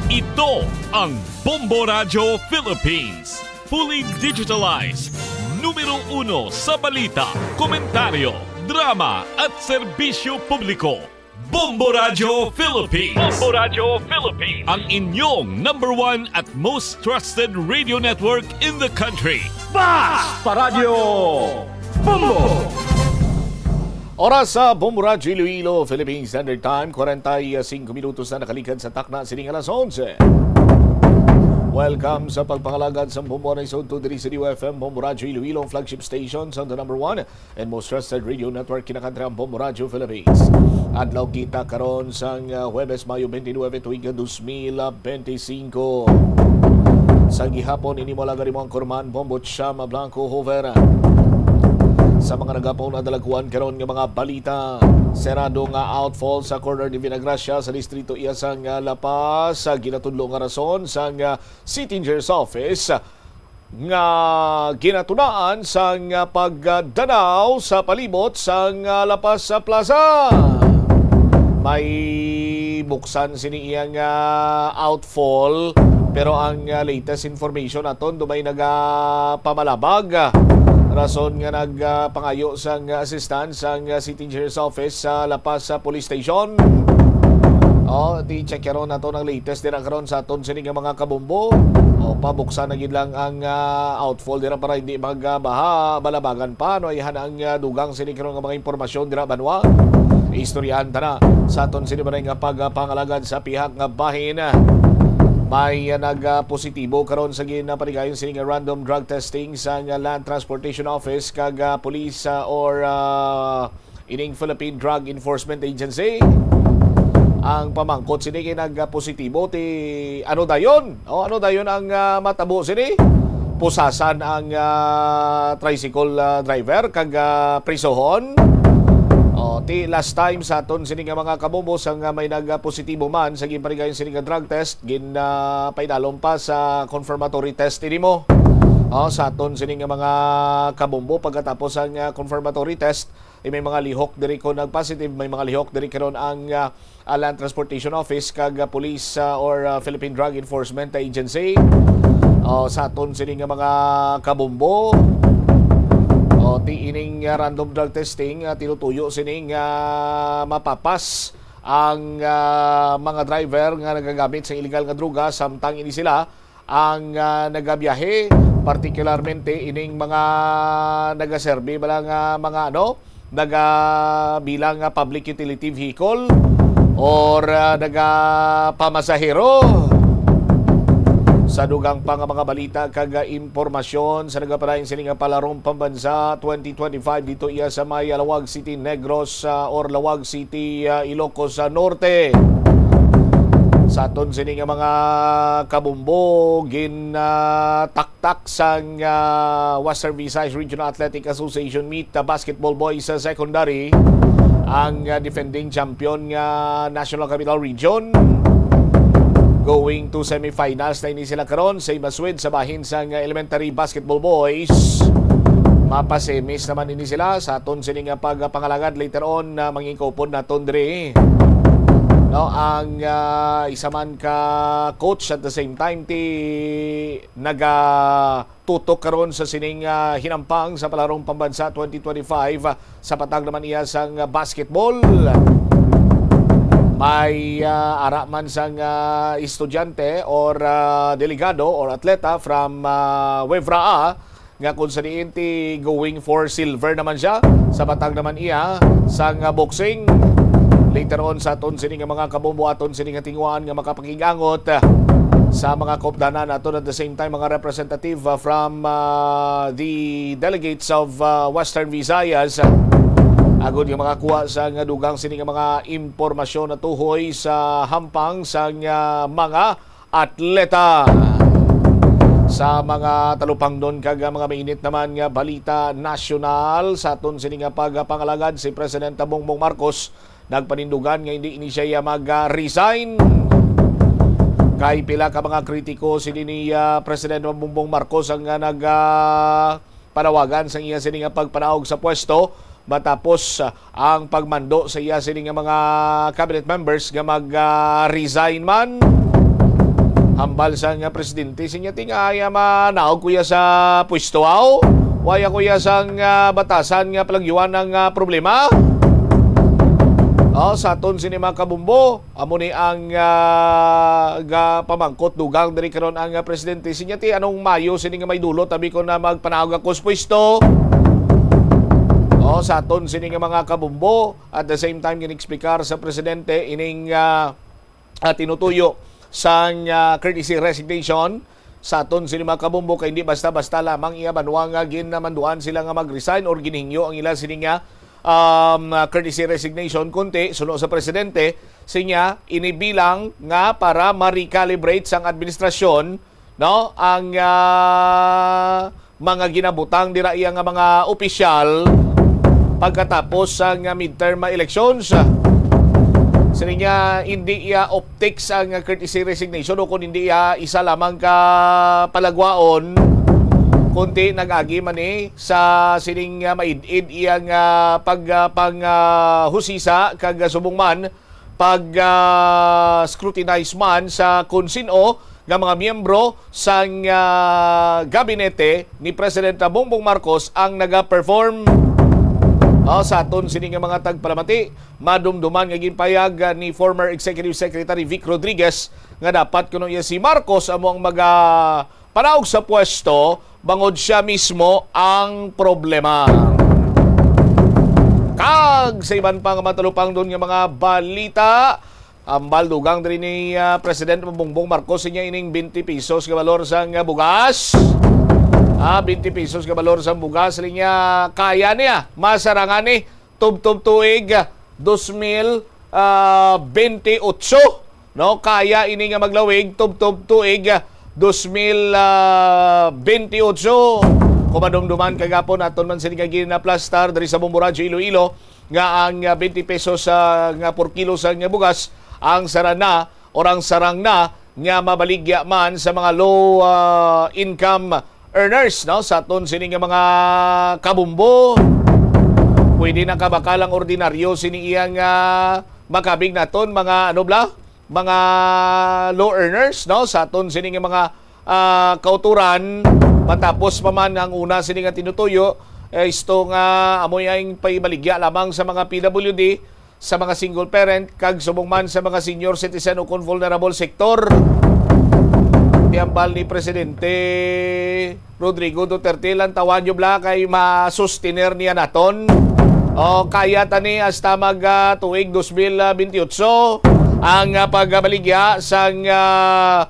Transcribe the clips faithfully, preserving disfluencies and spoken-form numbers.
Ito ang Bombo Radyo Philippines. Fully digitalized. Numero uno sa balita, komentaryo, drama, at serbisyo publiko. Bombo Radyo Philippines. Bombo Radyo Philippines. Ang inyong number one at most trusted radio network in the country. Basta Radyo Bombo! Oras sa Bombo Radyo Iloilo, Philippine Standard Time, kwarenta y singko minutos na nakalikan sa takna sining alas onse. Welcome sa pagpangalagad sa Bombo Radyo Iloilo, diri sa D U F M Bombo Radyo Iloilo, ang flagship station sa the number one and most trusted radio network, kinakantrang Bombo Radyo Philippines. Adlaw kita karon sang, ah, Huwebes, Mayo twenty-nine, tuig dos mil benti singko. Sa gihapon, ini mo lagad mo ang kurman, Bombo Chama Blanco Hoover. Sa mga nagapon na dalaguan karon nga mga balita, serado nga outfall sa corner ni Vinagracia sa distrito iya sang, ah, La Paz. Sa ginatudlo nga rason sang, ah, City Engineer's Office nga ginatunaan sang, ah, pagdanaw sa palibot sang, ah, La Paz Plaza. May buksan sini iyang, ah, outfall, pero ang, ah, latest information aton dumay nagapamalabag. Rason nga nagpangayo sang assistance ang, ah, City Engineer's Office sa La Paz, ah, Police Station. Oh, ti check karon nato ang latest dira karon sa aton sini nga mga kabombo. O, pabuksan na gid lang ang, ah, outfall dira para hindi magbaha, balabagan pa, no? Ayhan ang, ah, dugang sini karon nga mga impormasyon dira, banwa. Istoryahan ta na sa aton sini ba nga pagpangalagad sa pihak nga bahin. May, ah, nag, ah, positibo karon sa ginapanigayon sini nga random drug testing sa, ah, Land Transportation Office kag, ah, police, ah, or, ah, ining Philippine Drug Enforcement Agency. Ang pamangkot sini kay nagpositibo ti ano dayon? O ano dayon ang, ah, matabo sini? Pusasan ang, ah, tricycle, ah, driver kag, ah, prisohon. O, ti last time sa aton sini nga mga kabombo, sang, ah, may nagpositibo man sa ginpanigayon sini nga drug test, gin, ah, paidalom pa sa confirmatory test ini mo. O, sa aton sini nga mga kabombo, pagkatapos ang, ah, confirmatory test, eh, may mga lihok diri kon nag-positive, may mga lihok diri karon ang, ah, ah, Land Transportation Office kag, ah, Police, ah, or, ah, Philippine Drug Enforcement Agency. O, sa aton sini nga mga kabombo, o, ti ining, ah, random drug testing, ah, tinutuyo sini nga mapapas ang, ah, mga driver nga nagagamit sa illegal nga droga, samtang ini sila ang, ah, nagabiyahe, particularmente ining mga nagaserbi bala nga mga, ano, naga, bilang, ah, public utility vehicle or, ah, nagapamasahero. Sa dugang pa nga mga balita kag, ah, impormasyon, sa nagapadayon sini nga Palarong Pambansa twenty twenty-five dito iya sa may Laoag City, Negros, ah, or Laoag City, ah, Ilocos, ah, Norte. Sa aton sini nga mga kabumbo, gin, ah, taktak sang, ah, Western Visayas Regional Athletic Association meet, ah, basketball boys sa secondary ang, ah, defending champion nga National Capital Region. Going to semifinals na ini sila karon, same as with sa bahin sang, ah, elementary basketball boys. Mapasemis naman ini sila sa aton sini nga pagpangalagad later on na mangikupon naton diri. No, ang, ah, isa man ka coach at the same time ti nagatutok karon sa sining, ah, hinampang sa Palarong Pambansa twenty twenty-five, ah, sa patag naman iya sang basketball. May, ah, ara man sang, ah, estudyante or, ah, delegado or atleta from, ah, Wevraa nga kung sa diin ti going for silver naman siya sa patag naman iya sang, ah, boxing. Later on sa aton sini nga mga kabombo, aton sini nga tinguhaan nga makapakig-angot, ah, sa mga kaupdanan aton at the same time mga representative, ah, from, ah, the delegates of, ah, Western Visayas, ah, agod nga makakuha sa nga dugang sini nga mga impormasyon na tuhoy sa hampang sa nga mga atleta. Sa mga talupangnon kag mga mainit naman nga balita nasyonal, sa aton sini nga pagpangalagad, si Presidente Bongbong Marcos nagpanindugan nga hindi ini siya mag-resign. Kay pila ka mga kritiko sini ni, ah, Presidente Bongbong Marcos ang, ah, nag, ah, panawagan sa iya sini nga pagpanaog sa pwesto matapos, ah, ang pagmando sa iya sini nga mga cabinet members nga mag, ah, resign man. Hambal sang, ah, presidente, sinya ti nga, "Ay, ah, manaog ko ya sa pwesto, aw. Waya ko ya sang, ah, batasan nga palagyuan ang, ah, problema." Oh, sa aton sini, mga kabumbo, amo ni ang, ah, ga-, pamangkot dugang diri karon ang, ah, presidente. Sinya ti, "Anong mayo sini nga may dulot, abi ko na magpanaog ako sa pwesto?" Oh, sa aton sini nga mga kabumbo, at the same time, gin-explicar sa presidente ining, ah, ah, tinutuyo sang, ah, courtesy resignation sa aton sini, mga kabumbo, kay hindi basta-basta lamang iya banwa nga ginamanduan sila nga mag-resign or ginhingyo ang ila sini nga, um, ah, courtesy resignation, kundi suno sa presidente, sinya ini bilang nga para ma-recalibrate sang administrasyon, no, ang, ah, mga ginabutang dira iya nga mga opisyal pagkatapos sang midterm elections. Sini nga hindi iya optics ang courtesy resignation, o kung hindi iya isa lamang ka palagwaon, kundi nag-agi man ni sa sining, ah, maid-id iya nga pag, ah, pang, ah, husisa kag subong man pag, ah, scrutinize man sa kung sin-o nga mga miyembro sang, ah, gabinete ni President Bongbong Marcos ang naga-perform. Ah, sa aton sini nga mga tagpalamati, madumduman nga ginpayag, ah, ni former Executive Secretary Vic Rodriguez nga dapat kuno iya si Marcos amo ang maga panaog sa pwesto, bangod sia mismo ang problema. Kag sa iban pa nga matalupangdon nga mga balita, hambal dugang diri ni, ah, President Bongbong Marcos, sinya ining twenty pesos nga balor sang, ah, bugas. Ah, twenty pesos nga balor sang bugas, sinya kaya niya, masarangan ni tubtob tuig, ah, dos mil, ah, benti otso, no? Kaya ini nga maglawig tubtob tuig, ah, dos mil, ah, benti otso. Kung madumduman kagapon, aton man sini nga ginaplastar diri sa Bombo Radyo Iloilo nga ang, ah, twenty pesos, ah, nga por kilo sa nga bugas ang sarana or ang sarang na nga mabaligya man sa mga low, ah, income earners, no, sa aton sini nga mga kabumbo. Pwede na kabakal ang ordinaryo sini iyang, ah, makabig naton mga, ano bala, mga low earners, no, sa aton sini nga mga, ah, kauturan. Matapos pa man ang una sini nga tinutuyo, eh, isto nga amoy ang paibaligya lamang sa mga P W D, sa mga single parent, kag subong man sa mga senior citizen ukon vulnerable sector. Ti hambal ni Presidente Rodrigo Duterte, lantawan nyo bala kay ma-sustainer niya naton. O, kaya tani hasta mag, ah, tuig dos mil bentiocho ang, ah, pagbaligya sang, ah,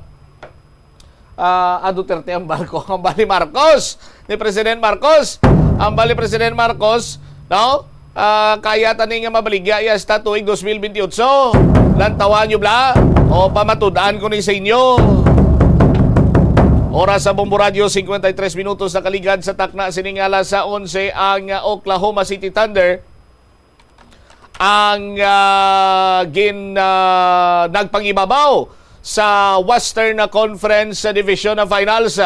ah, ah, Duterte ang barko, ang bali Marcos, ni President Marcos, ang bali President Marcos, no? Ah, kaya tani nga mabaligya iya hasta tuig dos mil bentiocho. Lantawan nyo bala? O, pamatud-an ko ni sa inyo. Oras sa Bombo Radyo, cincuenta y tres minutos nakaligad sa takna sining alas sa onse ang, ah, Oklahoma City Thunder ang, ah, gin, ah, nagpangibabaw sa Western Conference Division Finals.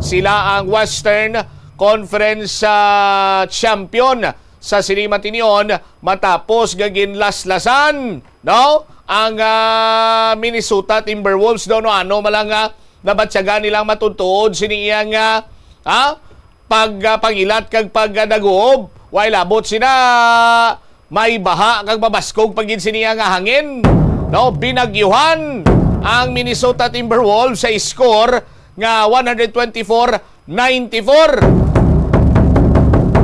Sila ang Western Conference, ah, champion sa sini matinion matapos nga ginlaslasan, no, ang, ah, Minnesota Timberwolves. Daw no ano man lang nga nabatyagan nilang matutuod sini iyang, ah, ah, pag, ah, pangilat kag pag, ah, daguob, way labot sina may baha kag mabaskog pa gid sini nga hangin. No, binagyuhan ang Minnesota Timberwolves sa score nga one hundred twenty-four ninety-four.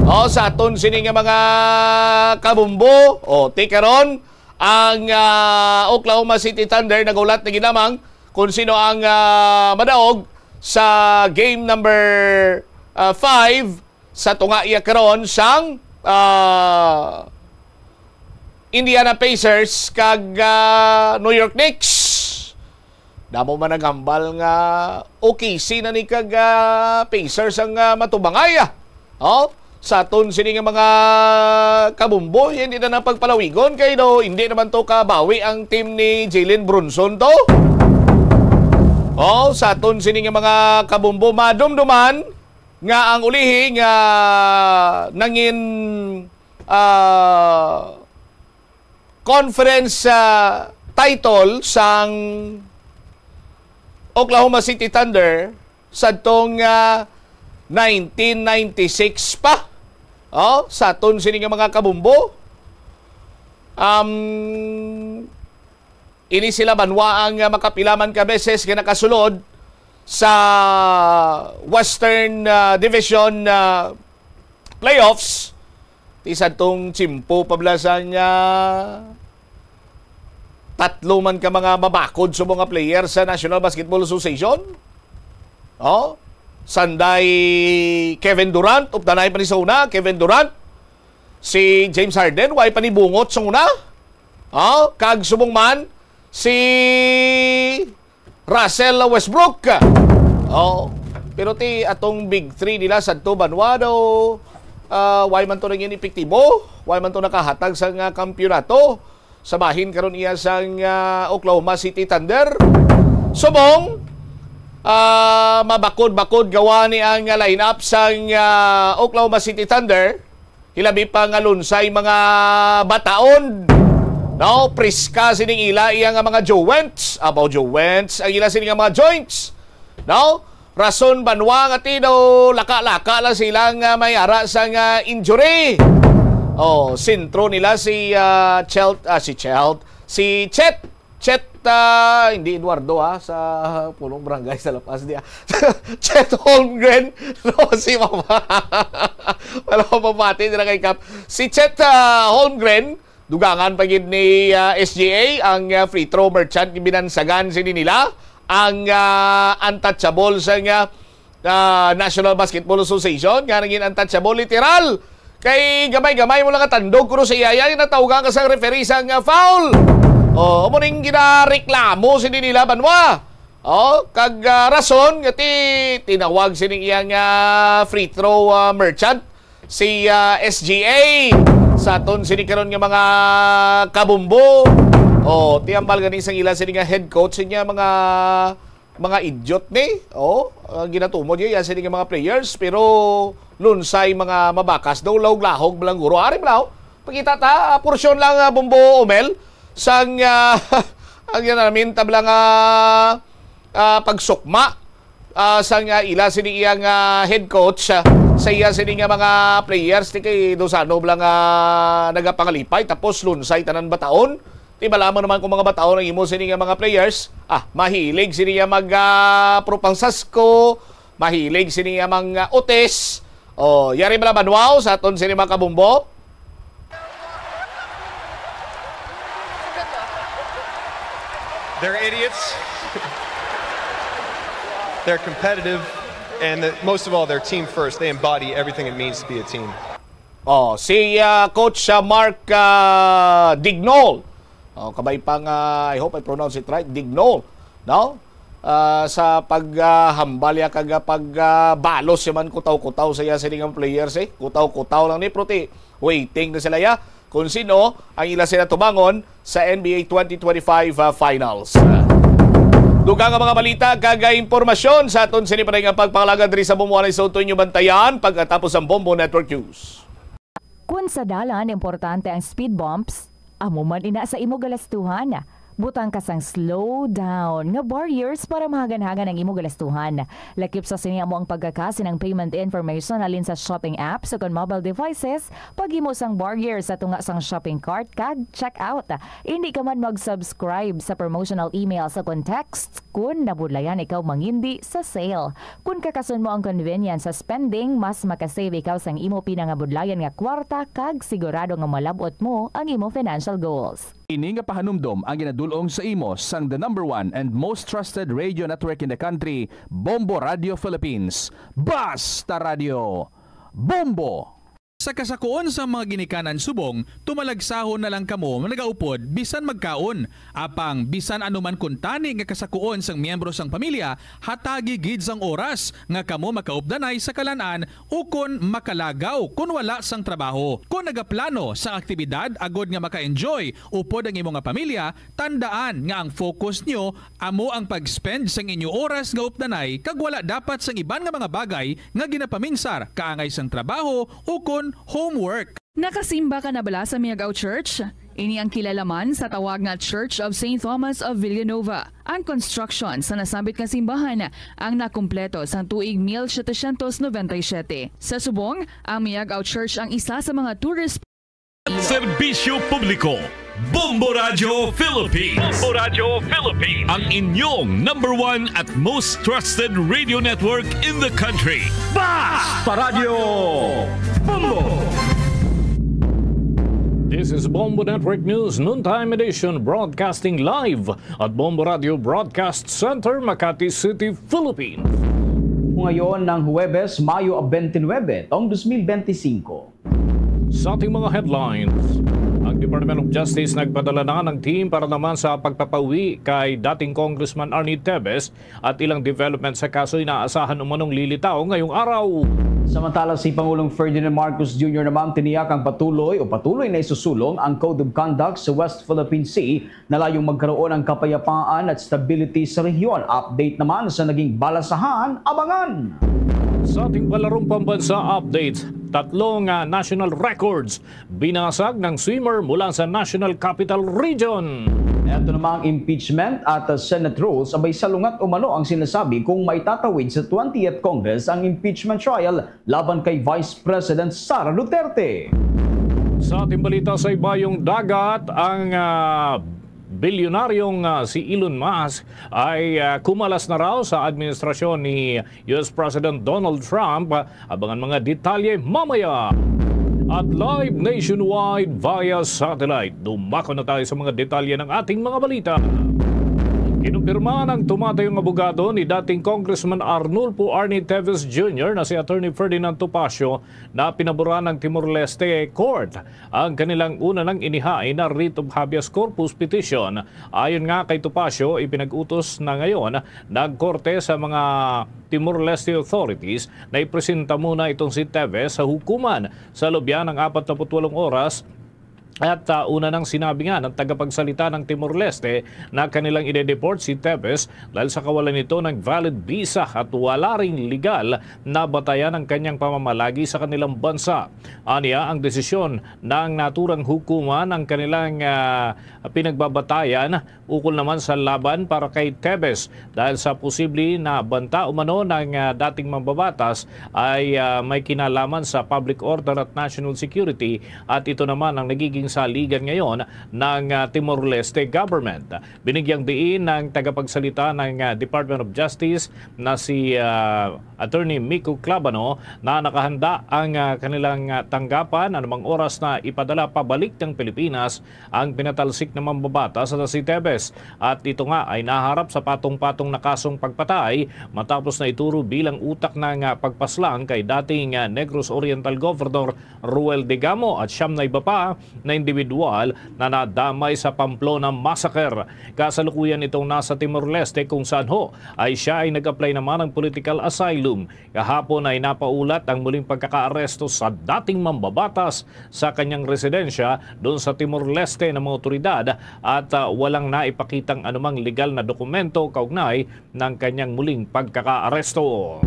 O, sa aton sini nga mga kabumbo, o, ti karon, ang, ah, Oklahoma City Thunder naghulat na gid lamang kung sino ang, ah, madaog sa game number, ah, five sa tunga iya karon sang, ah, Indiana Pacers kag, ah, New York Knicks. Damo man naghambal nga O K C na ni kag, ah, Pacers ang, ah, matubangay, ah. Oh, sa aton sini nga mga kabumbo, hindi na napagpalawigon kay no, hindi naman to kabawi ang team ni Jalen Brunson to. Oh, sa aton sini nga mga kabumbo, madumduman nga ang ulihi nga nangin, ah, conference, ah, title sang Oklahoma City Thunder sadtong, ah, nineteen ninety-six pa. Oh, sa aton sini nga mga kabumbo. Um, ini sila banwa ang, ah, makapilaman ka beses nga nakasulod sa Western, ah, Division, ah, playoffs. Ti sadtong tiyempo pa bala sang, ah, tatlo man ka mga mabakod sa mga player sa National Basketball Association. Oh, sanday Kevin Durant, updanay pa ni sa una, Kevin Durant. Si James Harden, way pa ni bungot sa una. Oh, kag subong man, si Russell Westbrook. Oh, pero ti atong big three nila sa banwa daw, ah, way man to naging epektibo, way man to nakahatag sa nga kampiyonato. Sa bahin karon iya sang, ah, Oklahoma City Thunder. Subong, ah, mabakod-bakod gawa ni ang lineup sang, ah, Oklahoma City Thunder. Hilabi pa nga lunsay mga bataon. No, priska sining ila iya nga mga joints. Abaw, joints ang ila sini nga mga joints. No? Rason banwa nga ti daw laka-laka lang sila nga may ara sang injury. Oh, sentro nila si, ah, Chelt, ah, si Chelt, si Chet, Chet, ah, hindi Eduardo, ha, sa punong barangay sa La Paz diya. Chet Holmgren, no, si Mama. Wala ko mabati dira kay Kap. Si Chet, ah, Holmgren, dugangan pa gid ni, ah, S G A ang, ah, free throw merchant, binansagan sini nila ang, ah, untouchable sa nga, ah, National Basketball Association, nga naging untouchable literal. Kay gamay-gamay mo lang nga tandog kuno sa iya, iya natawgan ka sang referee sang, ah, foul. Oh, amo ning ginareklamo sini nila banwa. Oh, kag, ah, rason nga ti tinawag sining iyang, ah, free throw, ah, merchant si, ah, S G A sa aton sini karon nga mga kabumbo. Oh, ti hambal gani sang ila sini nga head coach niya, mga, mga idiot ni. Oh, ah, ginatumod niya sini nga mga players, pero lunsay mga mabakas daw, lahog-lahog, malangguro. Ari, malaw, pakita ta, ah, porsyon lang, ah, Bumbo Omel, sang, ah, ang yan namin, tabla nga, ah, pagsukma, ah, sang, ah, ila sini iya nga head coach, ah, sa iya sini nga mga players, ti kay Dosano bala nga nagapangalipay, tapos lunsay tanan bataon. Ti bala mo naman kung mga bataon ang imo sini nga mga players, ah, mahilig sini nga mag, ah, propang sasko, mahilig sini nga mga utis. Oh, yari bala banwaw sa aton sini mga kabumbo. They're idiots. They're competitive. And the, most of all, they're team first. They embody everything it means to be a team. Oh, si, ah, Coach, ah, Mark, ah, Dignol. Oh, kabay pa nga, I hope I pronounce it right, Dignol, no? Ah, sa paghambal ya kag, ah, pag, ah, balos ya man kutaw-kutaw sa iya sini nga players, eh. Kutaw-kutaw lang ni, pero ti waiting na sila ya kung sino ang ila sila tubangon sa N B A twenty twenty-five, ah, Finals. Dugang nga mga balita kag, ah, impormasyon sa aton sini pa nga pagpangalaga diri sa Bombo, anay sa utoy nyo bantayan pagkatapos ang Bombo Network News. Kun sa dalan importante ang speed bumps, amo man ina sa imo galastuhan. Butang ka sang slow down nga barriers para mahagan-hagan ang imo galastuhan. Lakip sa sini amo ang pagkakasin ang payment information halin sa shopping apps o kon mobile devices, paghimo sang barrier sa tunga sang shopping cart kag checkout. Indi ka man mag-subscribe sa promotional emails o kon texts kun nabudlayan ikaw mangindi sa sale. Kun kakason mo ang convenience sa spending, mas makasave ikaw sang imo pinangabudlayan nga kwarta kag sigurado nga malab-ot mo ang imo financial goals. Ini nga pahanumdom ang ginadul-ong sa imo sang the number one and most trusted radio network in the country, Bombo Radio Philippines. Basta Radio Bombo! Sa kasakuon sang mga ginikanan subong, tumalagsahon na lang kamo nagaupod bisan magkaon. Apang bisan ano man kuntani nga kasakuon sang miyembro sang pamilya, hatagi gid sang oras nga kamo makaupdanay sa kalan-an ukon makalagaw kon wala sang trabaho. Kon nagaplano sang aktibidad agod nga maka-enjoy upod ang imo nga pamilya, tandaan nga ang focus nyo amo ang pag-spend sang inyo oras nga updanay kag wala dapat sang iban nga mga bagay nga ginapaminsar kaangay sang trabaho ukon homework. Nakasimba ka na bala sa Miagao Church? Ini ang kilalaman sa tawag nga Church of Saint Thomas of Villanova. Ang construction sa nasambit nga simbahan ang nakumpleto sang tuig mil setecientos noventa y siete. Sa subong, ang Miagao Church ang isa sa mga tourist Serbisyo Publiko, Bombo Radyo Philippines. Bombo Radyo Philippines. Ang inyong number one at most trusted radio network in the country. Basta Radyo Bombo! This is Bombo Network News Noontime Edition, broadcasting live at Bombo Radio Broadcast Center, Makati City, Philippines. Ngayon ng Huwebes, Mayo twenty-nine, taong dos mil benti singko. Sa ating mga headlines, ang Department of Justice nagpadala na ng team para naman sa pagpapauwi kay dating Congressman Arnie Tevez at ilang development sa kaso inaasahan umanong lilitaw ngayong araw. Samantala, si Pangulong Ferdinand Marcos Junior naman tiniyak ang patuloy o patuloy na isusulong ang Code of Conduct sa West Philippine Sea na layong magkaroon ang kapayapaan at stability sa rehiyon. Update naman sa naging balasahan, abangan. Sa ating palarong pambansa updates, tatlong, ah, national records binasag ng swimmer mula sa National Capital Region. Ito namang impeachment at, ah, Senate rules, abay, salungat umano ang sinasabi kung maitatawid sa twentieth Congress ang impeachment trial laban kay Vice President Sara Duterte. Sa ating balita sa ibayong dagat, ang, ah, bilyonaryong, ah, si Elon Musk ay, ah, kumalas na raw sa administrasyon ni U S President Donald Trump. Abangan mga detalye mamaya. At live nationwide via satellite. Dumako na tayo sa mga detalye ng ating mga balita. Kinumpirma ng tumatayong abogado ni dating Congressman Arnulfo Arnie Tevez Junior na si Attorney Ferdinand Topacio na pinaboran ng Timor-Leste Court ang kanilang una nang inihain na writ of habeas corpus petition. Ayon nga kay Topacio, ipinag-utos na ngayon ng korte sa mga Timor-Leste authorities na ipresenta muna itong si Tevez sa hukuman sa loob ng apat na put walong oras. At, ah, una nang sinabi nga ng tagapagsalita ng Timor-Leste na kanilang ide-deport si Tevez dahil sa kawalan nito ng valid visa at wala ring legal na batayan ang kanyang pamamalagi sa kanilang bansa. Aniya, ang desisyon ng naturang hukuman ang kanilang, ah, pinagbabatayan ukol naman sa laban para kay Tevez dahil sa posible na banta umano ng, ah, dating mambabatas ay, ah, may kinalaman sa public order at national security, at ito naman ang nagiging saligan ngayon ng, ah, Timor-Leste government. Binigyang diin ng tagapagsalita ng, ah, Department of Justice na si, ah, Attorney Miko Clabano na nakahanda ang, ah, kanilang, ah, tanggapan anumang oras na ipadala pabalik ng Pilipinas ang pinatalsik na mambabatas na si Tevez, at ito nga ay naharap sa patong-patong na kasong pagpatay matapos na ituro bilang utak ng, ah, pagpaslang kay dating, ah, Negros Oriental Governor Roel Degamo at siyam na iba pa na individual na nadamay sa Pamplona Massacre. Kasalukuyan itong nasa Timor-Leste, kung saan ho ay siya ay nag-apply naman ng political asylum. Kahapon ay napaulat ang muling pagkakaaresto sa dating mambabatas sa kanyang residensya doon sa Timor-Leste ng mga otoridad, at, ah, walang naipakitang anumang legal na dokumento kaugnay ng kanyang muling pagkakaaresto.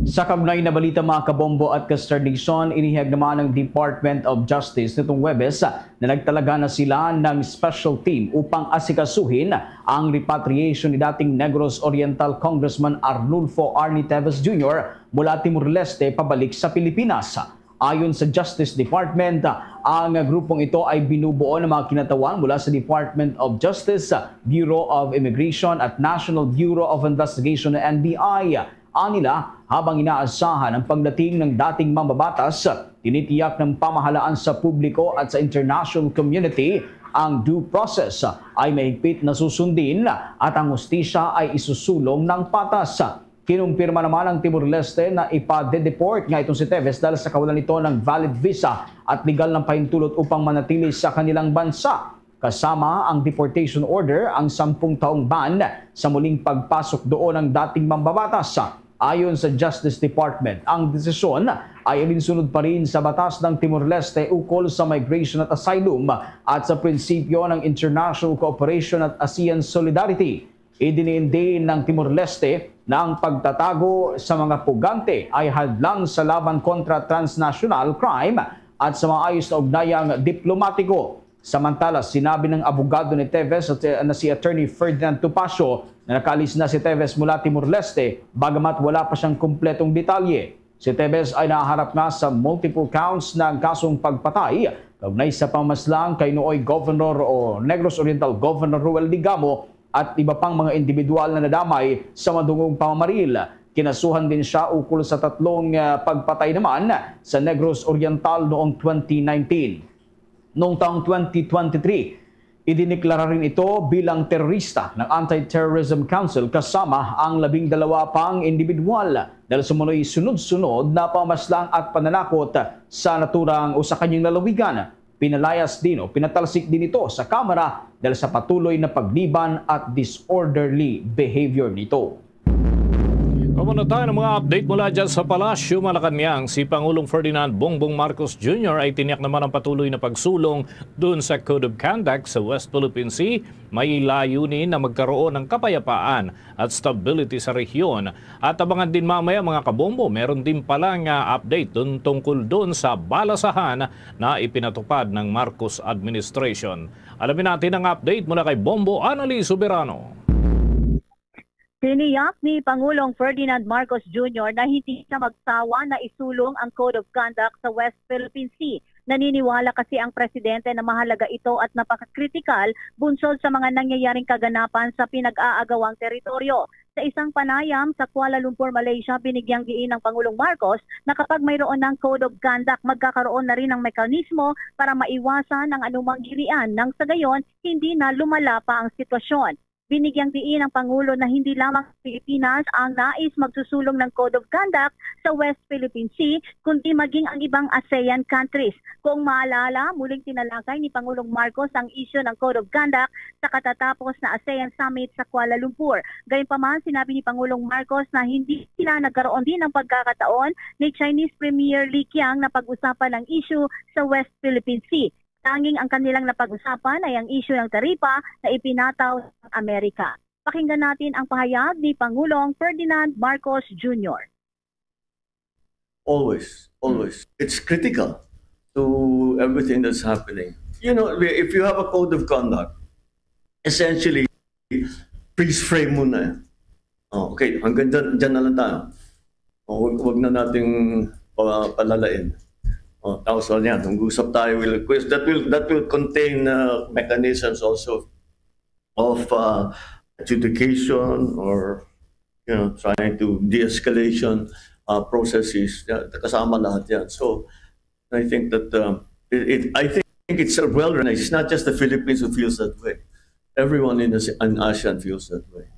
Sa kaugnay na balita, mga kabombo at ka-Star Nation, inihayag naman ng Department of Justice nitong Huwebes na nagtalaga na sila ng special team upang asikasuhin ang repatriation ni dating Negros Oriental Congressman Arnulfo Arnie Tevez Junior mula Timor-Leste pabalik sa Pilipinas. Ayon sa Justice Department, ang grupong ito ay binubuo ng mga kinatawan mula sa Department of Justice, Bureau of Immigration at National Bureau of Investigation, N B I. Anila, habang inaasahan ang pagdating ng dating mambabatas, tinitiyak ng pamahalaan sa publiko at sa international community ang due process ay mahigpit na susundin at ang hustisya ay isusulong ng patas. Kinumpirma naman ng Timor-Leste na ipa-deport nga itong si Tevez dahil sa kawalan nito ng valid visa at legal na pahintulot upang manatili sa kanilang bansa. Kasama ang deportation order ang sampung taong ban sa muling pagpasok doon ng dating mambabatas. Ayon sa Justice Department, ang desisyon ay alinsunod pa rin sa batas ng Timor-Leste ukol sa migration at asylum at sa prinsipyo ng international cooperation at ASEAN solidarity. Idiniin din ng Timor-Leste na ang pagtatago sa mga pugante ay hadlang sa laban kontra transnational crime at sa maayos na ugnayang diplomatiko. Samantala, sinabi ng abogado ni Teves at, eh, na si Attorney Ferdinand Topacio na nakaalis na si Teves mula Timor-Leste, bagamat wala pa siyang kumpletong detalye. Si Teves ay nahaharap na sa multiple counts ng kasong pagpatay kaugnay sa pamamaslang kay Nooy Governor o Negros Oriental Governor Roel Digamo at iba pang mga individual na nadamay sa madungong pamamaril. Kinasuhan din siya ukol sa tatlong, ah, pagpatay naman sa Negros Oriental noong twenty nineteen. Noong taong twenty twenty-three, idineklara rin ito bilang terorista ng Anti-Terrorism Council kasama ang labing dalawa pang individual dahil sa umano'y sunod-sunod na pamamaslang at pananakot sa naturang o sa kanyang lalawigan. Pinalayas din o pinatalsik din ito sa Kamara dahil sa patuloy na pagliban at disorderly behavior nito. Kung ano tayo ng mga update mula dyan sa Palasyo, Malacañang, si Pangulong Ferdinand Bongbong Marcos Junior ay tiniyak naman ang patuloy na pagsulong dun sa Code of Conduct sa West Philippine Sea. May layunin na magkaroon ng kapayapaan at stability sa rehiyon. At abangan din mamaya, mga kabombo, meron din pala nga update dun tungkol dun sa balasahan na ipinatupad ng Marcos administration. Alamin natin ang update mula kay Bombo Anali Soberano. Tiniyak ni Pangulong Ferdinand Marcos Junior na hindi siya magsawa na isulong ang Code of Conduct sa West Philippine Sea. Naniniwala kasi ang presidente na mahalaga ito at napakakritikal bunsod sa mga nangyayaring kaganapan sa pinag-aagawang teritoryo. Sa isang panayam sa Kuala Lumpur, Malaysia, binigyang diin ng Pangulong Marcos na kapag mayroon ng Code of Conduct, magkakaroon na rin ng mekanismo para maiwasan ang anumang girian nang sa gayon hindi na lumala pa ang sitwasyon. Binigyang diin ang Pangulo na hindi lamang ang Pilipinas ang nais magsusulong ng Code of Conduct sa West Philippine Sea, kundi maging ang ibang ASEAN countries. Kung maalala, muling tinalakay ni Pangulong Marcos ang isyu ng Code of Conduct sa katatapos na ASEAN Summit sa Kuala Lumpur. Gayunpaman, sinabi ni Pangulong Marcos na hindi sila nagkaroon din ng pagkakataon ni Chinese Premier Li Qiang na pag-usapan ang isyu sa West Philippine Sea. Tanging ang kanilang napag-usapan ay ang isyu ng taripa na ipinataw ng Amerika. Pakinggan natin ang pahayag ni Pangulong Ferdinand Marcos Junior. Always, always. It's critical to everything that's happening. You know, if you have a code of conduct, essentially, freeze frame mo na. Oh, okay, hanggang dyan, dyan na lang tayo. Oh, wag, wag na nating pa, palalain. Oh, tapos, oh, yan, mag-usap tayo, will request, that will, that will contain uh, mechanisms also of uh, adjudication or, you know, trying to de-escalation uh, processes. Yeah, kasama lahat yan. So, I think that uh, it, it, I think it's a well, it's not just the Philippines who feels that way. Everyone in, the, in ASEAN feels that way.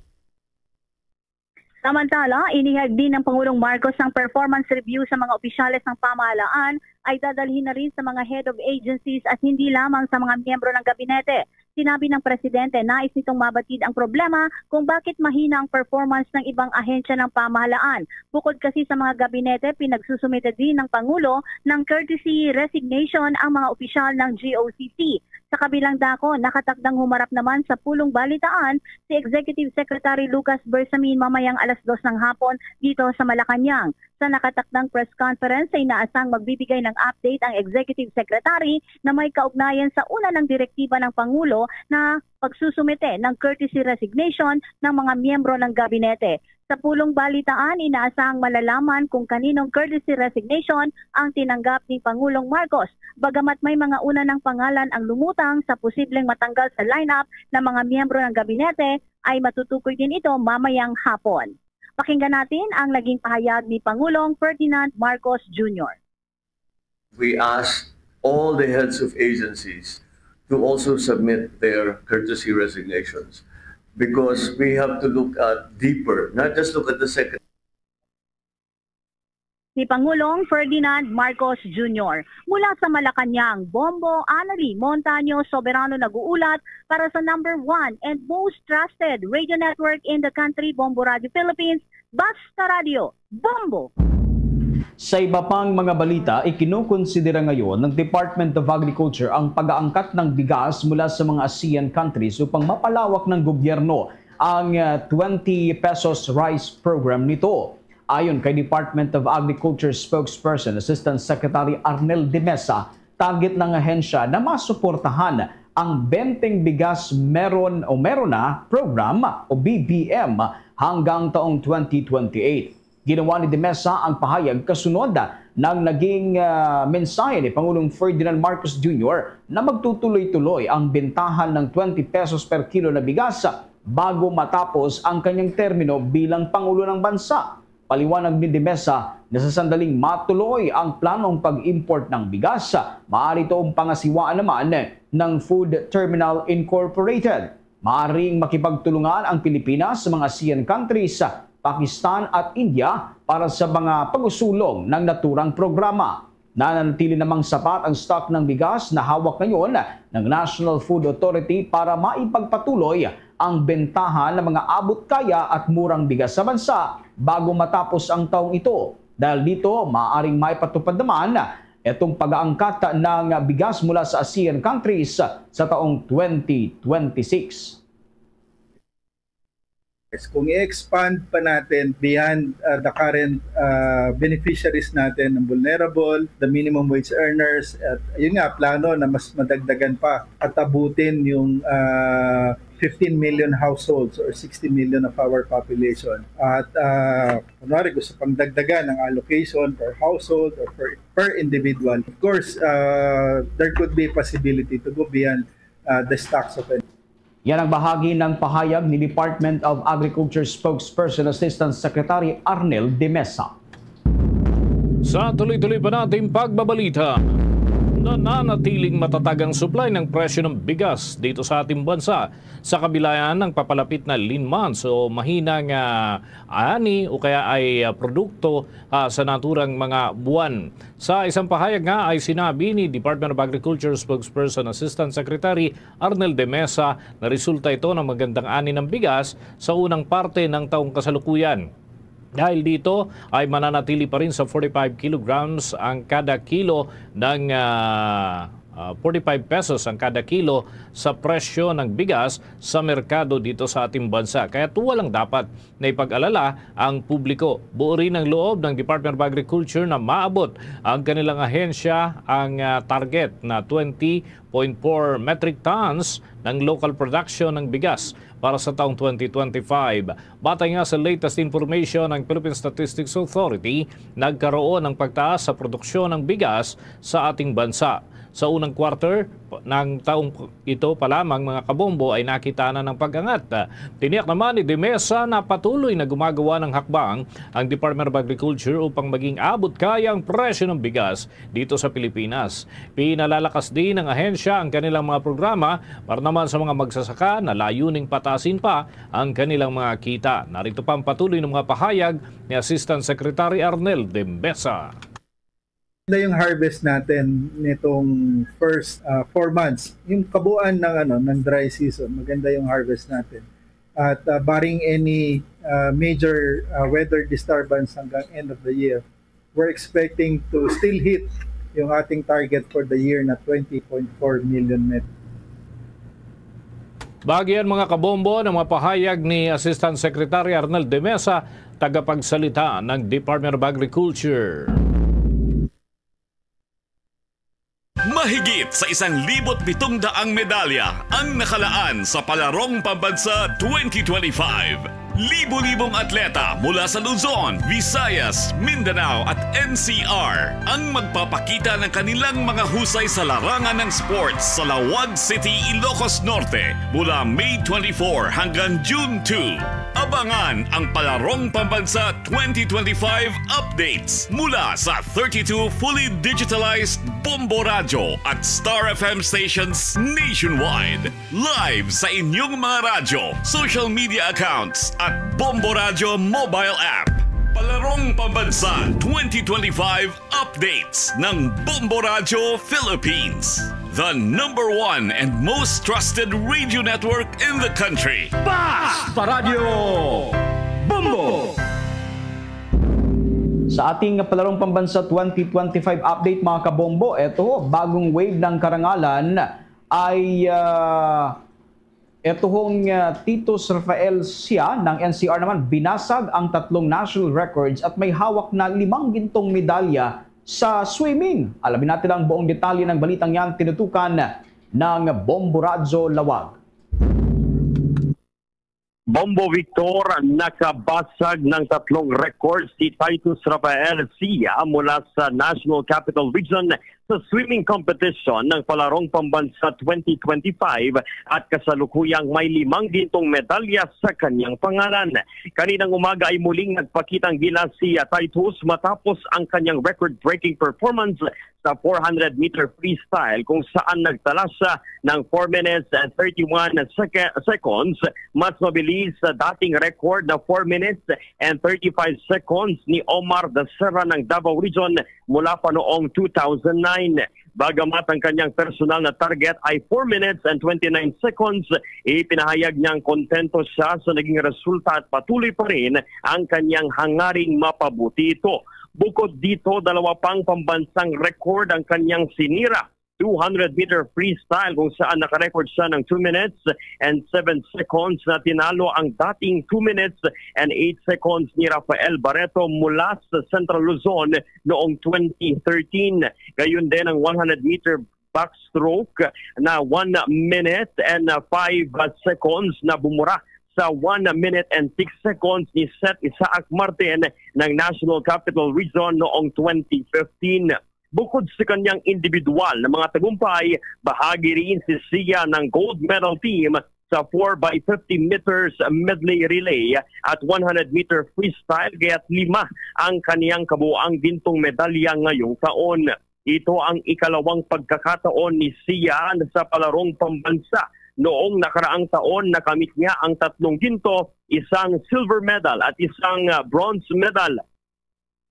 Samantala, inihayag din ng Pangulong Marcos ang performance review sa mga opisyales ng pamahalaan ay dadalhin na rin sa mga head of agencies at hindi lamang sa mga miyembro ng gabinete. Sinabi ng presidente, nais nitong mabatid ang problema kung bakit mahina ang performance ng ibang ahensya ng pamahalaan. Bukod kasi sa mga gabinete, pinagsusumite din ng Pangulo ng courtesy resignation ang mga opisyal ng G O C C. Sa kabilang dako, nakatakdang humarap naman sa pulong balitaan si Executive Secretary Lucas Bersamin mamayang alas dos ng hapon dito sa Malacañang. Sa nakatakdang press conference ay inaasang magbibigay ng update ang Executive Secretary na may kaugnayan sa una ng direktiba ng Pangulo na pagsusumite ng courtesy resignation ng mga miyembro ng gabinete. Sa pulong balitaan, inaasahang malalaman kung kaninong courtesy resignation ang tinanggap ni Pangulong Marcos. Bagamat may mga una ng pangalan ang lumutang sa posibleng matanggal sa lineup ng mga miyembro ng gabinete, ay matutukoy din ito mamayang hapon. Pakinggan natin ang naging pahayag ni Pangulong Ferdinand Marcos Junior. We ask all the heads of agencies to also submit their courtesy resignations because we have to look at deeper, not just look at the second. Si Pangulong Ferdinand Marcos Junior. Mula sa Malacañang, Bombo Anali Montaño Soberano nag-uulat para sa number one and most trusted radio network in the country, Bombo Radio Philippines, Basta Radio, Bombo! Sa iba pang mga balita, ikinukonsidera ngayon ng Department of Agriculture ang pag-aangkat ng bigas mula sa mga ASEAN countries upang mapalawak ng gobyerno ang ah, twenty pesos rice program nito. Ayon kay Department of Agriculture Spokesperson Assistant Secretary Arnel de Mesa, Target ng ahensya na masuportahan ang Benteng Bigas Meron o Meron Na Program o B B M hanggang taong twenty twenty-eight. Ginawa ni De Mesa ang pahayag kasunod ng naging, ah, mensahe ni Pangulong Ferdinand Marcos Junior na magtutuloy-tuloy ang bentahan ng twenty pesos per kilo na bigas bago matapos ang kanyang termino bilang Pangulo ng Bansa. Paliwanag ni De Mesa na sa sandaling matuloy ang planong pag-import ng bigas, maaari itoong pangasiwaan naman ng Food Terminal Incorporated. Maaring makipagtulungan ang Pilipinas sa mga ASEAN countries, Pakistan at India para sa mga pag-usulong ng naturang programa. Nananatili namang sapat ang stock ng bigas na hawak ngayon ng National Food Authority para maipagpatuloy ang bentahan ng mga abot kaya at murang bigas sa bansa bago matapos ang taong ito. Dahil dito, maaaring maipatupad naman itong pag-aangkat ng bigas mula sa ASEAN countries sa taong twenty twenty-six. Kung i-expand pa natin beyond uh, the current uh, beneficiaries natin, ang vulnerable, the minimum wage earners, at yun nga, plano na mas madagdagan pa at abutin yung uh, fifteen million households or sixty million of our population. At uh, kunwari gusto pang dagdagan ang allocation per household or per, per individual. Of course, uh, there could be a possibility to go beyond uh, the stocks of Yan ang bahagi ng pahayag ni Department of Agriculture Spokesperson Assistant Secretary Arnel de Mesa. Sa tuloy-tuloy pa nating pagbabalita, nananatiling matatag ang supply ng presyo ng bigas dito sa ating bansa sa kabila ng papalapit na lean months o mahinang uh, ani o kaya ay uh, produkto uh, sa naturang mga buwan. Sa isang pahayag nga ay sinabi ni Department of Agriculture Spokesperson Assistant Secretary Arnel de Mesa na resulta ito ng magandang ani ng bigas sa unang parte ng taong kasalukuyan. Dahil dito ay mananatili pa rin sa forty-five kilograms ang kada kilo ng uh, uh, forty-five pesos ang kada kilo sa presyo ng bigas sa merkado dito sa ating bansa. Kaya tuwa lang dapat na ipag-alala ang publiko. Buo rin ang loob ng Department of Agriculture na maabot ang kanilang ahensya ang uh, target na twenty point four metric tons ng local production ng bigas para sa taong twenty twenty-five. Batay nga sa latest information ng Philippine Statistics Authority, nagkaroon ng pagtaas sa produksyon ng bigas sa ating bansa. Sa unang quarter ng taong ito pa lamang, mga kabombo, ay nakita na ng pag-angat. Tiniyak naman ni Demesa na patuloy na gumagawa ng hakbang ang Department of Agriculture upang maging abot kaya ang presyo ng bigas dito sa Pilipinas. Pinalalakas din ng ahensya ang kanilang mga programa para naman sa mga magsasaka na layuning patasin pa ang kanilang mga kita. Narito pa ang patuloy ng mga pahayag ni Assistant Secretary Arnel Dembesa. Maganda yung harvest natin nitong first uh, four months. Yung kabuuan ng ano ng dry season, maganda yung harvest natin. At uh, barring any uh, major uh, weather disturbance hanggang end of the year, we're expecting to still hit yung ating target for the year na twenty point four million metric. Bagian mga kabombo ng mga pahayag ni Assistant Secretary Arnel Demesa, tagapagsalita ng Department of Agriculture. Mahigit sa isang libot pitong daang medalya ang nakalaan sa Palarong Pambansa twenty twenty-five. Libo-libong atleta mula sa Luzon, Visayas, Mindanao at N C R ang magpapakita ng kanilang mga husay sa larangan ng sports sa Lawag City, Ilocos Norte mula May twenty-four hanggang June two. Abangan ang Palarong Pambansa twenty twenty-five updates mula sa thirty-two fully digitalized Bombo Radyo at Star F M stations nationwide. Live sa inyong mga radyo, social media accounts at Bombo Radyo mobile app. Palarong Pambansa twenty twenty-five updates ng Bombo Radyo Philippines. The number one and most trusted radio network in the country. Basta Radyo Bombo! Sa ating Palarong Pambansa twenty twenty-five update, mga kabombo, eto, bagong wave ng karangalan ay uh, Etuhong uh, Titus Rafael siya ng N C R naman binasag ang tatlong national records at may hawak na limang gintong medalya sa swimming. Alamin natin ang buong detalye ng balitang yan, tinutukan ng Bombo Radyo Lawag. Bombo Victor, nakabasag ng tatlong record si Titus Rafael Sia mula sa National Capital Region sa swimming competition ng Palarong Pambansa twenty twenty-five at kasalukuyang may limang gintong medalya sa kanyang pangalan. Kaninang umaga ay muling nagpakitang gilas si Titus matapos ang kanyang record-breaking performance sa four hundred meter freestyle, kung saan nagtala siya ng four minutes and thirty-one seca-, seconds, mas mabilis sa dating record na four minutes and thirty-five seconds ni Omar Daserra ng Davao Region mula pa noong two thousand nine. Bagamat ang kanyang personal na target ay four minutes and twenty-nine seconds, ipinahayag niyang kontento siya sa naging resulta at patuloy pa rin ang kanyang hangaring mapabuti ito. Bukod dito, dalawa pang pambansang record ang kanyang sinira. Two hundred meter freestyle, kung saan nakarecord siya ng two minutes and seven seconds na tinalo ang dating two minutes and eight seconds ni Rafael Barreto mula sa Central Luzon noong twenty thirteen. Gayon din ang one hundred meter backstroke na one minute and five seconds na bumura sa one minute and six seconds ni Seth Isaac Martin ng National Capital Region noong twenty fifteen. Bukod sa kanyang individual na mga tagumpay, bahagi rin si Sia ng gold medal team sa four by fifty meters medley relay at one hundred meter freestyle, kaya't lima ang kaniyang kabuang gintong medalya ngayong taon. Ito ang ikalawang pagkakataon ni Sia sa palarong pambansa. Noong nakaraang taon, nakamit niya ang tatlong ginto, isang silver medal at isang, ah, bronze medal.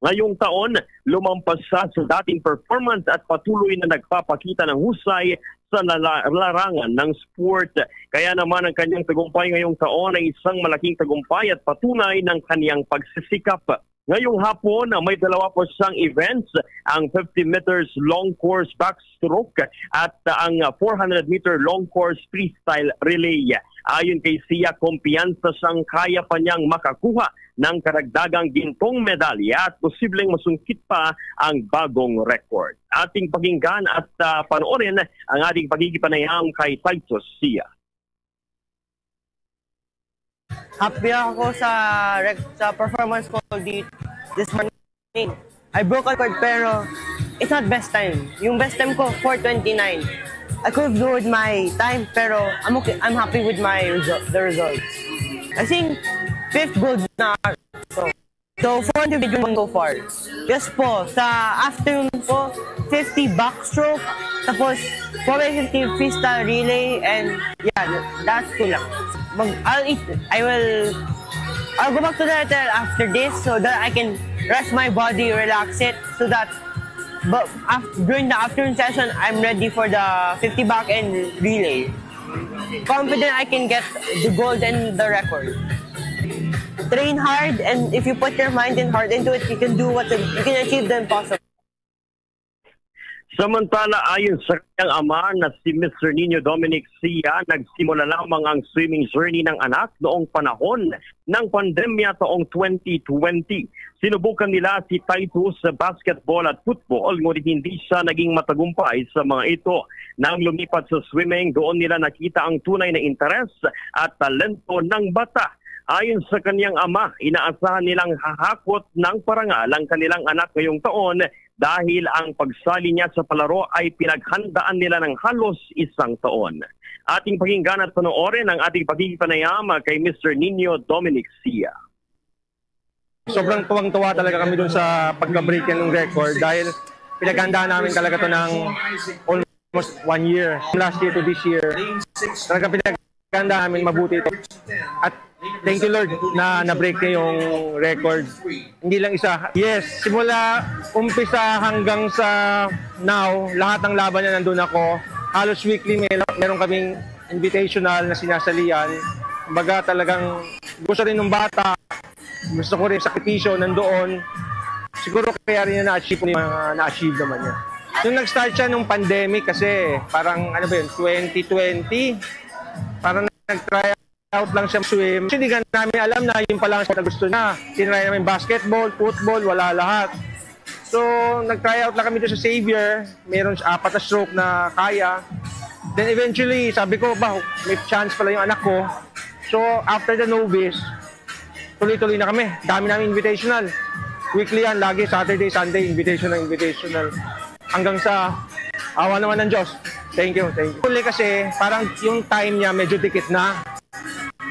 Ngayong taon, lumampas siya sa dating performance at patuloy na nagpapakita ng husay sa lala-, larangan ng sport. Kaya naman, ang kanyang tagumpay ngayong taon ay isang malaking tagumpay at patunay ng kanyang pagsisikap. Ngayong hapon, ah, may dalawa pa siyang events, ang fifty meters long course backstroke at, ah, ang, ah, four hundred meter long course freestyle relay. Ayon kay Sia, kumpiyansa siyang kaya pa niyang makakuha ng karagdagang gintong medalya at posibleng masungkit pa ang bagong record. Ating pakinggan at, ah, panoorin ang ating pakikipanayam kay Titus Sia. Happy ako sa rec-, sa performance ko di-, this morning. I broke a record, pero it's not best time. Yung best time ko, four twenty-nine. I could have lowered my time, pero I'm okay. I'm happy with my result, the results. I think fifth gold na. So, so four individual so far. Yes po, sa afternoon po, fifty backstroke, tapos four by fifty freestyle relay, and yeah, that's two lang. Mag, I'll eat, I will, I'll go back to the hotel after this so that I can rest my body, relax it, so that, but af-, during the afternoon session, I'm ready for the fifty back and relay. Confident I can get the gold and the record. Train hard, and if you put your mind and heart into it, you can do what you can achieve the impossible. Samantala, ayon sa kanyang ama na si Mister Nino Dominic Sia, nagsimula lamang ang swimming journey ng anak noong panahon ng pandemya taong twenty twenty. Sinubukan nila si Titus sa basketball at football, ngunit hindi siya naging matagumpay sa mga ito. Nang lumipat sa swimming, doon nila nakita ang tunay na interes at talento ng bata. Ayon sa kanyang ama, inaasahan nilang hahakot ng parangal ang kanilang anak ngayong taon dahil ang pagsali niya sa palaro ay pinaghandaan nila ng halos isang taon. Ating pakinggan at panoorin ang ating pakikipanayaman kay Mister Nino Dominic Sia. Sobrang tuwang-tuwa talaga kami dun sa pagka-break ng record dahil pinaghandaan namin talaga to ng almost one year. Last year to this year, talaga pinaghandaan namin mabuti ito. At thank you, Lord, na na-break niya yung record. Hindi lang isa. Yes, simula umpisa hanggang sa now, lahat ng laban niya nandun ako. Halos weekly may, meron kaming invitational na sinasalian. Kumbaga talagang gusto rin ng bata, gusto ko rin sakripisyo, nandoon. Siguro kaya rin na na-achieve yung mga na-achieve naman niya. Nung nag-start siya nung pandemic kasi parang ano ba yun, twenty twenty, parang nag-try out lang siya swim. Hindi nga namin alam na yun pala ang sport na gusto niya. Tinry namin basketball, football, wala lahat. So, nag-try out lang kami doon sa Xavier. Meron siya apat na stroke na kaya. Then eventually, sabi ko, "Ba, may chance pala yung anak ko." So, after the novice, tuloy-tuloy na kami. Dami namin invitational. Weekly yan, lagi Saturday, Sunday, invitational, invitational. Hanggang sa awa naman ng Diyos. Thank you, thank you. Huli kasi, parang yung time niya medyo dikit na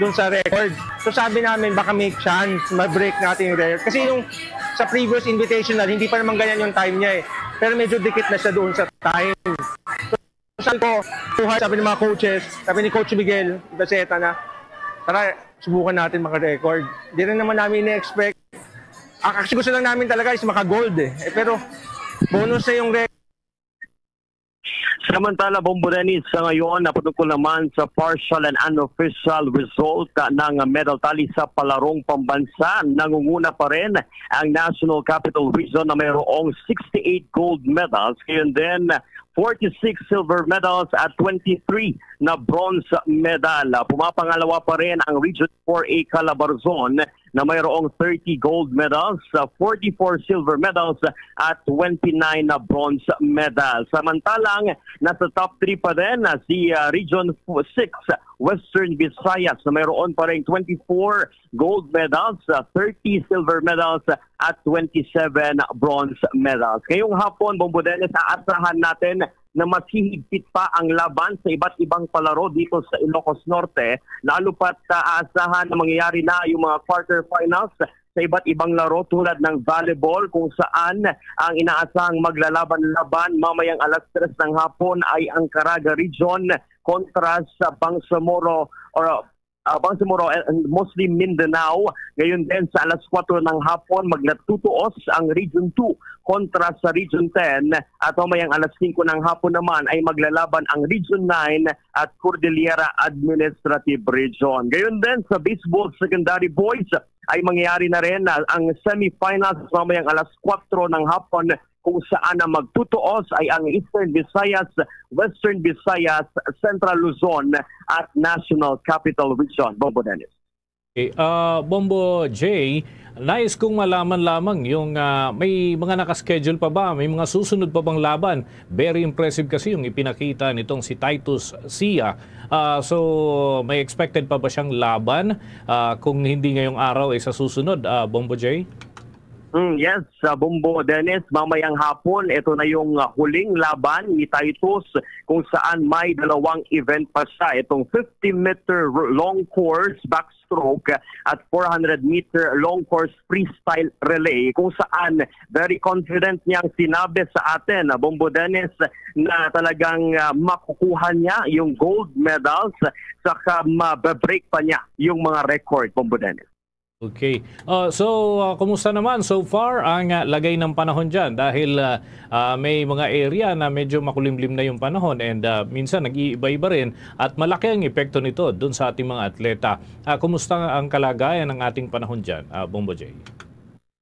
dun sa record. So sabi namin, baka may chance, ma-break natin yung record. Kasi yung sa previous invitational, hindi pa naman ganyan yung time niya eh. Pero medyo dikit na siya doon sa time. So, sabi ko, buhay, sabi ng mga coaches, sabi ni Coach Miguel Ibaceta na, "Tara, subukan natin maka-record." Hindi rin naman namin ini-expect. Actually, gusto lang namin talaga is maka-gold eh. Eh, pero bonus na yung record. Samantala, Bombo Dennis, sa ngayon, napatungkol naman sa partial and unofficial result ng medal tally sa palarong pambansa, nangunguna pa rin ang National Capital Region na mayroong sixty-eight gold medals, gayon din forty-six silver medals at twenty-three na bronze medal. Pumapangalawa pa rin ang Region four A Calabarzon na mayroong thirty gold medals, uh, forty-four silver medals, at twenty-nine na bronze medals. Samantalang nasa top three pa din uh, si uh, Region six Western Visayas na mayroon pa rin twenty-four gold medals, uh, thirty silver medals, at twenty-seven bronze medals. Ngayong hapon, Bombo Dennis, aasahan natin na mas hihigpit pa ang laban sa iba't ibang palaro dito sa Ilocos Norte, lalo pat uh, aasahan na mangyayari na yung mga quarterfinals sa iba't ibang laro tulad ng volleyball, kung saan ang inaasahang maglalaban-laban mamayang alas tres ng hapon ay ang Caraga Region kontra sa Bangsamoro or uh, Bangsamoro and Muslim Mindanao. Ngayon din sa alas kwatro ng hapon, maglatutuos ang Region two kontra sa Region ten at mamayang alas singko ng hapon naman ay maglalaban ang Region nine at Cordillera Administrative Region. Gayon din sa Baseball Secondary Boys ay mangyayari na rin ang semifinals mamayang alas kwatro ng hapon kung saan ang magtutuos ay ang Eastern Visayas, Western Visayas, Central Luzon at National Capital Region. Bombo Dennis. Okay, uh, Bombo J, nais kong malaman lamang yung uh, may mga nakaschedule pa ba, may mga susunod pa bang laban? Very impressive kasi yung ipinakita nitong si Titus Sia. Uh, so may expected pa ba siyang laban uh, kung hindi ngayong araw ay sa susunod, uh, Bombo J? Mm, yes, sa Bombo Dennis, mamayang hapon, ito na yung uh, huling laban ni Titus kung saan may dalawang event pa siya. Itong fifty meter long course backstroke at four hundred meter long course freestyle relay kung saan very confident niyang sinabi sa atin, uh, Bombo Dennis, na talagang uh, makukuha niya yung gold medals saka ma-break pa niya yung mga record, Bombo Dennis. Okay. Uh, so, uh, kumusta naman so far ang uh, lagay ng panahon dyan? Dahil uh, uh, may mga area na medyo makulimlim na yung panahon and uh, minsan nag-iiba-iba rin at malaki ang epekto nito dun sa ating mga atleta. Uh, kumusta ang kalagayan ng ating panahon dyan, uh, Bombo J?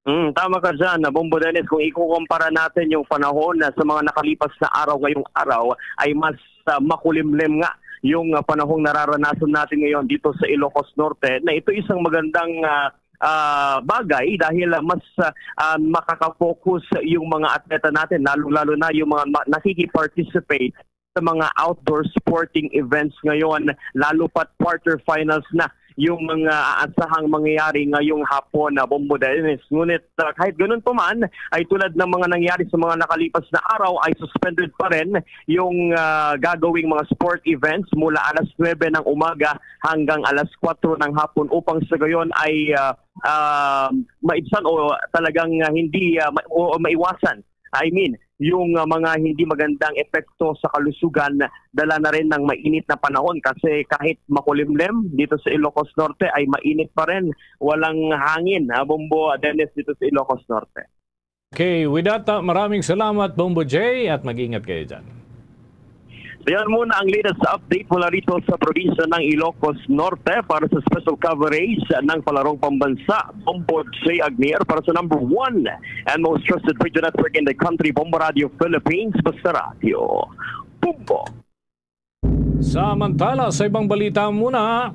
Mm, tama ka dyan, Bombo Dennis. Kung ikukumpara natin yung panahon na sa mga nakalipas na araw ngayong araw ay mas uh, makulimlim nga yung uh, panahong nararanasan natin ngayon dito sa Ilocos Norte, na ito isang magandang uh, uh, bagay dahil mas uh, uh, makaka-focus yung mga atleta natin, lalo-lalo na yung mga ma- nakiki-participate sa mga outdoor sporting events ngayon, lalo pat quarterfinals na yung mga aasahang mangyayari ngayong hapon na Bombo Dennis. Ngunit uh, kahit ganun pa man, ay tulad ng mga nangyari sa mga nakalipas na araw ay suspended pa rin yung uh, gagawing mga sport events mula alas nuebe ng umaga hanggang alas kwatro ng hapon upang sa gayon ay uh, uh, maibsan o talagang uh, hindi uh, ma- o maiwasan I mean, yung uh, mga hindi magandang epekto sa kalusugan, dala na rin ng mainit na panahon kasi kahit makulimlim dito sa Ilocos Norte ay mainit pa rin. Walang hangin, ha, Bombo Dennis, dito sa Ilocos Norte. Okay, with that, uh, maraming salamat, Bombo J, at mag-ingat kayo dyan. Yan muna ang latest update mula rito sa probinsya ng Ilocos Norte para sa special coverage ng Palarong Pambansa, Bombo J Agnier para sa number one and most trusted radio network in the country, Bombo Radio Philippines, Basta Radio. Bombo! Samantala, sa ibang balita muna,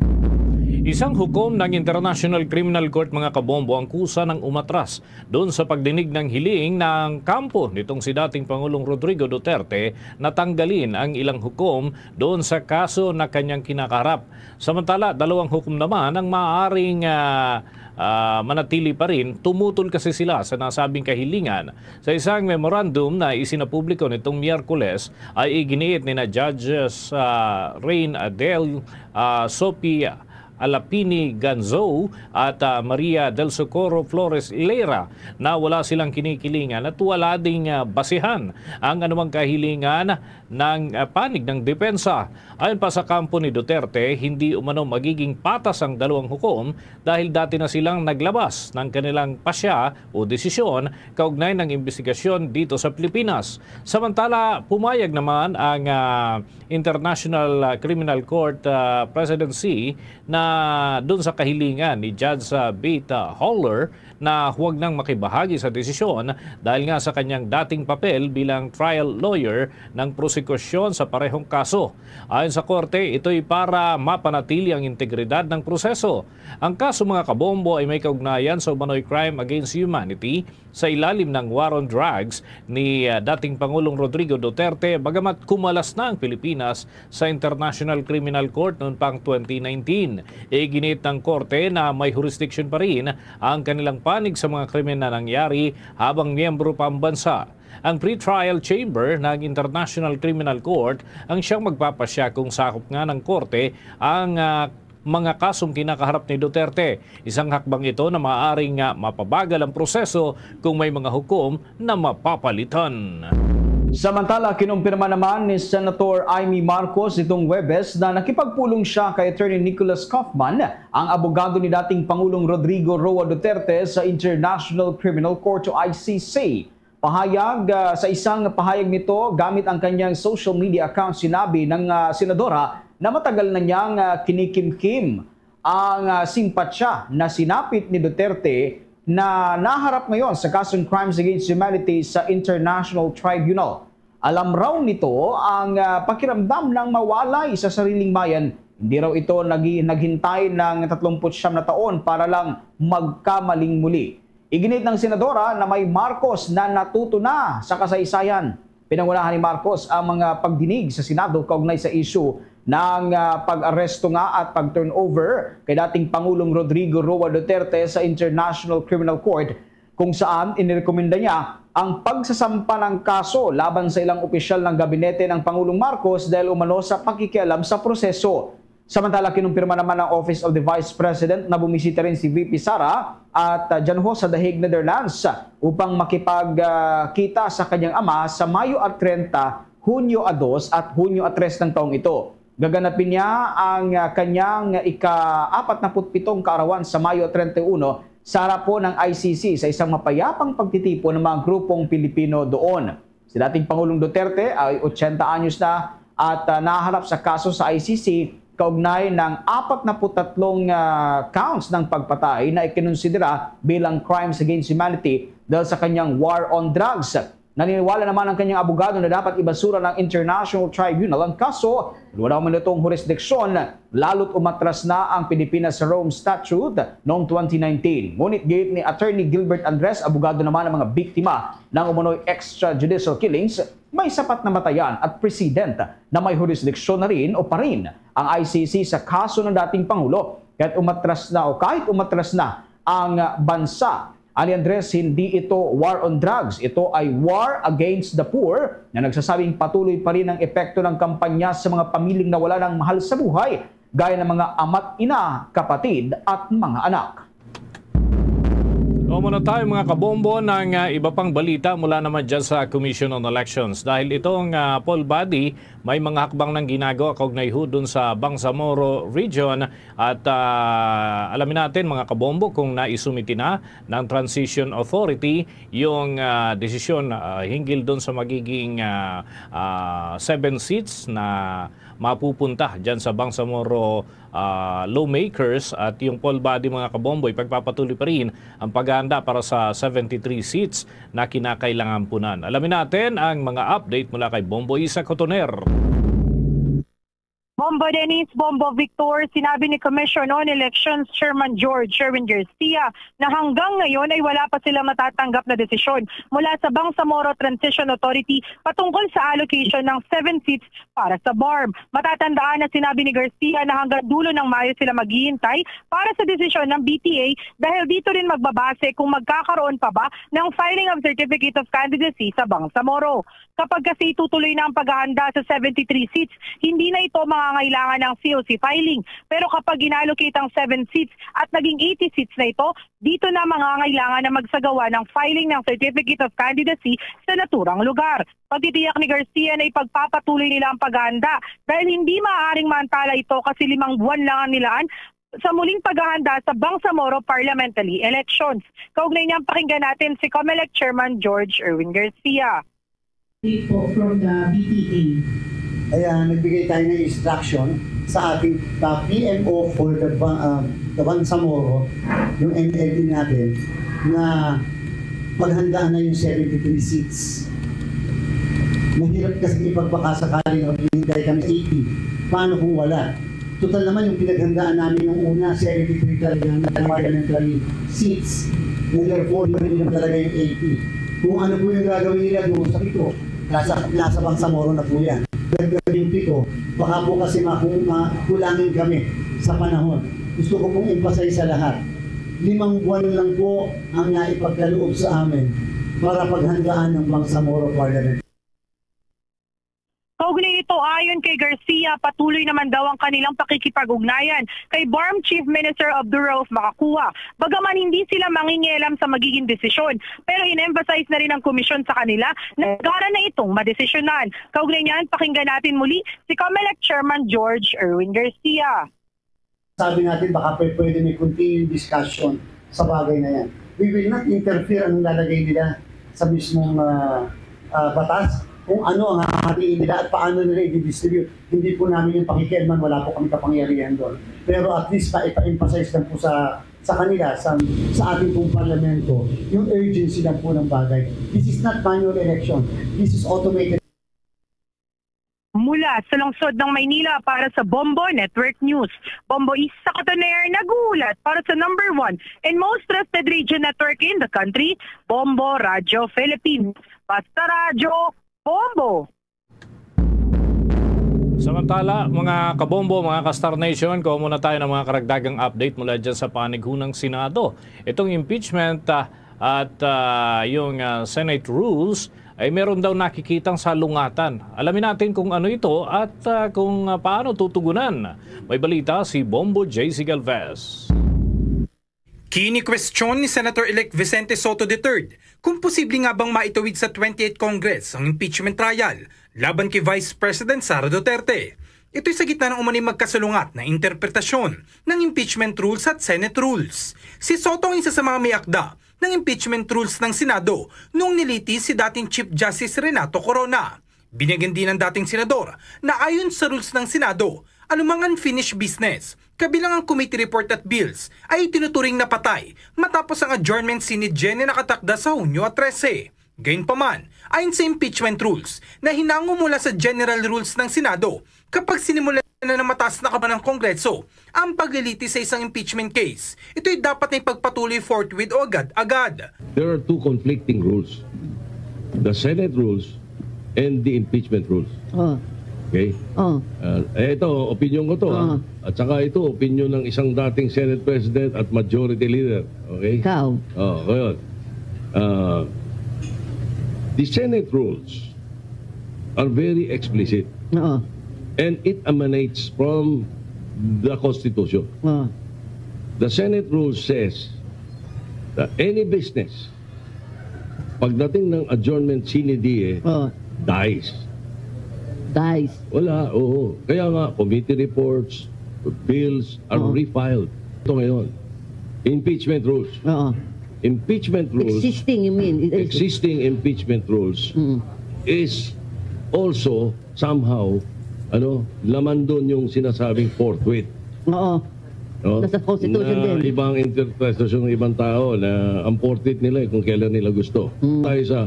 Isang hukom ng International Criminal Court, mga kabombo, ang kusa ng umatras doon sa pagdinig ng hiling ng kampo nitong si dating Pangulong Rodrigo Duterte na tanggalin ang ilang hukom doon sa kaso na kanyang kinakaharap. Samantala, dalawang hukom naman ang maaaring, ah, ah, manatili pa rin. Tumutol kasi sila sa nasabing kahilingan. Sa isang memorandum na isinapubliko nitong Miyerkules, ay iginiit ni na Judges, ah, Rain Adel, ah, Sophia Alapini Ganzo at, ah, Maria del Socorro Flores Lera na wala silang kinikilingan at wala ding, ah, basihan ang anumang kahilingan ng, ah, panig ng depensa. Ayon pa sa kampo ni Duterte, hindi umano magiging patas ang dalawang hukom dahil dati na silang naglabas ng kanilang pasya o desisyon kaugnay ng investigasyon dito sa Pilipinas. Samantala, pumayag naman ang, ah, International, ah, Criminal Court, ah, presidency na dun sa kahilingan ni Judge, ah, Beta Haller na huwag nang makibahagi sa desisyon dahil nga sa kanyang dating papel bilang trial lawyer ng prosekusyon sa parehong kaso. Ayon sa korte, ito'y para mapanatili ang integridad ng proseso. Ang kaso, mga kabombo, ay may kaugnayan sa umano'y crime against humanity sa ilalim ng war on drugs ni, ah, dating Pangulong Rodrigo Duterte, bagamat kumalas na ang Pilipinas sa International Criminal Court noon pang twenty nineteen. Iginit ng korte na may jurisdiction pa rin ang kanilang panig sa mga krimen na nangyari habang miyembro pa ang bansa. Ang pretrial chamber ng International Criminal Court ang siyang magpapasya kung sakop nga ng korte ang, ah, mga kasong kinakaharap ni Duterte. Isang hakbang ito na maaaring, ah, mapabagal ang proseso kung may mga hukom na mapapalitan. Samantala, kinumpirma naman ni Senator Imee Marcos itong Huwebes na nakipagpulong siya kay Attorney Nicholas Kaufman, ang abogado ni dating Pangulong Rodrigo Roa Duterte, sa International Criminal Court o I C C. Pahayag, ah, sa isang pahayag nito gamit ang kanyang social media account, sinabi ng, ah, senadora na matagal na niyang, ah, kinikimkim ang, ah, simpatya na sinapit ni Duterte na naharap ngayon sa kasong crimes against humanity sa International Tribunal. Alam raw nito ang, ah, pakiramdam ng mawalay sa sariling bayan. Hindi raw ito nagi-, naghintay ng tatlumpu't siyam na taon para lang magkamaling muli. Iginit ng senadora na may Marcos na natuto na sa kasaysayan. Pinangunahan ni Marcos ang mga pagdinig sa Senado kaugnay sa isyu ng, ah, pag-aresto nga at pag-turnover kay dating Pangulong Rodrigo Roa Duterte sa International Criminal Court, kung saan inirekomenda niya ang pagsasampa ng kaso laban sa ilang opisyal ng gabinete ng Pangulong Marcos dahil umano sa pakikialam sa proseso. Samantala, kinumpirma naman ng Office of the Vice President na bumisita rin si V P Sara at, ah, Jan Ho sa The Hague, Netherlands, upang makipagkita sa kanyang ama sa Mayo at treinta, Hunyo a dos at Hunyo a tres ng taong ito. Gaganapin niya ang, ah, kanyang ika-apat na put pitong kaarawan sa Mayo treinta y uno sa harap po ng I C C sa isang mapayapang pagtitipon ng mga grupong Pilipino doon. Si dating Pangulong Duterte ay ochenta anyos na at, ah, naharap sa kaso sa I C C kaugnay ng apat na put tatlong, ah, counts ng pagpatay na ikinonsidera bilang crimes against humanity dahil sa kanyang war on drugs. Naniniwala naman ang kanyang abogado na dapat ibasura ng International Tribunal ang kaso dahil wala man itong jurisdiksyon, lalo't umatras na ang Pilipinas sa Rome Statute noong twenty nineteen. Ngunit giit ni Attorney Gilbert Andres, abogado naman ng mga biktima ng umano'y extrajudicial killings, may sapat na batayan at president na may jurisdiksyon na rin o pa rin ang I C C sa kaso ng dating Pangulo kahit umatras na o kahit umatras na ang bansa. Ani Andres, hindi ito war on drugs. Ito ay war against the poor na nagsasabing patuloy pa rin ang epekto ng kampanya sa mga pamilyang nawala ng mahal sa buhay, gaya ng mga ama't ina, kapatid at mga anak. Muna tayo, mga kabombo, ng, ah, iba pang balita mula naman dyan sa Commission on Elections. Dahil itong, ah, poll body, may mga hakbang ng ginagawa kaugnay ho dun sa Bangsamoro Region. At, ah, alamin natin, mga kabombo, kung naisumiti na ng Transition Authority yung, ah, desisyon, ah, hinggil dun sa magiging, ah, ah, seven seats na mapupunta dyan sa Bangsamoro, ah, lawmakers. At yung poll body, mga kabombo, ipagpapatuloy pa rin ang paghahanda para sa seventy-three seats na kinakailangan punan. Alamin natin ang mga update mula kay Bombo Isa Cotoner. Bombo Dennis, Bombo Victor, sinabi ni Commission on Elections Chairman George Sherwin Garcia na hanggang ngayon ay wala pa sila matatanggap na desisyon mula sa Bangsamoro Transition Authority patungkol sa allocation ng seven seats para sa BARMM. Matatandaan na sinabi ni Garcia na hanggang dulo ng Mayo sila maghihintay para sa desisyon ng B T A dahil dito rin magbabase kung magkakaroon pa ba ng filing of Certificate of Candidacy sa Bangsamoro. Kapag kasi itutuloy na ang paghahanda sa seventy-three seats, hindi na ito mangangailangan ng C O C filing. Pero kapag inallocate ang seven seats at naging eighty seats na ito, dito na mangangailangan na magsagawa ng filing ng Certificate of Candidacy sa naturang lugar. Pagtitiyak ni Garcia na ipagpapatuloy nila ang paghahanda dahil hindi maaaring maantala ito kasi limang buwan lang ang nilaan sa muling paghahanda sa Bangsamoro Parliamentary Elections. Kaugnay niyan, pakinggan natin si Comelec Chairman George Erwin Garcia. People from the B T A. Kaya nagbigay tayo ng instruction sa ating, uh, P M O for the Ba-, uh, the Bangsamoro, yung M L E natin, na paghandaan na yung seventy-three seats. Mahirap kasi ipagpakasakali na maghihintay kami eighty. Paano kung wala? Total naman, yung pinaghandaan namin nung una, seventy-three talaga ang parliamentary seats. And therefore, hindi naman talaga yung eighty. Kung ano po yung gagawin nila doon sa pito, nasa, nasa Bangsamoro na po yan. Dagdag yung pito, baka po kasi maku-, makulangin kami sa panahon. Gusto ko pong emphasize sa lahat, limang buwan lang po ang naipagkaloob sa amin para paghandaan ng Bangsamoro Parliament. Kaugnay nito, ayon kay Garcia, patuloy naman daw ang kanilang pakikipag-ugnayan kay BARMM Chief Minister Abdulrauf Makakuwa. Bagaman hindi sila mangingialam sa magiging desisyon, pero in-emphasize na rin ang komisyon sa kanila na gara na itong madesisyonan. Kaugnay niyan, pakinggan natin muli si Comelec Chairman George Erwin Garcia. Sabi natin, baka pwe-, pwede may continuing discussion sa bagay na yan. We will not interfere anong lalagay nila sa mismong, ah, ah, batas, kung ano ang hahatiin nila at paano nila i-distribute. Hindi po namin yung pakikialaman, wala po kami kapangyarihan doon. Pero at least, pa, ipa-emphasize lang po sa, sa kanila, sa, sa ating pong parlamento, yung urgency lang po ng bagay. This is not manual election. This is automated. Mula sa lungsod ng Maynila para sa Bombo Network News, Bombo Isa Cotoner nag-uulat para sa number one and most trusted radio network in the country, Bombo Radyo Philippines. Basta radyo, Bombo! Samantala, mga kabombo, mga ka-Star Nation, kuha muna tayo ng mga karagdagang update mula dyan sa panigho ng Senado. Itong impeachment, ah, at, ah, yung, ah, Senate rules ay meron daw nakikitang salungatan. Alamin natin kung ano ito at, ah, kung, ah, paano tutugunan. May balita si Bombo J C Galvez. Kini kwestiyon ni Senator-elect Vicente Sotto the third kung posible nga bang maitawid sa twenty-eighth Congress ang impeachment trial laban kay Vice President Sara Duterte. Ito'y sa gitna ng umano'y magkasalungat na interpretasyon ng impeachment rules at Senate rules. Si Sotto ang isa sa mga may akda ng impeachment rules ng Senado noong nilitis si dating Chief Justice Renato Corona. Binyagan din ng dating senador na ayon sa rules ng Senado, anumang unfinished business, kabilang ang committee report at bills, ay itinuturing na patay matapos ang adjournment sine die na nakatakda sa Hunyo trese. Gayunpaman, ayon sa impeachment rules na hinango mula sa general rules ng Senado, kapag sinimulan na ng mataas na kamara ng Kongreso ang paglilitis sa isang impeachment case, ito'y dapat na ipagpatuloy forthwith o agad-agad. There are two conflicting rules, the Senate rules and the impeachment rules. Oh. Okay? Oh. Ah, eh, ito, opinion ko to, ah. Oh. At saka ito, opinion ng isang dating Senate President at Majority Leader. Okay? Ikaw. Oh, ngayon. Ah, the Senate rules are very explicit. Oo. And it emanates from the Constitution. Oo. The Senate rule says that any business, pagdating ng adjournment sine die, Oo. dies. Dies. Wala, oo. Kaya nga, committee reports, bills are Oo. refiled. Ito ngayon, impeachment rules. Oo. Impeachment rules. Existing, you mean? It is Existing impeachment rules Mm. is also somehow, ano, laman doon yung sinasabing forthwith. Oo. No? Nasa Constitution Na din. Ibang interpretasyon ng ibang tao na ang forthwith nila eh, kung kailan nila gusto. Mm. Tayo sa,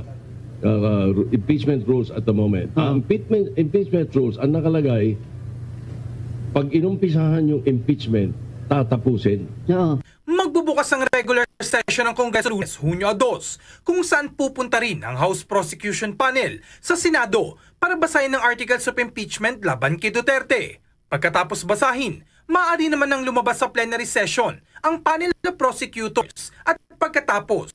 uh, impeachment rules at the moment. Ah. Ang impeachment, impeachment rules, ang nakalagay, Pag inumpisahan yung impeachment, tatapusin. Oo. Magbubukas ang regular session ng Kongreso Lunes, Hunyo dos, kung saan pupunta rin ang House Prosecution Panel sa Senado para basahin ang articles of impeachment laban kay Duterte. Pagkatapos basahin, maaari naman nang lumabas sa plenary session ang panel of prosecutors at pagkatapos,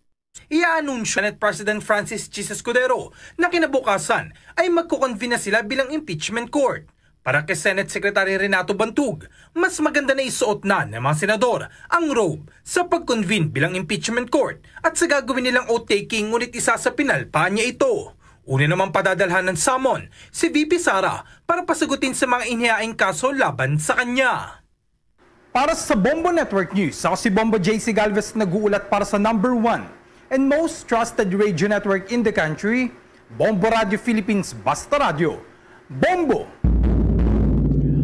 iaanunsyo Senate President Francis Chiz Escudero na kinabukasan ay magkukonvene na sila bilang impeachment court. Para kay Senate Secretary Renato Bantug, mas maganda na isuot na ng mga senador ang robe sa pag-convene bilang impeachment court at sa gagawin nilang oath-taking, ngunit isasapinal pa niya ito. Una namang padadalhan ng summon si V P Sara para pasagutin sa mga inihaing kaso laban sa kanya. Para sa Bombo Network News, ako si Bombo J C Galvez, nag-uulat para sa number one and most trusted radio network in the country, Bombo Radio Philippines, Basta Radio. Bombo!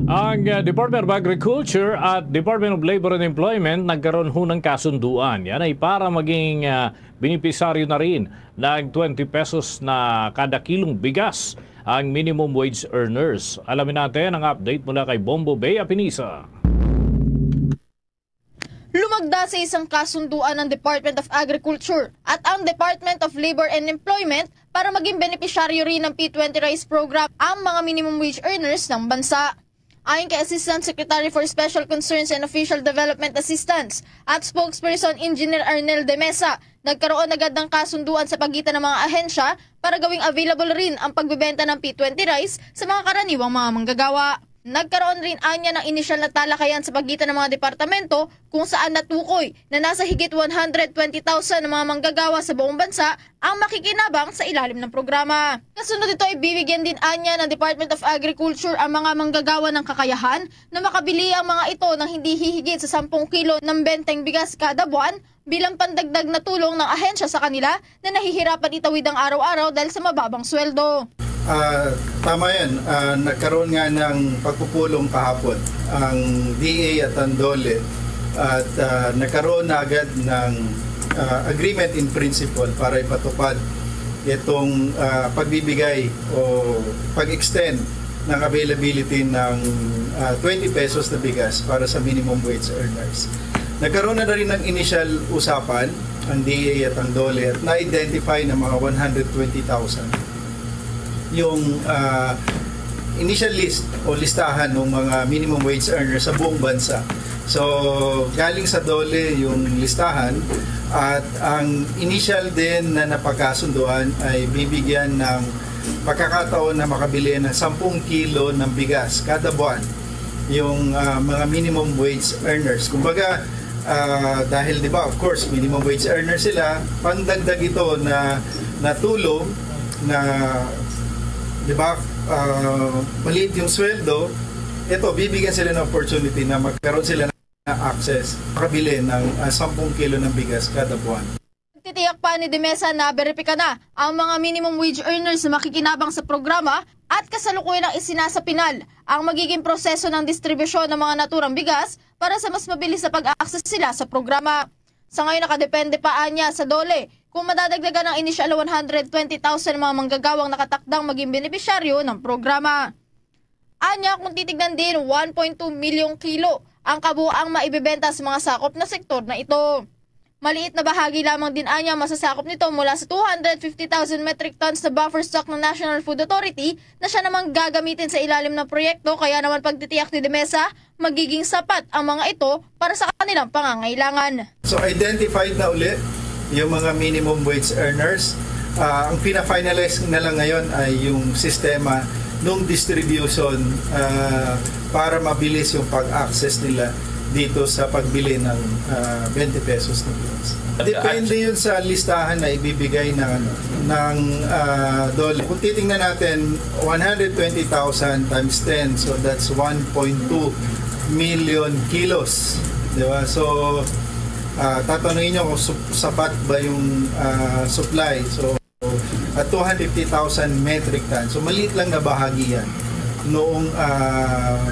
Ang uh, Department of Agriculture at Department of Labor and Employment nagkaroon ho ng kasunduan. Yan ay para maging uh, benepisaryo na rin ng twenty pesos na kada kilong bigas ang minimum wage earners. Alamin natin ang update mula kay Bombo Bea Pinisa. Lumagda sa isang kasunduan ang Department of Agriculture at ang Department of Labor and Employment para maging benepisyaryo rin ng P twenty Rice Program ang mga minimum wage earners ng bansa. Ayon kay Assistant Secretary for Special Concerns and Official Development Assistance at Spokesperson Engineer Arnel de Mesa, nagkaroon agad ng kasunduan sa pagitan ng mga ahensya para gawing available rin ang pagbebenta ng P twenty rice sa mga karaniwang mga manggagawa. Nagkaroon rin anya ng inisyal na talakayan sa pagitan ng mga departamento kung saan natukoy na nasa higit one hundred twenty thousand na mga manggagawa sa buong bansa ang makikinabang sa ilalim ng programa. Kasunod nito ay bibigyan din anya ng Department of Agriculture ang mga manggagawa ng kakayahan na makabili ang mga ito ng hindi hihigit sa sampung kilo ng benteng bigas kada buwan bilang pandagdag na tulong ng ahensya sa kanila na nahihirapan itawid ang araw-araw dahil sa mababang sweldo. Ah, tama yan. Ah, nagkaroon nga ng pagpupulong kahapon ang D A at ang DOLE at ah, nagkaroon na agad ng ah, agreement in principle para ipatupad itong ah, pagbibigay o pag-extend ng availability ng ah, twenty pesos na bigas para sa minimum wage earners. Nagkaroon na rin ng initial usapan ang D A at ang DOLE at na-identify ng mga one hundred twenty thousand yung ah, initial list o listahan ng mga minimum wage earners sa buong bansa. So, galing sa DOLE yung listahan at ang initial din na napagkasunduan ay bibigyan ng pagkakataon na makabili ng sampung kilo ng bigas kada buwan yung ah, mga minimum wage earners. Kumbaga, ah, dahil, di ba, of course, minimum wage earner sila, pandagdag ito na, na tulong na, di ba, ah, maliit yung sweldo, ito, bibigyan sila ng opportunity na magkaroon sila ng access, makabili ng ah, sampung kilo ng bigas kada buwan. Titiyak pa ni Demesa na beripika na ang mga minimum wage earners na makikinabang sa programa at kasalukuyan ang isinasapinal ang magiging proseso ng distribusyon ng mga naturang bigas para sa mas mabilis na pag-access sila sa programa. Sa ngayon, nakadepende pa anya sa DOLE kung madadagdagan ang inisyal one hundred twenty thousand mga manggagawang nakatakdang maging benepisyaryo ng programa. Anya, kung titignan din, one point two milyong kilo ang kabuoang maibebenta sa mga sakop na sektor na ito. Maliit na bahagi lamang din anya masasakop nito mula sa two hundred fifty thousand metric tons na buffer stock ng National Food Authority na siya namang gagamitin sa ilalim ng proyekto, kaya naman pagtitiyak ni Demesa, magiging sapat ang mga ito para sa kanilang pangangailangan. So identified na uli yung mga minimum wage earners. Ah, ang pina-finalize na lang ngayon ay yung sistema ng distribution ah, para mabilis yung pag-access nila dito sa pagbili ng ah, twenty pesos na bills. Depende yun sa listahan na ibibigay ng ano, ng ah, DOLE. Kung titingnan natin, one hundred twenty thousand times ten, so that's one point two million kilos, di ba? So ah, tatanungin nyo kung sup- sapat ba yung ah, supply. So at two hundred fifty thousand metric tons. So maliit lang na bahagi yan noong ah,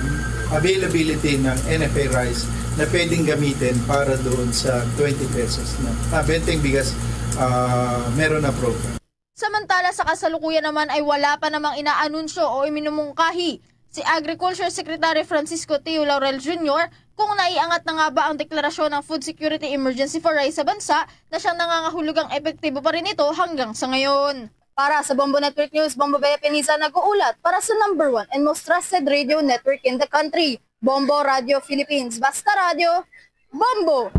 availability ng N F A rice na pwedeng gamitin para doon sa twenty pesos na ah, benteng bigas ah, meron na program. Samantala, sa kasalukuyan naman ay wala pa namang inaanunsyo o iminumungkahi si Agriculture Secretary Francisco Teo Laurel Junior kung naiangat na nga ba ang deklarasyon ng Food Security Emergency for Rice sa bansa na siyang nangangahulugang epektibo pa rin ito hanggang sa ngayon. Para sa Bombo Network News, Bombo Bella Pinisa nag-uulat para sa number one and most trusted radio network in the country, Bombo Radio Philippines. Basta radyo, Bombo!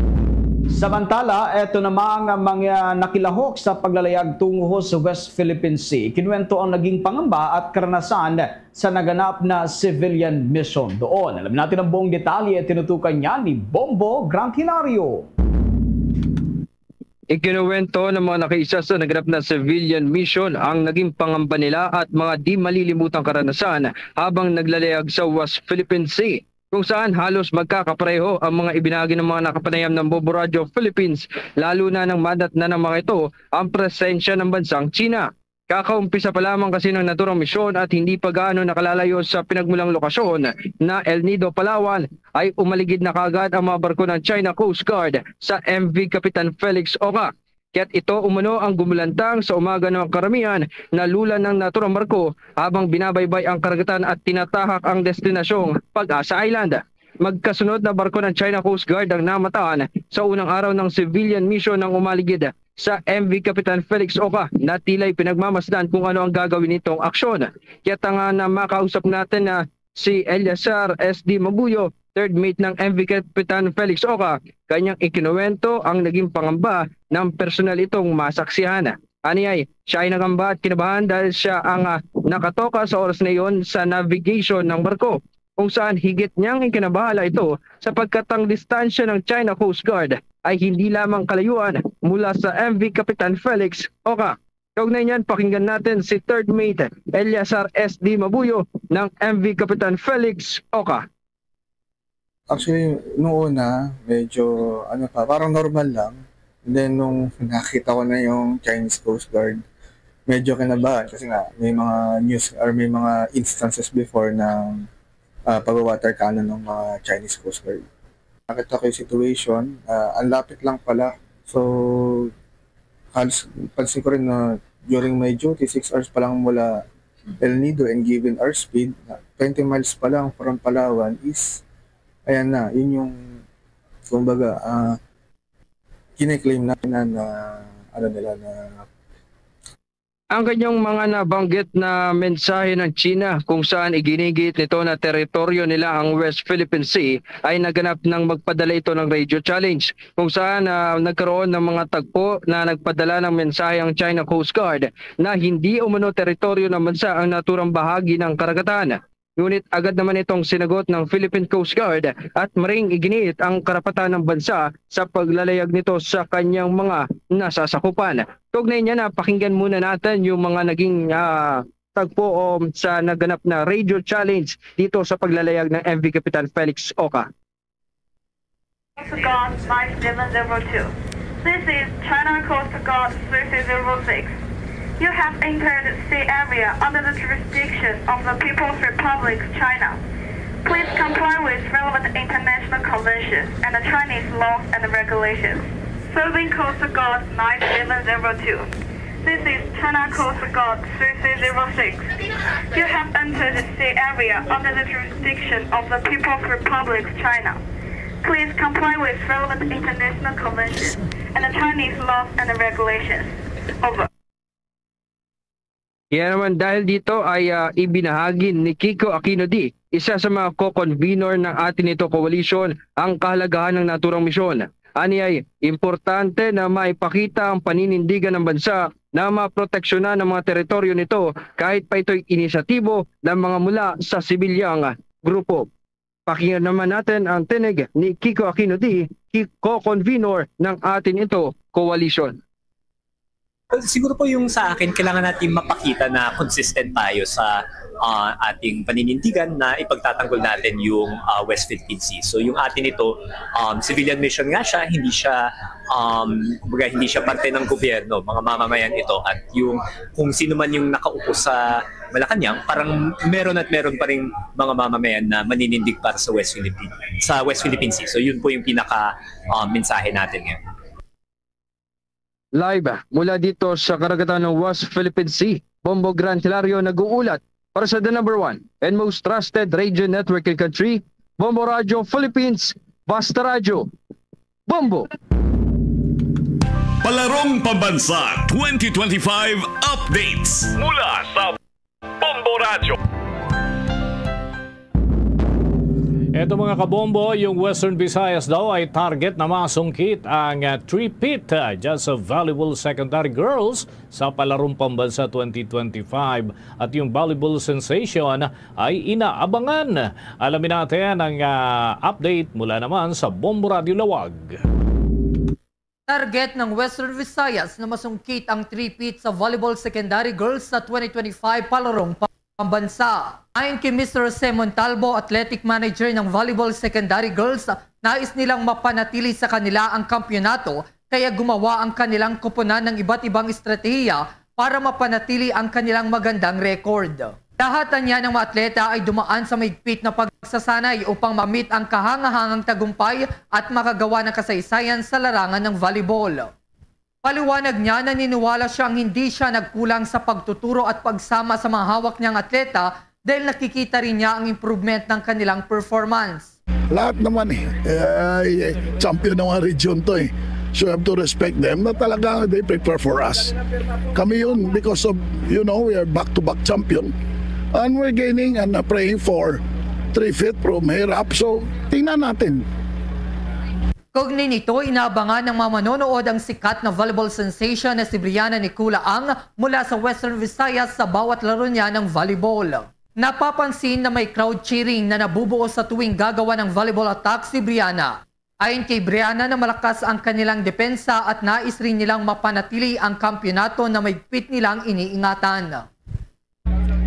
Samantala, eto namang mga nakilahok sa paglalayag tungo sa West Philippine Sea. Kinuwento ang naging pangamba at karanasan sa naganap na civilian mission doon. Alamin natin ang buong detalye, tinutukan niya ni Bombo Grant Hilario. Ikinuwento ng mga nakiisa sa naganap na civilian mission ang naging pangamba nila at mga di malilimutang karanasan habang naglalayag sa West Philippine Sea, kung saan halos magkakapareho ang mga ibinahagi ng mga nakapanayam ng Bombo Radio Philippines, lalo na nang madatnan ng mga ito ang presensya ng bansang China. Kakaumpisa pa lamang kasi ng naturang misyon at hindi pa gaano nakalalayo sa pinagmulang lokasyon na El Nido, Palawan, ay umaligid na kaagad ang mga barko ng China Coast Guard sa M V Kapitan Felix Oka. Kaya't ito umano ang gumulantang sa umaga ng karamihan na lula ng naturang barko habang binabaybay ang karagatan at tinatahak ang destinasyong Pag-asa Island. Magkasunod na barko ng China Coast Guard ang namatayan sa unang araw ng civilian mission ng umaligid sa M V Kapitan Felix Oka na tila'y pinagmamasdan kung ano ang gagawin nitong aksyon. Kaya tanga na makausap natin na si Eliazar S D Mabuyo, third mate ng M V Kapitan Felix Oka, kanyang ikinuwento ang naging pangamba ng personal itong masaksihan. Aniyay, siya ay nangamba at kinabahan dahil siya ang, ah, nakatoka sa oras na iyon sa navigation ng barko, kung saan higit niyang ikinabahala ito sapagkat ang distansya ng China Coast Guard ay hindi lamang kalayuan mula sa M V Kapitan Felix Oka. Kaugnay niyan, pakinggan natin si Third Mate Eliazar S D Mabuyo ng M V Kapitan Felix Oka. Actually, nung una, medyo, ano pa, parang normal lang. And then, nung nakita ko na yung Chinese Coast Guard, medyo kinabahan kasi nga may mga news or may mga instances before ng, ah, pag-water cannon ng mga Chinese Coast Guard. Nakita ko yung situation, ah, ang lapit lang pala. So, halos pansin ko rin na during my duty, six hours pa lang mula El Nido and given our speed, na twenty miles pa lang from Palawan is, ayan na, yun yung, kumbaga, ah, kiniklaim na, na, na, ano nila, na Ang kanyang mga nabanggit na mensahe ng China, kung saan iginigiit nito na teritoryo nila ang West Philippine Sea, ay naganap nang magpadala ito ng radio challenge, kung saan, ah, nagkaroon ng mga tagpo na nagpadala ng mensahe ang China Coast Guard na hindi umano teritoryo ng bansa ang naturang bahagi ng karagatan. Ngunit agad naman itong sinagot ng Philippine Coast Guard at maring iginiit ang karapatan ng bansa sa paglalayag nito sa kanyang mga nasasakupan. Kaugnay niya, napakinggan muna natin yung mga naging, ah, tagpo o sa naganap na radio challenge dito sa paglalayag ng M V Kapitan Felix Oka. Coast Guard nine seven zero two. This is China Coast Guard three three zero six. You have entered sea area under the jurisdiction of the People's Republic of China. Please comply with relevant international conventions and the Chinese laws and regulations. Serving Coast Guard nine seven zero two. This is China Coast Guard three three zero six. You have entered the sea area under the jurisdiction of the People's Republic of China. Please comply with relevant international conventions and the Chinese laws and regulations. Over. Kaya naman dahil dito ay, ah, ibinahagi ni Kiko Aquino D, isa sa mga co-convenor ng Atin Ito Coalition, ang kahalagahan ng naturang misyon. Ani ay importante na maipakita ang paninindigan ng bansa na maproteksyonan ang mga teritoryo nito kahit pa ito'y inisyatibo ng mga mula sa sibilyang grupo. Pakinggan naman natin ang tinig ni Kiko Aquino D, ki-, co-convenor ng Atin Ito Coalition. Well, siguro po yung sa akin, kailangan natin mapakita na consistent tayo sa, ah, ating paninindigan na ipagtatanggol natin yung, ah, West Philippine Sea. So yung Atin Ito, um, civilian mission nga siya, hindi siya, um, kumbaga, hindi siya parte ng gobyerno, mga mamamayan ito. At yung kung sino man yung nakaupo sa Malacañang, parang meron at meron pa rin mga mamamayan na maninindig para sa West Philippine, sa West Philippine Sea. So yun po yung pinaka, ah, mensahe natin ngayon. Live mula dito sa karagatan ng West Philippine Sea, Bombo Grant Hilario nag-uulat Para sa the number one and most trusted radio network in country, Bombo Radio Philippines, Basta Radyo, Bombo! Palarong Pambansa twenty twenty-five Updates mula sa Bombo Radyo. Eto, mga kabombo, yung Western Visayas daw ay target na masungkit ang, ah, three-peat, ah, dyan sa volleyball secondary girls sa Palarong Pambansa twenty twenty-five. At yung volleyball sensation ay inaabangan. Alamin natin ang, ah, update mula naman sa Bombo Radio Lawag. Target ng Western Visayas na masungkit ang three-peat sa volleyball secondary girls sa twenty twenty-five Palarong Pambansa. Ayon kay Mister Jose Montalvo, athletic manager ng volleyball secondary girls, nais nilang mapanatili sa kanila ang kampiyonato, kaya gumawa ang kanilang koponan ng iba't ibang estratehiya para mapanatili ang kanilang magandang record. Lahat anya ng mga atleta ay dumaan sa mahigpit na pagsasanay upang ma-meet ang kahangahangang tagumpay at makagawa ng kasaysayan sa larangan ng volleyball. Paliwanag niya, naniniwala siyang hindi siya nagkulang sa pagtuturo at pagsama sa mga hawak niyang atleta dahil nakikita rin niya ang improvement ng kanilang performance. Lahat naman eh, eh, ay, eh, champion ng mga region to eh. So you have to respect them na talaga they prepare for us. Kami yun because of, you know, we are back-to-back champion. And we're gaining and uh, praying for three feet from here up. So tingnan natin. Kaugnay nito, inaabangan ng mga manonood ang sikat na volleyball sensation na si Brianna Nicula Ang mula sa Western Visayas sa bawat laro niya ng volleyball. Napapansin na may crowd cheering na nabubuo sa tuwing gagawa ng volleyball attack si Brianna. Ayon kay Brianna na malakas ang kanilang depensa at nais rin nilang mapanatili ang kampiyonato na mahigpit nilang iniingatan.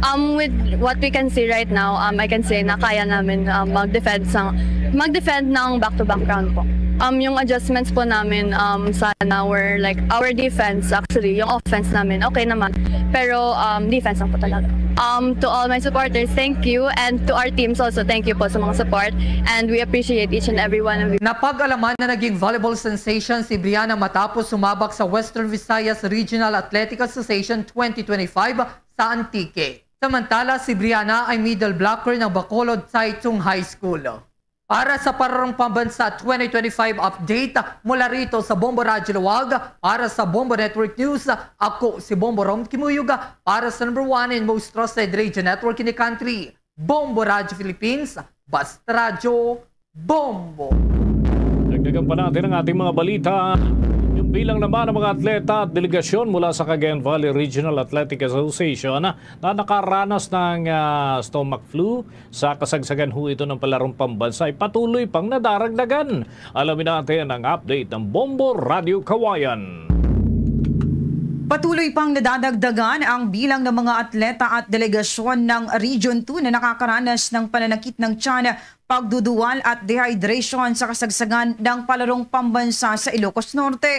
Um, with what we can see right now, um, I can say na kaya namin, um, mag-defend sa, mag-defend ng back-to-back round po. Um, yung adjustments po namin, um, sa our, like, our defense, actually, yung offense namin, okay naman. Pero, um, defense lang po talaga. Um, to all my supporters, thank you. And to our teams also, thank you po sa mga support. And we appreciate each and every one of you. Napag-alaman na naging volleyball sensation si Brianna matapos sumabak sa Western Visayas Regional Athletic Association twenty twenty-five sa Antique. Samantala, si Brianna ay middle blocker ng Bacolod Taichung High School. Para sa Palarong Pambansa twenty twenty-five update, mula rito sa Bombo Radyo Lawag, para sa Bombo Network News, ako si Bombo Rom Kimuyog, para sa number one and most trusted radio network in the country, Bombo Radyo Philippines, Basta Radyo, Bombo. Dagdagan pa natin ang ating mga balita. Yung bilang naman ng mga atleta at delegasyon mula sa Cagayan Valley Regional Athletic Association na nakaranas ng, ah, stomach flu sa kasagsagan ho ito ng Palarong Pambansa ay patuloy pang nadaragdagan. Alamin natin ang update ng Bombo Radyo Kawayan. Patuloy pang nadadagdagan ang bilang ng mga atleta at delegasyon ng Region two na nakakaranas ng pananakit ng tiyan, pagduduwal at dehydration sa kasagsagan ng Palarong Pambansa sa Ilocos Norte.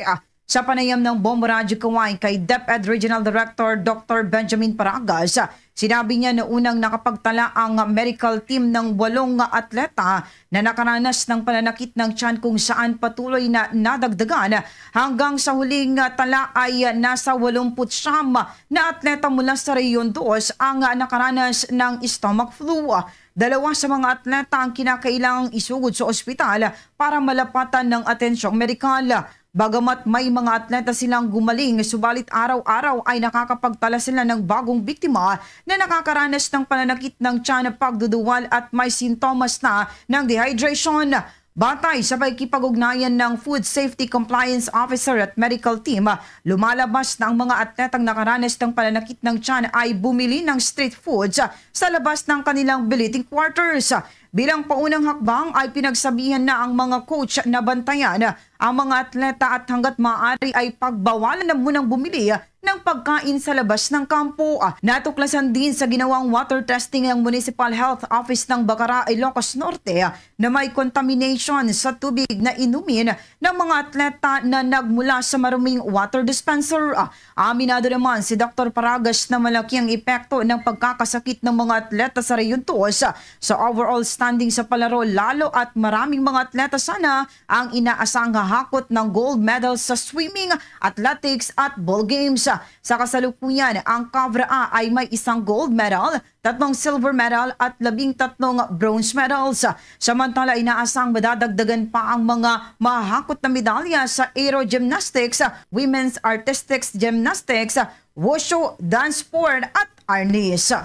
Sa panayam ng Bombo Radyo Kaway kay DepEd Regional Director Doctor Benjamin Paragas, sinabi niya na unang nakapagtala ang medical team ng walong atleta na nakaranas ng pananakit ng tiyan, kung saan patuloy na nadagdagan. Hanggang sa huling tala ay nasa walumput siyam na atleta mula sa Rehiyon Dos ang nakaranas ng stomach flu. Dalawa sa mga atleta ang kinakailangang isugod sa ospital para malapatan ng atensyong medikal. Bagamat may mga atleta silang gumaling, subalit araw-araw ay nakakapagtala sila ng bagong biktima na nakakaranas ng pananakit ng tiyan, pagduduwal at may sintomas na ng dehydration. Batay sa pakikipag-ugnayan ng Food Safety Compliance Officer at Medical Team, lumalabas na ang mga atletang nakaranas ng pananakit ng tiyan ay bumili ng street foods sa labas ng kanilang billeting quarters. Bilang paunang hakbang ay pinagsabihan na ang mga coach na bantayan ang mga atleta at hanggat maaari ay pagbawalan na munang bumili ng pagkain sa labas ng kampo. Natuklasan din sa ginawang water testing ng Municipal Health Office ng Bacara, Ilocos Norte, na may contamination sa tubig na inumin ng mga atleta na nagmula sa maruming water dispenser. Aminado naman si Doctor Paragas na malaki ang epekto ng pagkakasakit ng mga atleta sa Rehiyon Dos sa overall standing sa palaro, lalo at maraming mga atleta sana ang inaasang nakahakot ng gold medal sa swimming, athletics at ball games. Sa kasalukuyan, ang Cavra A ay may isang gold medal, tatlong silver medal at labing tatlong bronze medals. Samantala, inaasang madadagdagan pa ang mga mahakot na medalya sa aero gymnastics, women's artistics gymnastics, wushu, dance sport at arnis.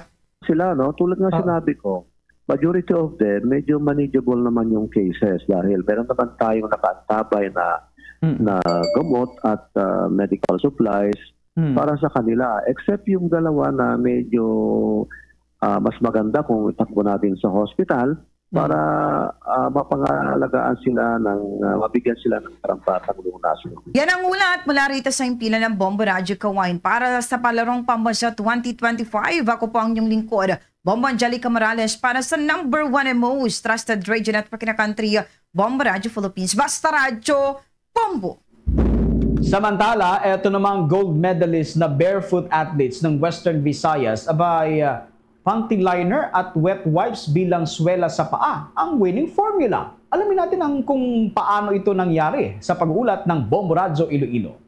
Sila, no? Tulad nga Oo. sinabi ko, majority of them, medyo manageable naman yung cases dahil meron naman tayong nakaantabay na Mm. na gamot at ah, medical supplies Mm. para sa kanila. Except yung dalawa na medyo ah, mas maganda kung itakbo natin sa hospital para ah, mapangalagaan sila ng ah, mabigyan sila ng karampatang lunas. Yan ang ulat mula rito sa himpilan ng Bombo Radyo Kawain. Para sa Palarong Pambansa twenty twenty-five, ako po ang inyong lingkod, Bombo Angelica Morales, para sa number one and most trusted radio network in the country, Bombo Radyo Philippines. Basta Radyo, Bombo! Samantala, eto namang gold medalist na barefoot athletes ng Western Visayas, abay, ah, panty liner at wet wipes bilang swela sa paa ang winning formula. Alamin natin ang kung paano ito nangyari sa pag-ulat ng Bombo Radyo Iloilo.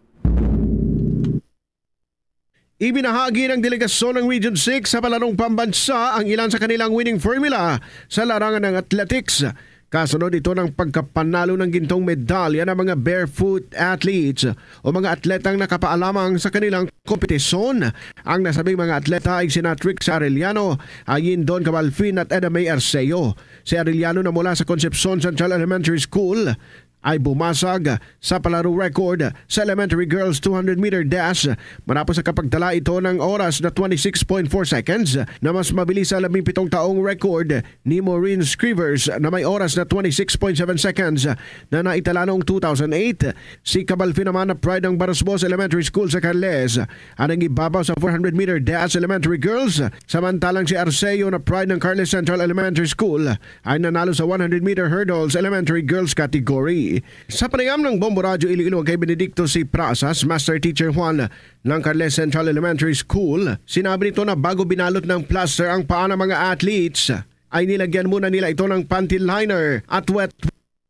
Ibinahagi ng delegasyon ng Region six sa Palarong Pambansa ang ilan sa kanilang winning formula sa larangan ng athletics. Kasunod ito ng pagkapanalo ng gintong medalya ng mga barefoot athletes o mga atletang nakapaalamang sa kanilang kompetisyon. Ang nasabing mga atleta ay sina Trix Arellano, Ayin Don Cabalfin at Eda May Arceo. Si Arellano na mula sa Concepcion Central Elementary School ay bumasag sa palaro record sa elementary girls two hundred meter dash matapos nakapagtala ito ng oras na twenty-six point four seconds, na mas mabilis sa labing pitong taong record ni Maureen Scrivers na may oras na twenty-six point seven seconds na naitala noong two thousand eight. Si Cabalfin naman na pride ng Barosbos Elementary School sa Carles, ang ibabaw sa four hundred meter dash elementary girls, samantalang si Arceo na pride ng Carles Central Elementary School ay nanalo sa one hundred meter hurdles elementary girls category. Sa panayam ng Bombo Radyo Iloilo kay Benedicto C. Prasas, Master Teacher one ng Carles Central Elementary School, sinabi nito na bago binalot ng plaster ang paa ng mga athletes, ay nilagyan muna nila ito ng panty liner at wet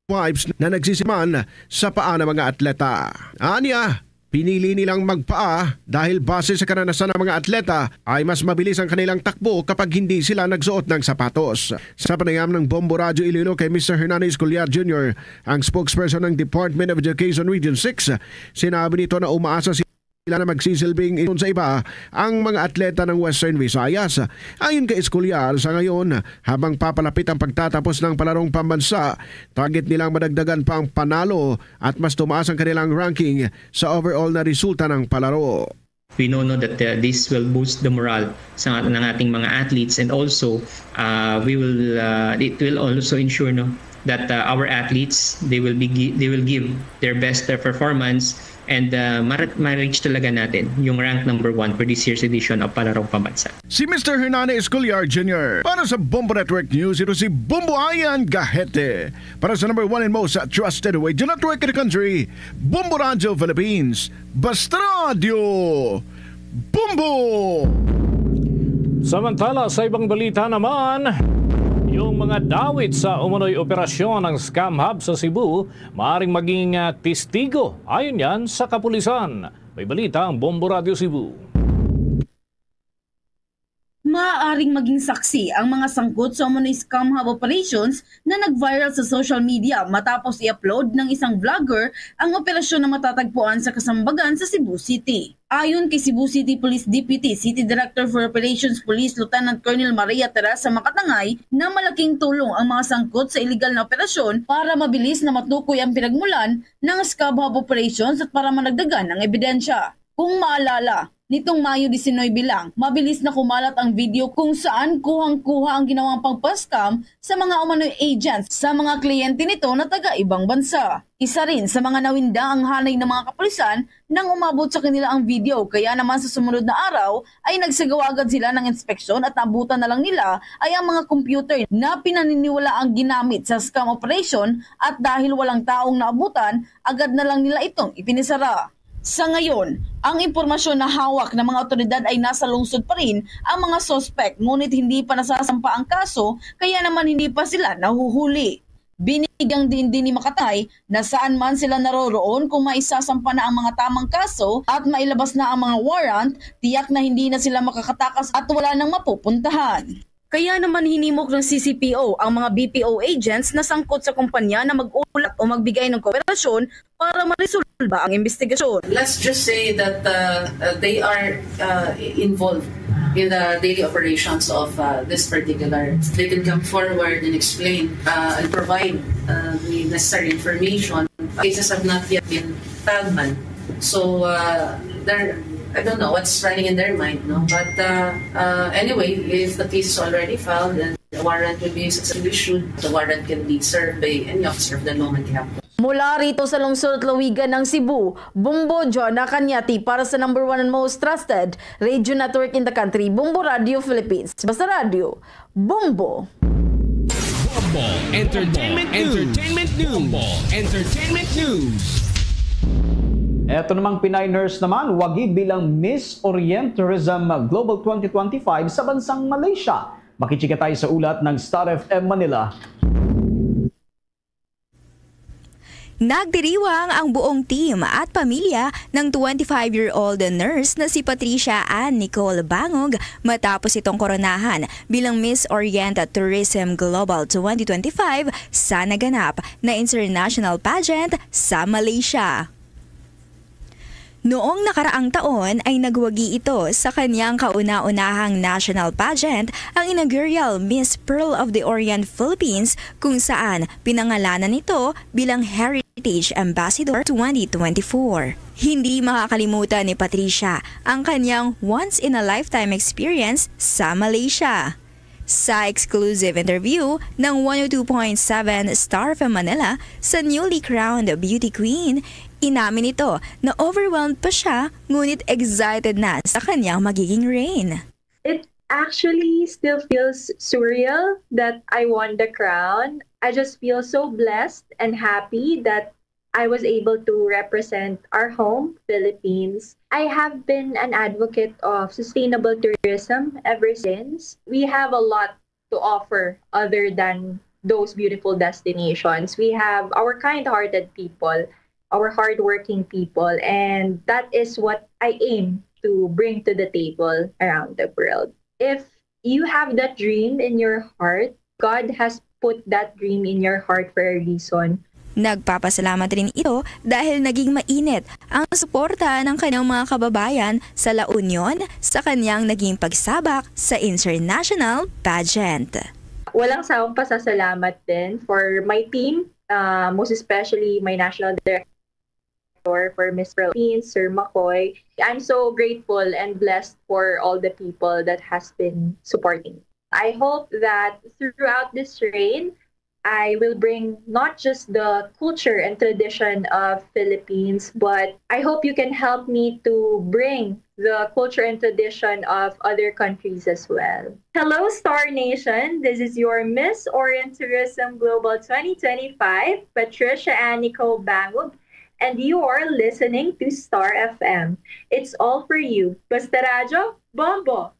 wipes na nagsisiman sa paa ng mga atleta. Anya, pinili nilang magpaa dahil base sa karanasan ng mga atleta ay mas mabilis ang kanilang takbo kapag hindi sila nagsuot ng sapatos. Sa panayam ng Bombo Radyo Iloilo kay Mister Hernani Escolar Junior, ang spokesperson ng Department of Education Region six, sinabi nito na umaasa sila na magsisilbing inspirasyon sa iba ang mga atleta ng Western Visayas. Ayon kay Escolar, sa ngayon, habang papalapit ang pagtatapos ng palarong pambansa, target nilang madagdagan pa ang panalo at mas tumaas ang kanilang ranking sa overall na resulta ng palaro. We know, no, that uh, this will boost the morale sa ng ating mga athletes, and also uh, we will uh, it will also ensure, no, that uh, our athletes, they will be gi- they will give their best uh, performance, and uh, ma-, ma-reach talaga natin yung rank number one for this year's edition of Palarong Pambansa. Si Mister Hernani Escolar Junior para sa Bombo Network News. Ito si Bombo Ayan Gahete para sa number one and most trusted radio network in the country, Bombo Radyo Philippines. Basta Radyo Bombo! Samantala, sa ibang balita naman, yung mga dawit sa umano'y operasyon ng Scam Hub sa Cebu maaring maging ah, testigo, ayon yan sa kapulisan. May balita ang Bombo Radyo Cebu. Maaaring maging saksi ang mga sangkot sa umano'y Scam Hub operations na nag-viral sa social media matapos i-upload ng isang vlogger ang operasyon na matatagpuan sa Kasambagan sa Cebu City. Ayon kay Cebu City Police Deputy City Director for Operations Police Lieutenant Colonel Maria Teresa Makatangay, na malaking tulong ang mga sangkot sa iligal na operasyon para mabilis na matukoy ang pinagmulan ng Scam Hub operations at para madagdagan ang ebidensya. Kung maalala, nitong Mayo diecinuebe lang, mabilis na kumalat ang video kung saan kuhang-kuha ang ginawang pagpa-scam sa mga umano'y agents sa mga kliyente nito na taga ibang bansa. Isa rin sa mga nawinda ang hanay ng mga kapulisan nang umabot sa kanila ang video, kaya naman sa sumunod na araw ay nagsagawa agad sila ng inspeksyon at naabutan na lang nila ay ang mga computer na pinaniniwala ang ginamit sa scam operation, at dahil walang taong naabutan, agad na lang nila itong ipinisara. Sa ngayon, ang impormasyon na hawak ng mga otoridad ay nasa lungsod pa rin ang mga suspect, ngunit hindi pa nasasampa ang kaso, kaya naman hindi pa sila nahuhuli. Binigyang diin din ni Makatay na saan man sila naroroon, kung maisasampa na ang mga tamang kaso at mailabas na ang mga warrant, tiyak na hindi na sila makakatakas at wala nang mapupuntahan. Kaya naman hinimok ng C C P O ang mga B P O agents na sangkot sa kumpanya na mag-ulat o magbigay ng kooperasyon para maresolba ang investigasyon. Let's just say that uh, uh, they are uh, involved in the daily operations of uh, this particular. They can come forward and explain uh, and provide uh, the necessary information. Cases have not yet been filed, man. So uh, there, I don't know what's running in their mind, no. But uh, uh, anyway, if the case is already filed and the warrant will be successfully issued, the warrant can be served by any officer of the law on behalf. Mula rito sa lungsod at lawigan ng Cebu, Bombo John Nakanyati para sa number one and most trusted radio network in the country, Bombo Radio Philippines. Basta Radio, Bombo! Bombo Entertainment News. Entertainment News. Bombo Entertainment News. Eto namang Pinay nurse naman wagi bilang Miss Orient Tourism Global twenty twenty-five sa bansang Malaysia. Makichika tayo sa ulat ng Star F M Manila. Nagdiriwang ang buong team at pamilya ng twenty-five-year-old nurse na si Patricia Ann Nicole Bangog matapos itong koronahan bilang Miss Orient Tourism Global twenty twenty-five sa naganap na international pageant sa Malaysia. Noong nakaraang taon ay nagwagi ito sa kanyang kauna-unahang national pageant, ang inaugural Miss Pearl of the Orient Philippines, kung saan pinangalanan ito bilang Heritage Ambassador twenty twenty-four. Hindi makakalimutan ni Patricia ang kanyang once-in-a-lifetime experience sa Malaysia. Sa exclusive interview ng one oh two point seven Star F M Manila sa newly crowned beauty queen, inamin nito na overwhelmed pa siya ngunit excited na sa kanyang magiging reign. It actually still feels surreal that I won the crown. I just feel so blessed and happy that I was able to represent our home, Philippines. I have been an advocate of sustainable tourism ever since. We have a lot to offer other than those beautiful destinations. We have our kind-hearted people, our hardworking people, and that is what I aim to bring to the table around the world. If you have that dream in your heart, God has put that dream in your heart for a reason. Nagpapasalamat rin ito dahil naging mainit ang suporta ng kanyang mga kababayan sa La Union sa kanyang naging pagsabak sa international pageant. Walang sawang pasasalamat din for my team, uh, most especially my national director for Miss Philippines, Sir Makoy. I'm so grateful and blessed for all the people that has been supporting. I hope that throughout this reign, I will bring not just the culture and tradition of Philippines, but I hope you can help me to bring the culture and tradition of other countries as well. Hello, Star Nation. This is your Miss Orient Tourism Global twenty twenty-five, Patricia Ann Nicole Bangog, and you are listening to Star F M. It's all for you. Basta Radyo, Bombo!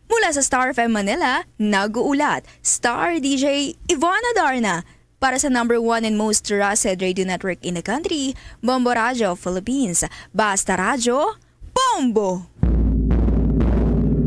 Mula sa Star F M Manila, nag-uulat, Star D J Ivana Darna. Para sa number one and most trusted radio network in the country, Bombo Radio Philippines. Basta Radyo, Bombo!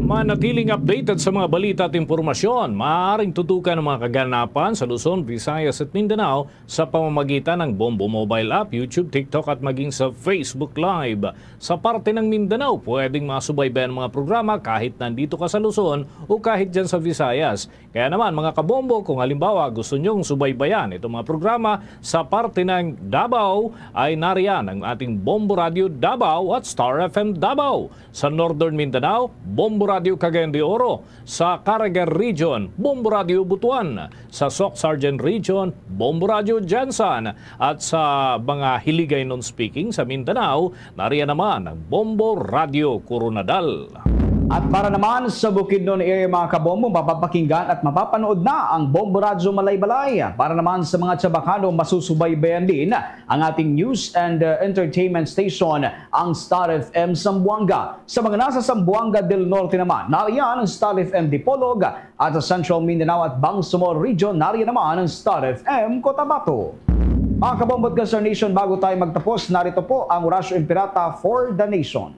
Manatiling updated sa mga balita at impormasyon. Maaaring tutukan ang mga kaganapan sa Luzon, Visayas at Mindanao sa pamamagitan ng Bombo Mobile App, YouTube, TikTok at maging sa Facebook Live. Sa parte ng Mindanao, pwedeng masubaybayan ang mga programa kahit nandito ka sa Luzon o kahit dyan sa Visayas. Kaya naman, mga kabombo, kung halimbawa gusto nyong subaybayan itong mga programa sa parte ng Davao, ay nariyan ang ating Bombo Radio Davao at Star F M Davao. Sa Northern Mindanao, Bombo Radio Cagayan de Oro. Sa Caraga Region, Bombo Radio Butuan. Sa Soc Sargen Region, Bombo Radio Gensan. At sa mga Hiligay non-speaking sa Mindanao, nariyan naman ang Bombo Radio Koronadal. At para naman sa Bukidnon area, mga kabombo, mapapakinggan at mapapanood na ang Bombo Radyo Malaybalay. Para naman sa mga Chavacano, masusubaybayan din ang ating news and, uh, entertainment station, ang Star F M Zamboanga. Sa mga nasa Zamboanga del Norte naman, nariyan ang Star F M Dipolog, at sa Central Mindanao at Bangsamoro Region, nariyan naman ang Star F M Cotabato. Mga kabombo at ka-Star Nation, bago tayo magtapos, narito po ang Orasyo Imperata for the Nation.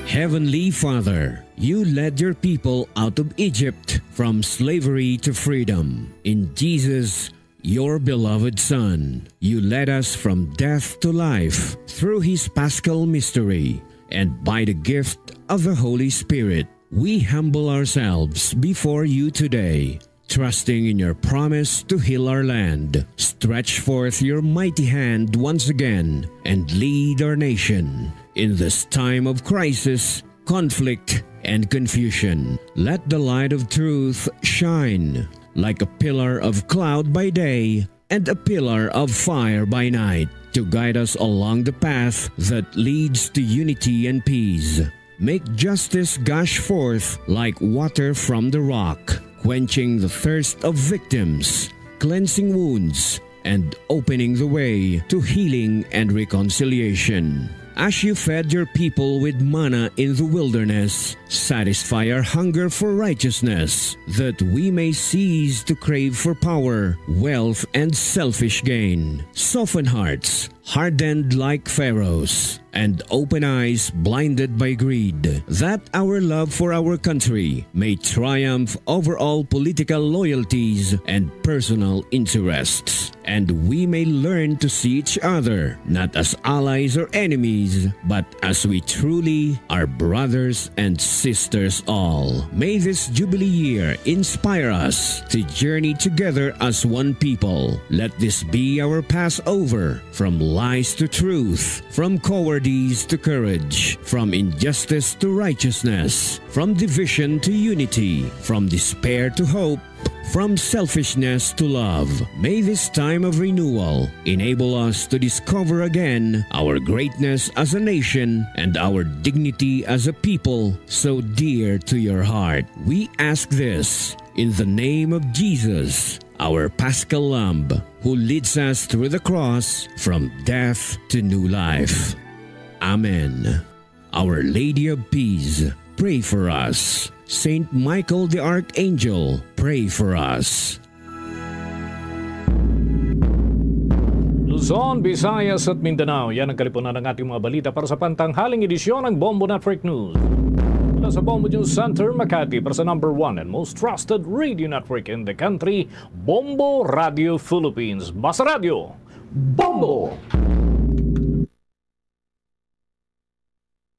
Heavenly Father, you led your people out of Egypt from slavery to freedom. In Jesus, your beloved Son, you led us from death to life through his Paschal mystery, and by the gift of the Holy Spirit, we humble ourselves before you today, trusting in your promise to heal our land. Stretch forth your mighty hand once again and lead our nation in this time of crisis, conflict, and confusion. Let the light of truth shine like a pillar of cloud by day and a pillar of fire by night to guide us along the path that leads to unity and peace. Make justice gush forth like water from the rock, quenching the thirst of victims, cleansing wounds, and opening the way to healing and reconciliation. As you fed your people with manna in the wilderness, satisfy our hunger for righteousness, that we may cease to crave for power, wealth, and selfish gain. Soften hearts hardened like Pharaoh's, and open eyes blinded by greed, that our love for our country may triumph over all political loyalties and personal interests, and we may learn to see each other not as allies or enemies, but as we truly are, brothers and sisters all. May this Jubilee year inspire us to journey together as one people. Let this be our Passover, from lies to truth, from cowardice to courage, from injustice to righteousness, from division to unity, from despair to hope, from selfishness to love. May this time of renewal enable us to discover again our greatness as a nation and our dignity as a people so dear to your heart. We ask this in the name of Jesus, our Paschal Lamb, who leads us through the cross from death to new life. Amen. Our Lady of Peace, pray for us. Saint Michael the Archangel, pray for us. Luzon, Visayas at Mindanao, yan ang kalipunan ng ating mga balita para sa pantanghaling edisyon ng Bombo Network News. Mula sa Bombo News Center, Makati, para sa number one and most trusted radio network in the country, Bombo Radio Philippines. Basta Radio, Bombo!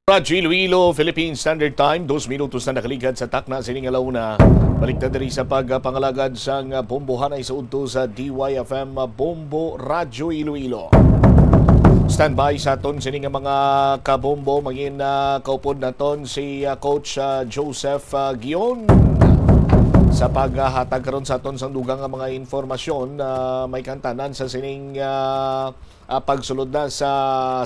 Radyo Iloilo, Philippine Standard Time, dos minutos na nakaligad sa takna sining alauna. Balik ta diri sa pagpangalagad sang bombohanay sa udto sa D Y F M Bombo Radyo Iloilo. Standby sa aton sini nga mga kabombo, mangin, ah, kaupod naton si, ah, Coach, ah, Joseph, ah, Gion sa paghatag karon sa aton sang dugang nga mga informasyon, ah, may kantanan sa sining, ah, ah, pagsulod na sa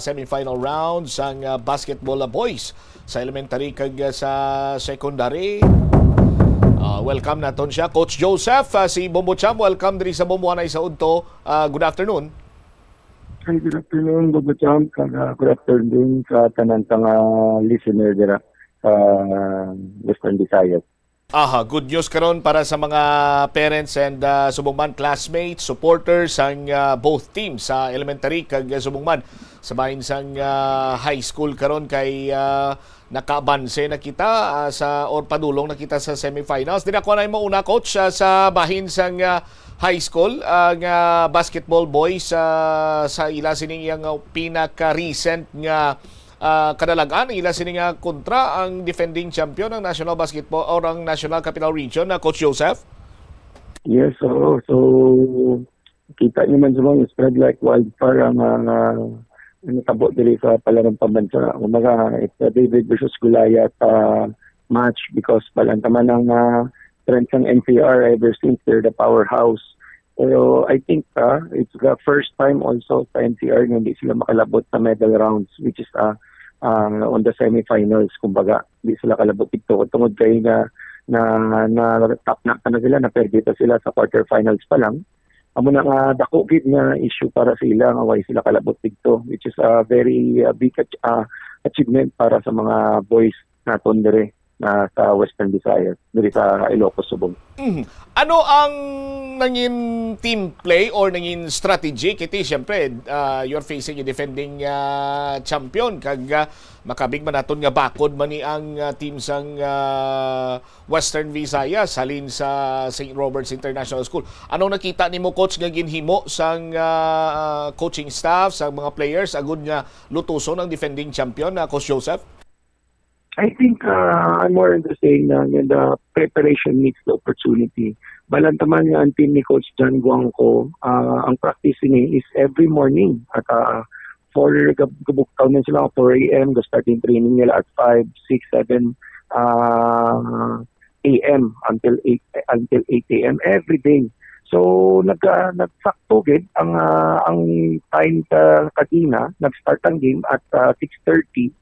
semifinal round sang, ah, basketball, ah, boys sa elementary kag, ah, sa secondary. Ah, welcome naton siya, Coach Joseph, ah, si Bombo Champ. Welcome diri sa Bombohanay sa udto. Ah, good afternoon. Hi, good afternoon, Bombo Champ, kag, ah, good afternoon sa tanan ka nga listener dira sa Western Visayas. Aha, good news karon para sa mga parents and, ah, subong man classmates, supporters sang, ah, both teams sa elementary kag, ah, subong man sa bahin sang, ah, high school karon kay, ah, nakaabanse na kita, ah, sa, or padulong na kita sa semifinals. Diri ako na mauna, Coach, ah, sa bahin sang, ah, high school, ah, nga basketball boys, ah, sa ila sining iyang, ah, pinaka-recent nga ah, kadalag-an ang ila sini nga kontra ang defending champion, ang National Basketball or ang National Capital Region, na Coach Joseph? Yes, oo. So, kita niyo man sa mga spread like wildfire ang, ah, ang natabo diri sa Palarong Pambansa. Kumbaga, it's a David versus Goliath, ah, match because palanta man ang, ah, strength ng N C R ever since they're the powerhouse. Pero I think, ah, it's the first time also sa N C R na hindi sila makalabot sa medal rounds, which is, ah, ah, on the semifinals, kumbaga, di sila kalabot dito. Tungod kay na, na, na tap na, na sila, naperde pa sila sa quarterfinals pa lang. Amo na nga, dako gid nga issue para sa ila nga why sila kalabot dito, which is a very, uh, big ach-, uh, achievement para sa mga boys naton dire na sa Western Visayas, dire sa Ilocos Subong. Mhm. Ano ang nangin team play or nangin strategy? Kiti, siyempre, ah, you're facing a defending, ah, champion. Kag, ah, makabig man naton nga bakod man ni ang, ah, team sang, ah, Western Visayas halin sa Saint Robert's International School. Anong nakita nimo, coach, nga ginhimo sang, ah, coaching staff, sang mga players, agud nga lutuson ang defending champion na Coach Joseph? I think, uh, I'm more into saying na nga the preparation meets the opportunity. Balantaman nga ang team ni Coach John Guangco, uh, ang practice ni is every morning at, uh, four gab-, gabugtaw na sila, four a m, go start yung training nila at five, six, seven, uh, a m until eight, until eight a m every day. So, nag-, uh, nagsakto gid ang, uh, ang time sa kagina, nag-start ang game at, uh, six thirty.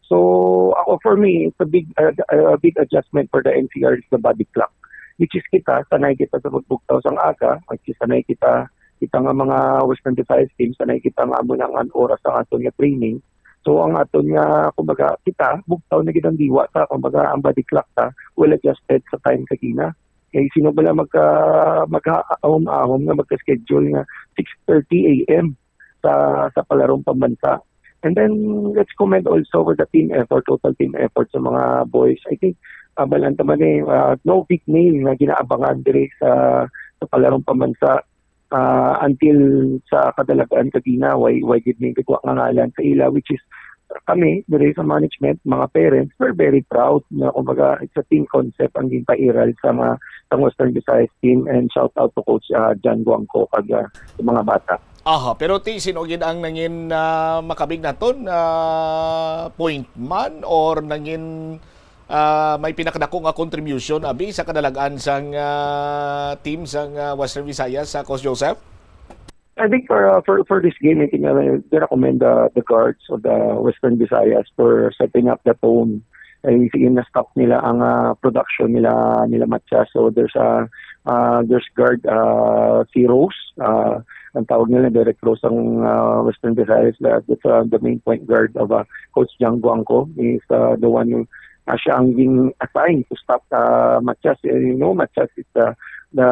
So, ako, for me, it's a big, uh, a big adjustment for the N C R is the body clock. Which is kita, sanay kita sa pagbugtaw sang aga, which is sanay kita, kita nga mga Western Visayas team, sanay kita nga amo na ang oras ang aton nga training. So, ang aton nga, kumbaga, kita, bugtaw na gid ang diwa ta, kumbaga, ang body clock ta, well adjusted sa time sa gina. Kay sino bala magka-, magka-ahom-ahom nga magka-schedule nga six thirty a m sa, sa palarong pambansa. And then, let's commend also for the team effort, total team effort sa mga boys. I think, uh, balantaman eh, uh, no big name nga ginaabangan diri sa, sa palarong pambansa, uh, until sa kadalagan kagina, why, why gid may gagwa nga ngalan sa ila, which is kami, diri sa management, mga parents, we're very proud na, kumbaga, it's a team concept ang ginpairal sa mga, sa Western Visayas team, and shout out to Coach, uh, John Guangco kag, uh, sa mga bata. Aha, pero ti, sino gid ang nangin, ah, makabig naton, ah, point man or nangin, ah, may pinakadako nga contribution abi sa kadalag-an sang, ah, team sang, ah, Western Visayas sa Coach Joseph? I think for, uh, for, for this game, I think, uh, I recommend the, the guards of the Western Visayas for setting up the tone. Ay, sige, na-stop nila ang, ah, production nila, nila Matcha. So, there's a, ah, there's guard, ah, si Rose, ah, ang tawag nila, Derek Rose ang, ah, Western Visayas. That, that's, ah, the main point guard of, ah, Coach Jang Guangco. Is, ah, the one who, ah, siya ang being assigned to stop, ah, Matcha. You know, Matcha is the, the,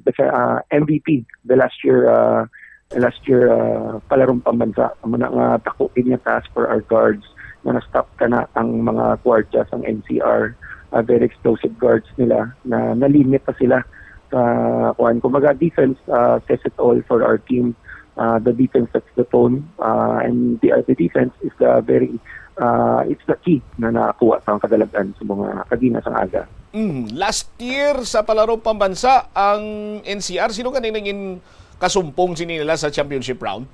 the, ah, M V P the last year, ah, last year, ah, palarong pambansa. Amo na nga dako gid nga task for our guards nga na-stop kana ang mga gwardiya sang N C R, ah, very explosive guards nila na nalimit pa sila sa kuan. Kumbaga, defense, ah, says it all for our team. Ah, the defense sets the tone, ah, and the, ah, the defense is the very, ah, it's the key na nakakuha sa kadalagan sa mga kagina sang aga. Mm, last year sa palarong pambansa ang N C R, sino gani nangin kasumpong sini nila sa championship round?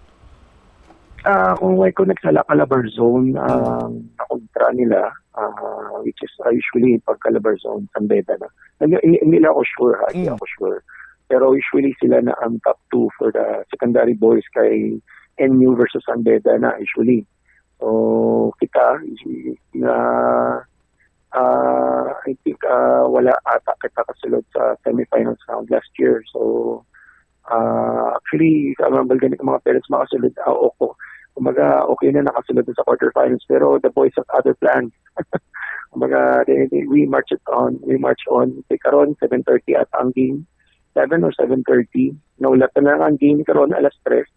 Ah, kung way ko nagsala, Calabarzon, ah, nakontra nila, ah, which is, ah, usually pag Calabarzon, San Beda na. Hindi, hindi, hindi lang ako sure, ha, hindi Hmm. ako sure. Pero usually sila na ang top two for the secondary boys kay N U versus San Beda na usually. So, kita, na, ah, I think, ah, wala ata kita kasulod sa semifinals round last year. So, ah, actually, sa mga balgani ko, mga parents makasulod, ah, oko. Kumbaga, okay na nakasulod na sa quarterfinals, pero the boys have other plans. Kumbaga, they, they, we march it on, we march on. Kay karon, seven thirty at ang game, seven or seven thirty. Naulat na lang ang game karon, alas tres.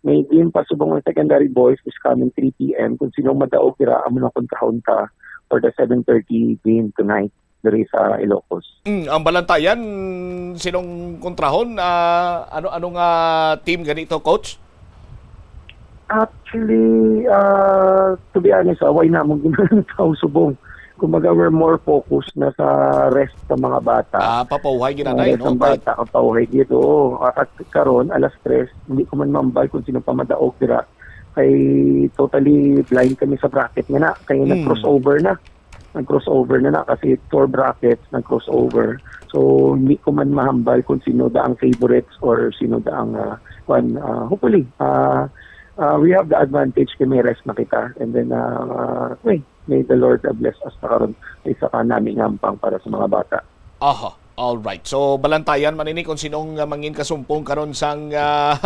May game pa subong ang secondary boys this coming three p m. Kung sino madaog dira, amo na kontrahon ta for the seven thirty game tonight diri sa Ilocos. Mm, ang Balantayan, sinong kontrahon? Ah, ano, ano nga team ganito, coach? Actually, ah, to be honest, away namon ginatao subong. Kumbaga, we're more focused na sa rest sa mga bata. Ah, papauhay gid na, Ah, rest no? Ang bata, ang pauhay dito. Oo. At karon, alas tres, hindi ko man mambal kung sino pa madaog dira. Kay totally blind kami sa bracket nga na. Kay Hmm. nag-crossover na. Nag-crossover na na kasi four brackets, nag-crossover. So, hindi ko man mahambal kung sino da ang favorites or sino da ang, ah, kwan, ah, hopefully, ah, Ah, we have the advantage kay may rest na kita. And then, ah, may, may the Lord bless us na karon sa isa ka nami nga hampang para sa mga bata. Aha. All right. So, balantayan man ini kung sinong, ah, mangin kasumpong karon sang, ah,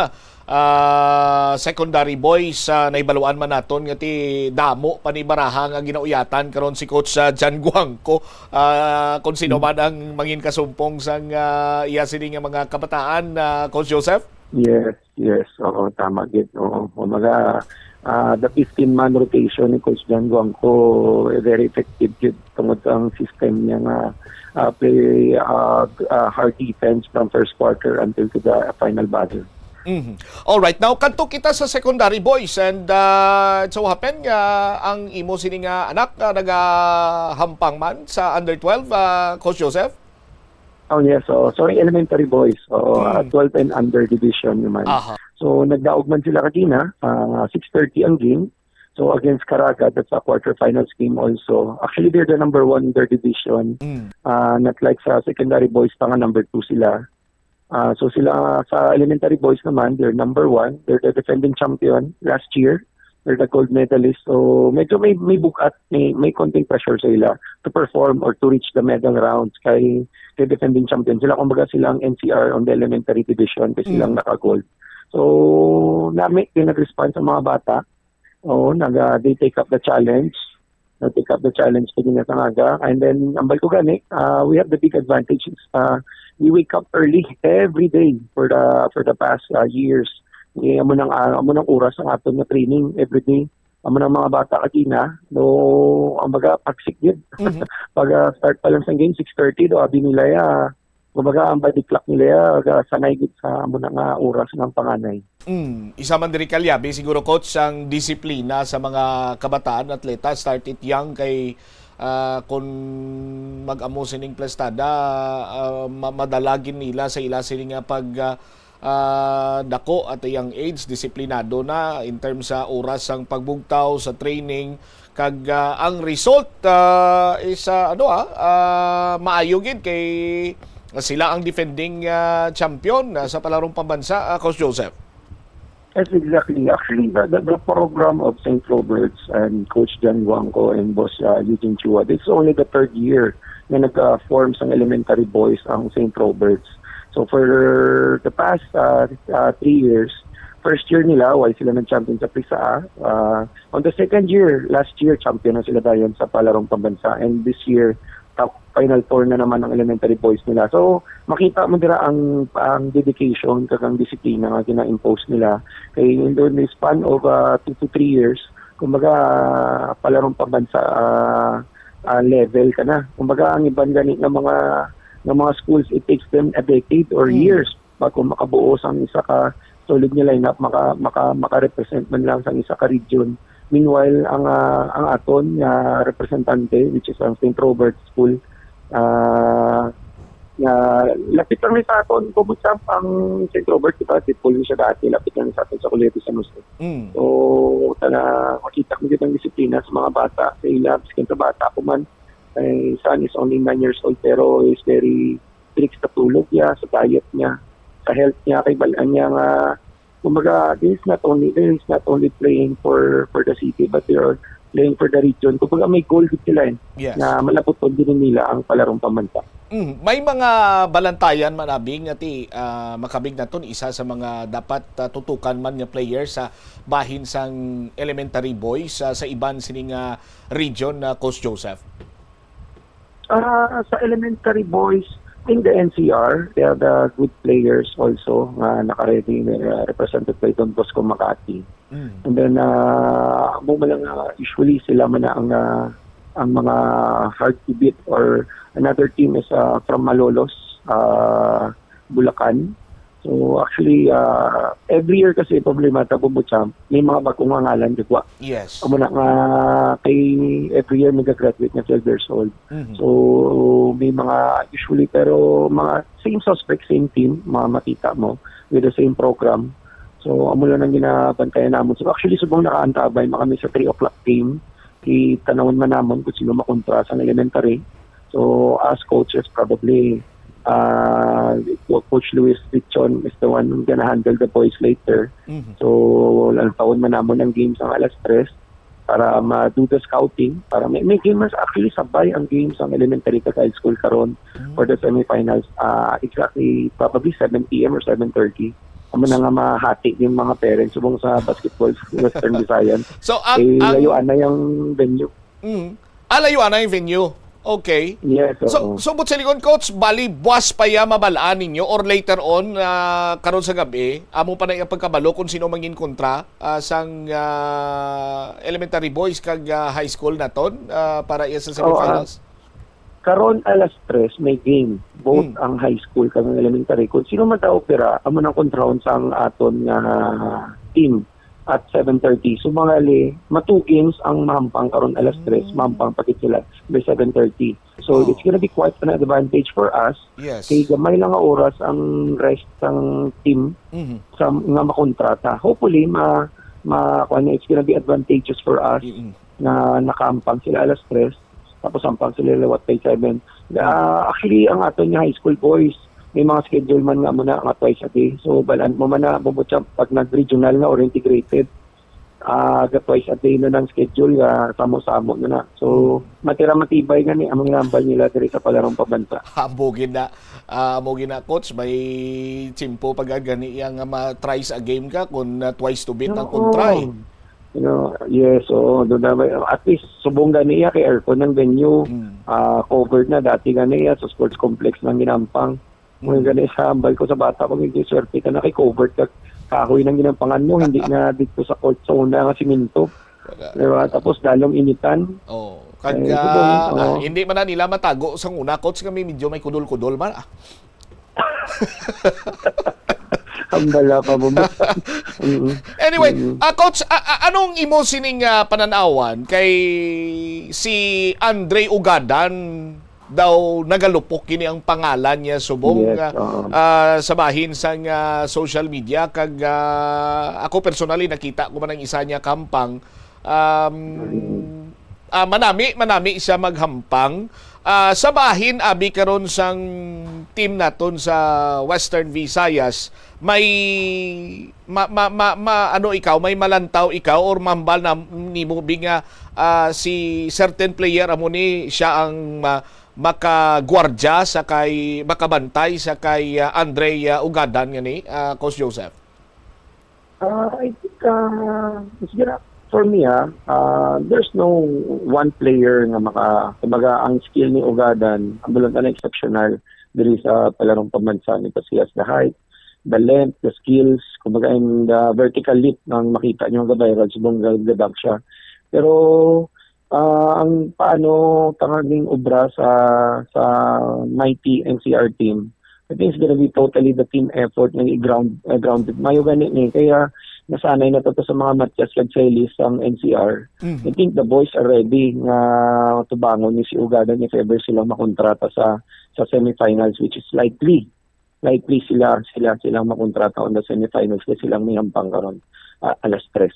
ah, secondary boys. Ah, nahibaluan man naton nga ti damo pa ni baraha nga ginauyatan karon si Coach, ah, John Guangco. Ah, kung sino man ang mangin kasumpong sang, ah, iya sini nga mga kabataan, ah, Coach Joseph? Yes, yes. Oo, tama gid. Oo, kumbaga, ah, the fifteen-man rotation ni Coach John Guangco, eh, very effective gid tungod ang system niya nga, ah, play, ah, g- ah, hard defense from first quarter until to the final buzzer. Mhm. All right. Now, kadto kita sa secondary boys and, ah, it so happen nga ang imo sini nga anak, ah, nagahampang man sa under twelve, ah, Coach Joseph? Oh, yes. So, sorry, elementary boys. Oo, Hmm. ah, twelve and under division naman. Aha. So, nagdaog man sila kagina, ah, six thirty ang game. So, against Caraga, that's a quarterfinals game also. Actually, they're the number one in their division. Mm. Ah, not like sa secondary boys pa nga number two sila. Ah, so, sila sa elementary boys naman, they're number one. They're the defending champion last year. They're the gold medalist. So, medyo may, may bugat, may, may konting pressure sa ila to perform or to reach the medal rounds kay, kay defending champion sila. Kumbaga, silang N C R on the elementary division kasi Mm. silang naka-gold. So, nami yung nag-respond sa mga bata. Oo, nag, ah, they take up the challenge. They take up the challenge kagina sa aga. And then, ambal ko gani, ah, we have the big advantage. Ah, we wake up early every day for the for the past, ah, years. Eh, amo nang, ah, amo nang oras ang aton nga training every day. Amo nang mga bata kagina, no, ang baga, pagsik gid. Mhm. Pag, ah, start pa lang sa game, six thirty, do, abi nila ya. Kumbaga, ang body clock nila ya, aga, sanay gid sa amo na nga oras ng panganay. Mm, isa man diri kalyabe siguro, Coach, ang disiplina sa mga kabataan atleta. Start it young kay, ah, kung mag-amo sining plastada, ah, ma- madala gid nila sa ila sini nga pag, ah, ah, dako at a young age, disiplinado na in terms sa oras sang pagbugtaw, sa training, kag, ah, ang result, ah, is, ah, ano, ah, ah, maayo gid kay sila ang defending, ah, champion, ah, sa palarong pambansa, ah, Coach Joseph. Yes, exactly. Actually, the, the, the program of Saint Roberts and Coach John Guangco and Boss, uh, Eugene Chua, this is only the third year na nag-form sang elementary boys ang Saint Roberts. So, for the past, uh, uh, three years, first year nila, why sila nag-champion sa P S A A. Uh, on the second year, last year, champion na sila dayon sa palarong pambansa. And this year, top Final Four na naman ang elementary boys nila. So, makita mo dira ang, ang dedication kag ang disiplina nga gina-impose nila. Kay in the span of, uh, two to three years, kumbaga, palarong pambansa, uh, uh, level ka na. Kumbaga, ang iban gani nga mga, nga mga schools, it takes them a decade or Mm. years bago makabuo sang isa ka solid nga lineup, maka, maka, maka-represent man lang sang isa ka region. Meanwhile, ang, ah, ang aton nga representante, which is ang Saint Robert School, ah, nga lapit lang ni sa aton, Bubutsamp ang Saint Robert, di ba? Di Paul siya dati, lapit lang sa aton sa Colegio San Jose. Mm. So, tana, makita mo gid ang disiplina sa mga bata, sa ila, biskan sa bata ko man, my son is only nine years old, pero is very strict sa tulog niya, sa diet niya, sa health niya, kay balaan niya nga, kumbaga, this is not only, this is not only playing for, for the city, but they are playing for the region. Kumbaga, may goal gid sila, eh, Yes. na malaputon din nila ang palarong pambansa. Mm, may mga balantayan man, abi, nga ti, ah, makabig naton, isa sa mga dapat, ah, tutukan man nga player sa bahin sang elementary boys, ah, sa iban sini nga region, na Coach Joseph. Ah, sa elementary boys in the N C R, they have the good players also nga naka-ready, uh, represented by Don Bosco Makati. Mm. And then, uh, amo man lang, uh, usually sila man na ang, uh, ang mga hard to beat, or another team is, uh, from Malolos, uh, Bulacan. So actually, uh, every year kasi problema ta Bumbuchamp, may mga bagong nga ngalan gagwa. Yes. Amo na nga kay every year may graduate nga twelve years old. Mhm. So may mga usually, pero mga same suspect, same team, mga makita mo, with the same program. So amo lang ang ginabantayan namon. So actually, subong nakaantabay man kami sa three o'clock game, itanawon man namon kung sino makontra sa elementary. So as coaches, probably Uh, Coach Luis Richon is the one who's gonna handle the boys later. Mhm. So, lantaon man namon ang games ang alas tres para ma-do the scouting, para may, may game mas actually sabay ang games ang elementary kag high school karon Mm. for the semifinals. Ah, exactly, probably seven p m or seven thirty. Amo na nga mahati yung mga parents subong sa basketball sa Western Visayas. So, ang, Eh, ang layuan na yung venue. Mm. Ah, layuan na yung venue. Okay. Yes, So, oo. so, but sa likod, Coach, bali, buwas pa ya mabalaan ninyo or later on, ah, karon sa gabi, amo pa na yung pagkabalo kung sino mangin kontra, ah, sang, ah, elementary boys kag, ah, high school naton, ah, para iya sa Oo, ah. semifinals? Karon alas tres may game, both Hmm. ang high school kag ang elementary. Kung sino man ta opera, amo nang kontrahon sang aton nga team at seven thirty. So, mga li, ma two games ang mahampang karon alas tres, Hmm. mahampang pa gid sila by seven thirty. So, Oh. it's gonna be quite an advantage for us. Yes. Kay gamay lang nga oras ang rest sang team Mhm. sa, nga makontrata. Hopefully, ma, ma, kuwan, it's gonna be advantageous for us Mm-mm. na nakahampang sila alas tres, tapos hampang sila liwat by seven. Mm. Ah, actually, ang aton nga high school boys, may mga schedule man nga muna nga twice a day. So, balaan mo man na, Bombo Champ, pag nag-regional na or integrated, ah, ga twice a day na nang schedule, ah, samo-samo na na. So, Mm. matira matibay gani ang mga hambal nila diri sa palarong pabansa. Amo gid na, ah, amo gid na, Coach, may tiyempo pa gani iya nga ma-try sa game ka kung, ah, twice to beat ang Oo. kontra, eh. You know, yes, oo. Doon na may, at least, subong gani iya kay aircon ang venue. Mm. Ah, covered na. Dati gani iya sa sports complex nang ginampang. Kung Mm. gani sa hambal ko sa bata ko, medyo swerte ka na kay covered ka. Kahoy nang ginampangan mo, hindi na dito sa court sa una nga simento. Wala. Di ba? Tapos dalong initan. Oh, kag, Eh, ah, subong, ah, oo. hindi man na nila matago sa una, Coach, kami medyo may kudol-kudol man, ah. Hambala pa mo ba? Mm. Anyway, Mm. ah, Coach, a-, a-, anong imo sining, ah, pananawan kay si Andre Ugadan daw nagalupok kini ang pangalan niya subong, Yes, ah, oo. ah, sa bahin sang, ah, social media kag, ah, ako personally nakita ko man ang isa niya kampang, um, Mm. ah, manami, manami siya maghampang. Ah, sa bahin, abi karon sang team naton sa Western Visayas, may ma, ma, ma, ma, ano ikaw, may malantaw ikaw or mambal na nimo bi nga, ah, si certain player amo ni siya ang ma, makagwardya sa kay, makabantay sa kay, ah, Andre, ah, Ugadan nga ni, ah, Coach Joseph? Ah, I think, ah, siguro, for me, ah, ah, there's no one player nga maka, kumbaga, ang skill ni Ugadan, ang bulungan na exceptional diri sa palarong pambansa ni, kasi he has the height, the length, the skills, kumbaga, and the vertical leap nga makita niyo nga viral subong ga-, ga-dunk siya. Pero, ah, ang paano tangaging obra sa, sa mighty N C R team, I think it's gonna be totally the team effort nga i-ground, uh, grounded. Mayo gani ni, kaya nasanay na to sa mga Matias kag Celis ang N C R. Mhm. I think the boys are ready nga tubangon ni si Ugadan if ever silang makontrata sa, sa semifinals, which is likely. Likely sila, sila, silang makontrata on the semifinals kay silang may hampang karon, ah, alas tres.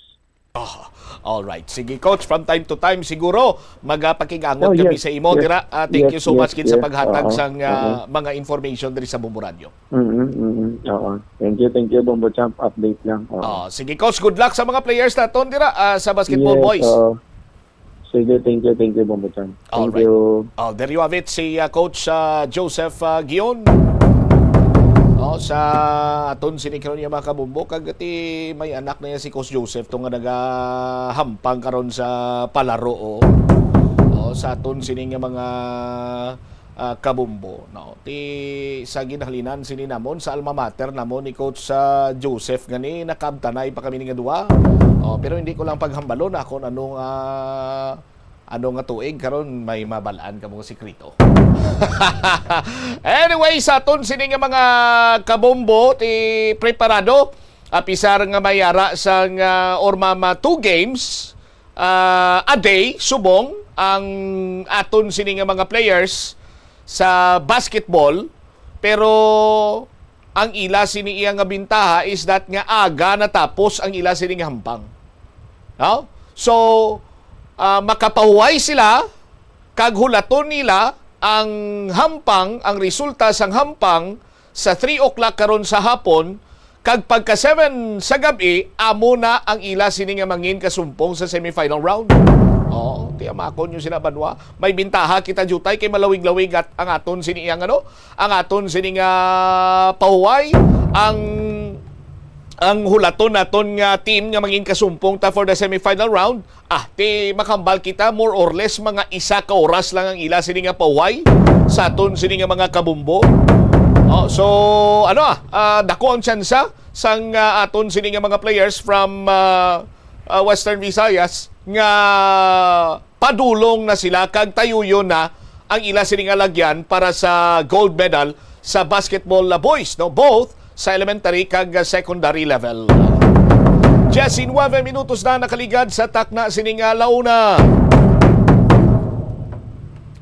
Ah, all right. Sige, Coach, from time to time, siguro, magapakig-angot Oh, kami yes, sa imo, yes. Dira. Ah, thank Yes, you so yes, much, kid, sa yes. paghatag Oo, sang, ah, oo. mga information diri sa Bombo Radio. Mm-mm, mm-mm. Oo. Thank you, thank you, Bombo Champ. Update lang. Oo. Oh, sige, Coach, good luck sa mga players naton, dira, ah, sa basketball Yes, boys. oo. Sige, thank you, thank you, Bombo Champ. Thank Alright. you. Oh, there you have it, si, ah, Coach, ah, Joseph, ah, Gion. Oh, sa aton sini karon niya, mga kabombo, kag ti may anak na niya si Coach Joseph, to nga nagahampang karon sa palaro, oh. Oh, sa aton sini nga mga, ah, kabombo, no. Ti sa ginhalinan sini namon sa alma mater namon ni Coach, ah, Joseph gani, nakaabtanay pa kami ni nga duwa. Oh, pero hindi ko lang paghambalon na kung ano nga, ano nga tuig karon may mabalaan ka mga sikreto. Anyway, sa aton sini nga mga kabombo, ti preparado, apisar nga may ara sang, ah, or mama two games, ah, a day, subong ang aton sini nga mga players sa basketball, pero ang ila sini iya nga bintaha is that nga aga natapos ang ila sini nga hampang. No? So, ah, makapahuway sila kag hulaton nila ang hampang, ang resulta sang hampang sa three o'clock karon sa hapon, kag pagka seven sa gab-i, amo na ang ila sini nga mangin kasumpong sa semifinal round. Oo, tiyamakon nyo sila, banwa. May bintaha kita, Jutay, kay malawig-lawig at ang aton sini ang ano, ang aton sini nga pahuway, ang ang hulaton naton nga team nga mangin kasumpong ta for the semifinal round. Ah, ti makambal kita, more or less, mga isa ka oras lang ang ila sini nga pahuway sa aton sini nga mga kabumbo. Oh, so, ano, ah, ah, dako ang tsansa sang, ah, aton sini nga mga players from, ah, ah, Western Visayas nga padulong na sila kag tayuyon na ang ila sini nga lagyan para sa gold medal sa basketball, ah, boys, no? Both sa elementary kag, ah, secondary level. Diyes y nuebe minutos na nakaligad sa takna sini nga launa.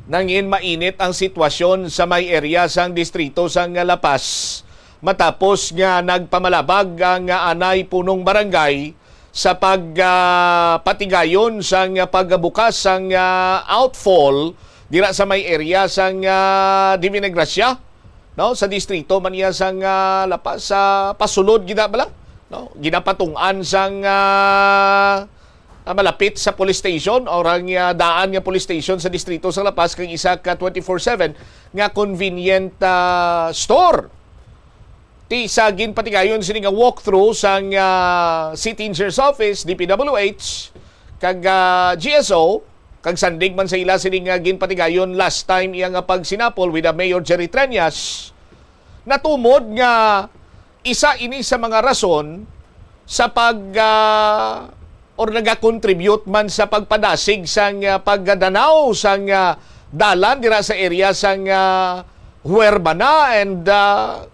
Nangin mainit ang sitwasyon sa may area sang distrito sang La Paz matapos nga nagpamalabag ang, ah, anay punong barangay sa pag, ah, patigayon sang pagbukas sang, ah, outfall dira sa may area sang, ah, Divina Gracia, no, sa distrito man niya sang, ah, La Paz, sa pasulod gid bala, no, ginapatung-an sang, ah, ah, malapit sa police station o rang, ah, daan nga police station sa distrito sa La Paz kag isa ka twenty-four seven nga convenient, ah, store. Ti sa ginpatigayon sini nga walkthrough sang, ah, City Engineers Office, D P W H, kag, ah, G S O, kag sandig man sa ila sini nga ginpatigayon last time iya nga pagsinapol with, ah, Mayor Jerry Treñas, natumod nga isa ini sa mga rason sa pag, ah, or nagakontribute man sa pagpadasig sang, ah, pagdanaw sang, ah, dalan dira sa area sang, ah, Huerbana and, ah,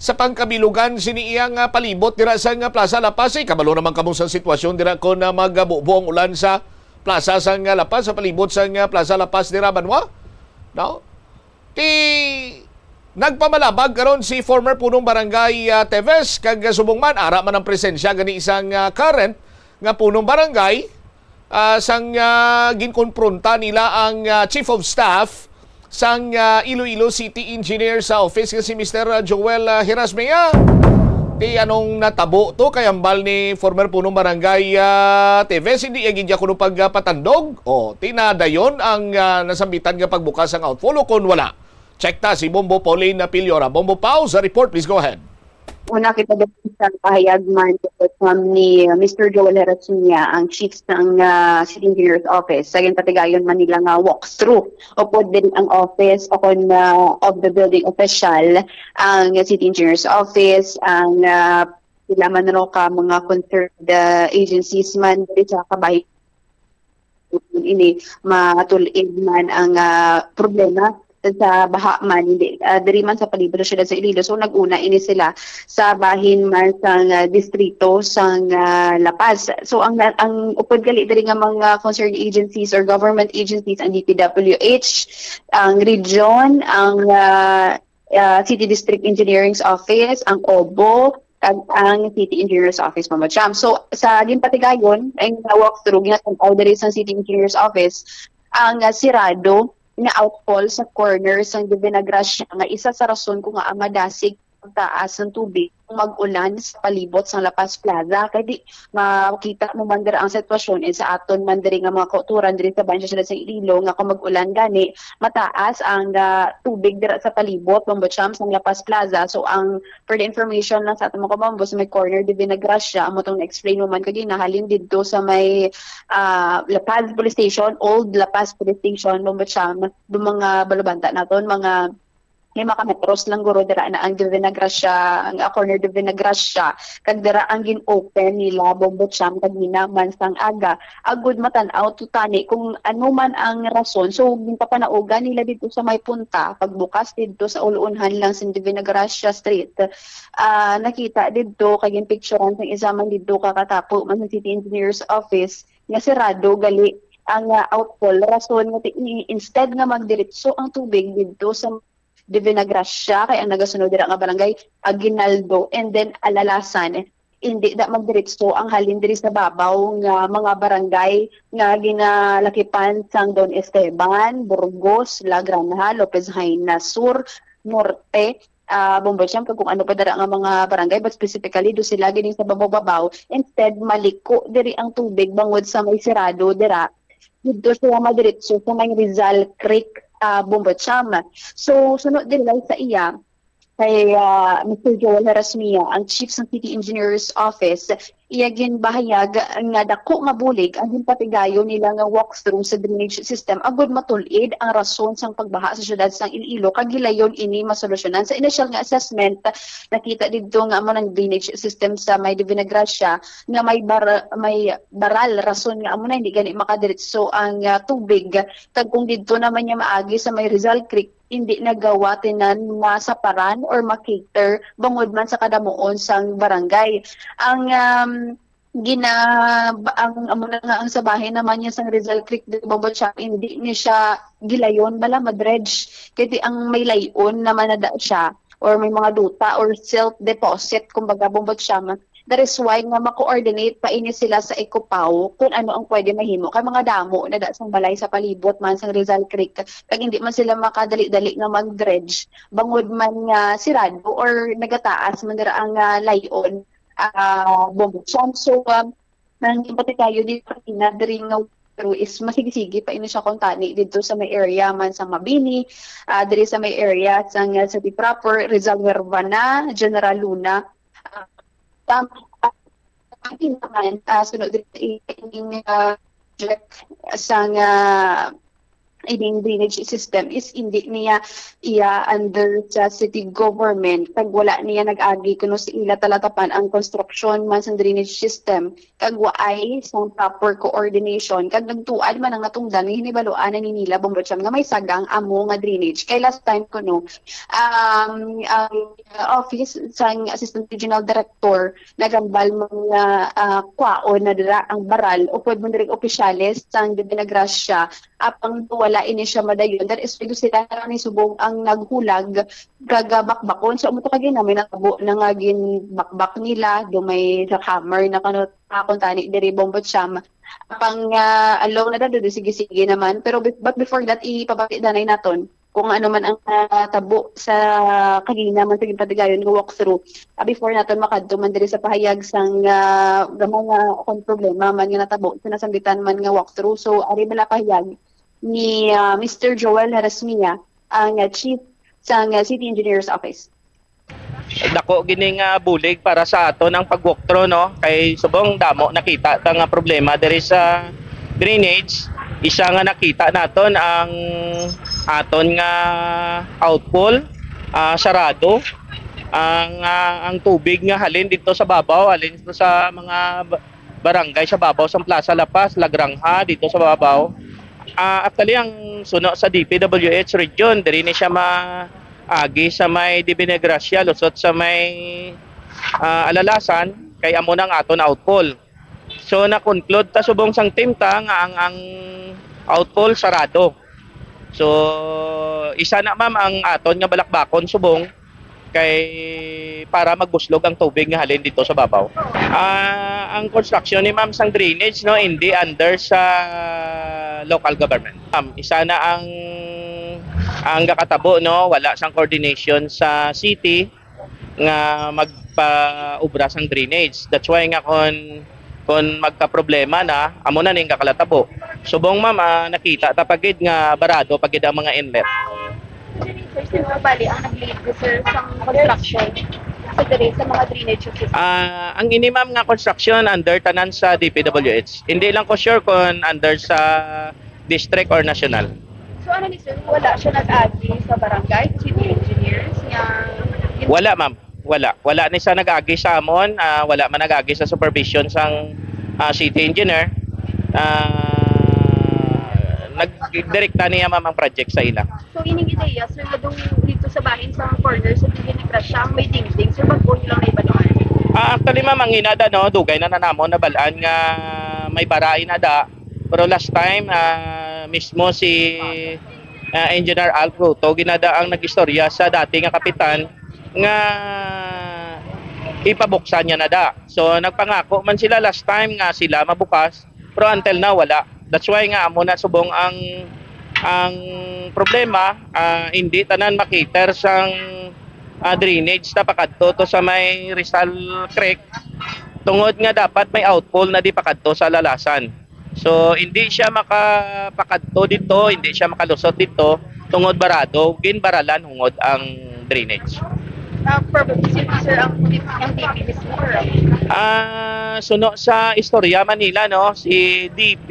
sa pangkabilugan sini iya nga palibot dira sa nga Plaza La Paz. Eh, kabalo naman kamo sa sitwasyon dira kon, ah, magabubo ang ulan sa Plaza sa nga La Paz, sa palibot sa nga Plaza La Paz dira, banwa. No? Ti nagpamalabag karon si former punong barangay, ah, Teves, kag subong man ara man ang presensya gani isang, ah, current nga punong barangay, ah, sang, ah, ginkonpronta nila ang, ah, chief of staff sang, ah, Iloilo City Engineer sa office nga si Mister Joel, ah, Herasmea. Ti anong natabo to kay hambal ni former punong barangay, ah, Teves, hindi iya gid kuno pagpatandog? O, ti nadayon ang, ah, nasambitan nga pagbukas sang outfall o kon wala? Check ta si Bombo Pauline Piliora. Bombo Pau, sa report, please go ahead. Una kita dito sa pahayag man, um, ni, uh, Mister Joel Herasunya, ang chief sang, uh, City Engineer's Office. Sa ginpatigayon man nila nga walkthrough. Upod din ang office o kon, uh, of the building official, ang City Engineer's Office, ang, uh, sila man ro ka mga concerned, uh, agencies man diri sa kabahin ini matul-id man ang, ah, problema sa baha man, hindi, ah, diri man sa palibot sa siyudad sa Iloilo. So, nag-una ini sila sa bahin man sang, ah, distrito sang, ah, La Paz. So, ang, ang upod gali diri nga mga concerned agencies or government agencies, ang D P W H, ang region, ang, ah, ah, City District Engineering's Office, ang obo, kag ang City Engineer's Office, Mama Cham. So, sa ginpatigayon, ang walkthrough, ginatanaw diri sa City Engineer's Office, ang, ah, sirado nga outfall sa corner sa Divina Gracia, nga isa sa rason kung nga madasig ang taas ng tubig kung mag-ulan sa palibot sa La Paz Plaza. Kay di makita mo man dira ang sitwasyon, eh, sa aton man diri nga mga kauturan diri sa Bayan Siyudad sa Iloilo, nga kung mag-ulan gani, mataas ang, ah, tubig dira sa palibot, Bombo Cham, sa La Paz Plaza. So, ang, for the information lang sa aton mga kabombo, sa may corner Divina Gracia, amo tong na-explain mo man kagina, halin didto sa may, ah, La Paz Police Station, Old La Paz Police Station, Bombo Cham, do mga balubanta naton, mga lima ka metros lang guro dira na ang Divina Gracia, ang, ah, corner Divina Gracia, kag dira ang gin-open nila, Bombo Cham, kagina man sang aga. Agud matan-aw to tani kung ano man ang rason. So, ginpapanaugan nila didto sa may punta, pagbukas didto sa ulunhan lang sa Divina Gracia Street. Ah, nakita didto, kag ginpicturan sang isa man didto ka katapo man sa City Engineer's Office, nga sirado gali ang, ah, outfall. Rason nga ti-, i-, instead nga magdiretso ang tubig didto sa Divina Gracia, kay ang nagasunod dira nga barangay Aguinaldo, and then Alalasan. indi da magdiretso ang halin diri sa babaw nga mga barangay nga ginalakipan sang Don Esteban, Burgos, La Granja, Lopez Jaena Sur, Norte, ah, Bombo Champ, kag kung ano pa dira nga mga barangay, but specifically do sila gini sa babaw-babaw. Instead, maliko diri ang tubig bangod sa may sirado dira dito siya madiretso sa may Rizal Creek, ah, Bombo Cham. So, sunod din lang sa iya, kay, ah, Mister Joel Herasmia, ang Chief sa City Engineers Office, iya ginbahayag nga dako nga bulig ang ginpatigayon nila nga walkthrough sa drainage system agud matul-id ang rason sang pagbaha sa siyudad sang Iloilo kag hilayon ini masolusyonan. Sa inisyal nga assessment, nakita didto nga amo nang drainage system sa may Divina Gracia nga may bar-, may baral, rason nga amo na hindi gani makadiretso ang, ah, tubig. Kag kung didto naman niya maagi sa may Rizal Creek, hindi nagawa tinan masaparan or ma-cater bangod man sa kadamuon sang barangay. Ang, um, gina-, ang amo na nga ang sa bahin naman niya sang Rizal Creek, di ba, Bocham, hindi niya siya gilayon bala madredge. Kay di ang may layon naman na da siya or may mga duta or silt deposit, kumbaga, Bombo Cham. That is why nga ma-coordinate pa ini sila sa Ecopao kung ano ang pwede mahimo. Kay mga damo na da sang balay sa palibot man sang Rizal Creek. Kag hindi man sila makadali-dali nga mag-dredge. Bangod man nga sirado or nagataas man dira ang, ah, layon, ah, Bombo Cham. So, um, nang ginpatigayon dito kanina, diri nga pero is masigi-sige pa ini siya kung tani dito sa may area man sa Mabini, ah, diri sa may area sa nga city proper, Rizal Huerfana, General Luna. Ah, tam-, ah, ang naman, ah, sunod dito i-, ining, ah, project sa nga ining drainage system is hindi niya iya under sa city government, kag wala niya nag-agi kuno sa ila talatapan ang construction man sa drainage system, kag waay sang proper coordination, kag nagtuad man ang natungdan nga hinibaluan na ni nila, Bombo Cham, nga may sagang amo nga drainage. Kay last time kuno, um, ang office sang Assistant Regional Director nagambal man nga, ah, kwaon na dira ang baral, upod man diri opisyales sang Divina Gracia, apang wala ini siya madayon. That is why sila na ni subong ang naghulag kag bakbakon. So, amo to kagina may natabo na nga ginbakbak nila, do may sa hammer na kano, ah, kung tani diri, Bombo Cham. Apang, ah, allow na daw, do sige-sige naman. Pero be-, but before that, ipabati danay naton kung ano man ang natabo sa kagina man sa ginpatigayon nga walkthrough. Ah, before naton makadto man diri sa pahayag sang, ah, gamay nga kon problema man nga natabo sa nasambitan man nga walkthrough. So, ari bala pahayag ni, ah, Mister Joel Herasmia, ang, ah, chief sang, ah, City Engineer's Office. Dako gini nga bulig para sa aton ang pag-walkthrough, no? Kay subong damo nakita ta nga problema diri sa drainage. Isa nga nakita naton ang aton nga outfall, ah, sarado. Ang, ah, ang tubig nga halin dito sa babaw, halin dito sa mga ba-, barangay sa babaw sang Plaza La Paz, La Granja, dito sa babaw. Ah, actually, ang suno sa D P W H region, diri ni siya maagi sa may Divina Gracia, lusot sa may, ah, Alalasan, kay amo na ang aton outfall. So, na-conclude ta subong sang team ta nga ang, ang outfall sarado. So, isa na, ma'am, ang aton nga balakbakon subong kay para magbuslog ang tubig nga halin dito sa babaw. Ah, ang construction ni ma'am sang drainage, no, hindi under sa local government. Um, isa na ang, ang gakatabo, no, wala sang coordination sa city nga magpaubra sang drainage. That's why nga kon, kon magkaproblema na, amo na ning gakalatabo. Subong, ma'am, ah, nakita ta pa gid nga barado pa gid ang mga inlet. Sir, sino bali ang nag-lead, sir, sa construction sa diri sa mga drainage system? Ah, ang ini, ma'am, nga construction under tanan sa D P W H. Hindi lang ko sure kung under sa district or national. So, ano ni, sir? Wala siya nag-agi sa barangay, city engineers, nga Wala, ma'am. Wala. Wala ni sa nag-agi sa amon. Ah, wala man nag-agi sa supervision sang, ah, city engineer. Ah, nagdirekta niya, ma'am, ang project sa ila. So, ining ideya, sir, nga dong dito sa bahin sa corner sa Divina Gracia, ang may dingding, sir, bago nyo lang naibanuan? Ah, actually, ma'am, ang inada, no, dugay na na namon nabalaan nga may bara inada. Pero last time, ah, mismo si, ah, Engineer Al Fruto, ginada ang nag-istorya sa dati nga kapitan nga Ipabuksan niya na da. So nagpangako man sila last time nga sila mabukas, pero until now wala. That's why nga amo na subong ang ang problema, ah, hindi tanan makiter sang, ah, drainage na pakadto to sa may Rizal Creek, tungod nga dapat may outfall na di pakadto sa Lalasan. So hindi siya makapakadto dito, hindi siya makalusot dito tungod barado, ginbaralan hungod ang drainage. Uh, probably, sino, sir, ang, ang D P mismo? Or? Ah, suno sa istorya Manila, no, si D P,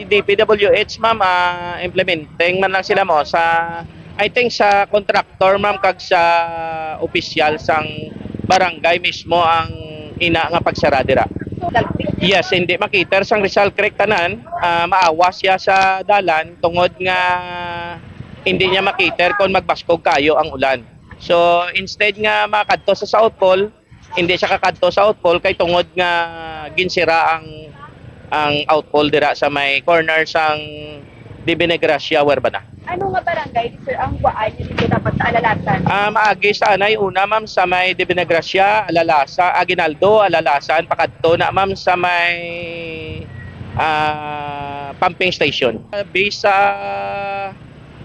D P W H, ma'am, ah, implementing man lang sila mo sa, I think, sa contractor, ma'am, kag sa opisyal sang barangay mismo ang ina nga pagsara dira. Yes, hindi makiter sang Rizal Creek tanan, ah, maawa siya sa dalan tungod nga hindi niya makiter kung magbaskog kayo ang ulan. So instead nga makadto sa South Pole, hindi siya kakadto sa outfall kay tungod nga ginsira ang ang outfall dira sa may corner sang Divina Gracia, Huerbana. Ano nga barangay, sir, ang waan niyo dito dapat sa Alalasan? Ah, maagi sa anay, una, ma'am, sa may Divina Gracia, Alalasa, Aguinaldo, Alalasan, pakadto na, ma'am, sa may ah, pumping station. Based sa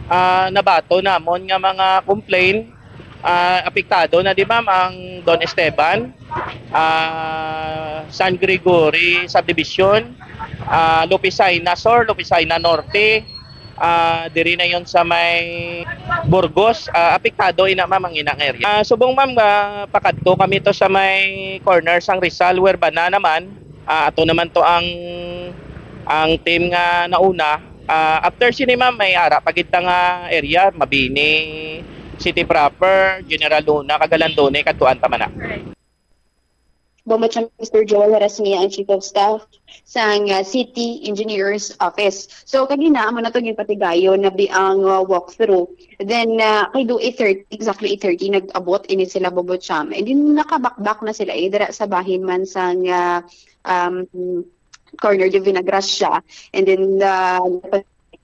ah, nabato namon nga mga complaint, ah, apektado na di, ma'am, ang Don Esteban, ah, San Gregory Subdivision, ah, Lupisaina Sur, Lupisaina Norte, ah, diri na yon sa may Burgos, ah, apektado ina, ma'am, ang ina nga area. Ah, subong, ma'am, ah, pakadto kami to sa may corner sang Rizal, Huerbana naman. Ah, ato naman to ang ang team nga nauna. Ah, after sini, ma'am, may ara pa gid ta nga area, Mabini City proper, General Luna, kag Alandone, kadtuan ta man na. Bumbot siya, Mister Joel Rasmia, ang Chief of Staff sang ah, City Engineers Office. So, kagina, amo na to yung patigayon na biang uh, walkthrough. Then, uh, kay do eight thirty, exactly eight thirty, nag-abot ini sila, Bumbot siya. And then, nakabakbak na sila, eh, dira sa bahin man sang uh, um, corner de Vinagracia. And then, uh,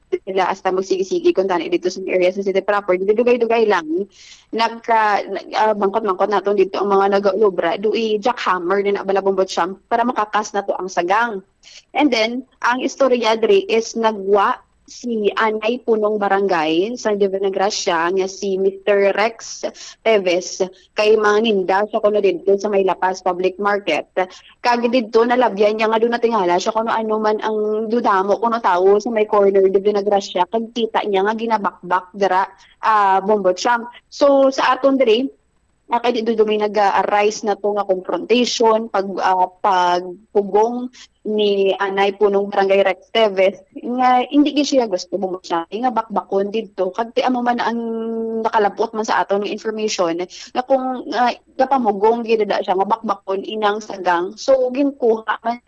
sila hasta magsigi-sigi kung tani dito sa area sa city proper. Dito dugay-dugay lang. Nagka, nag- ah, bangkot-bangkot naton dito ang mga nag-ulobra. Do i-jackhammer din na bala, Bumbot siya para makakas na to ang sagang. And then, ang istorya diri is nagwa si Anay Punong Barangay sa Divina Gracia nga si Mister Rex Teves kay manginda siya kuno dito sa may La Paz Public Market. Kag didto nalabyan niya nga do natingala siya kung ano man ang dudamo kuno tawo sa may corner de Vinagracia, kag kita niya nga ginabakbak dira, ah, Bumbot siya. So sa aton diri, ah, kay di do may nag-arise na to nga confrontation, pag ah, pagpugong ni Anay Punong Barangay Rex Teves nga hindi gyud siya gusto, Bumbot siya, nga bakbakon didto, kag ti amo man ang nakalabot man sa aton nga information nga kung ah, gapamugong gid da siya nga bakbakon inang sagang. So ginkuha man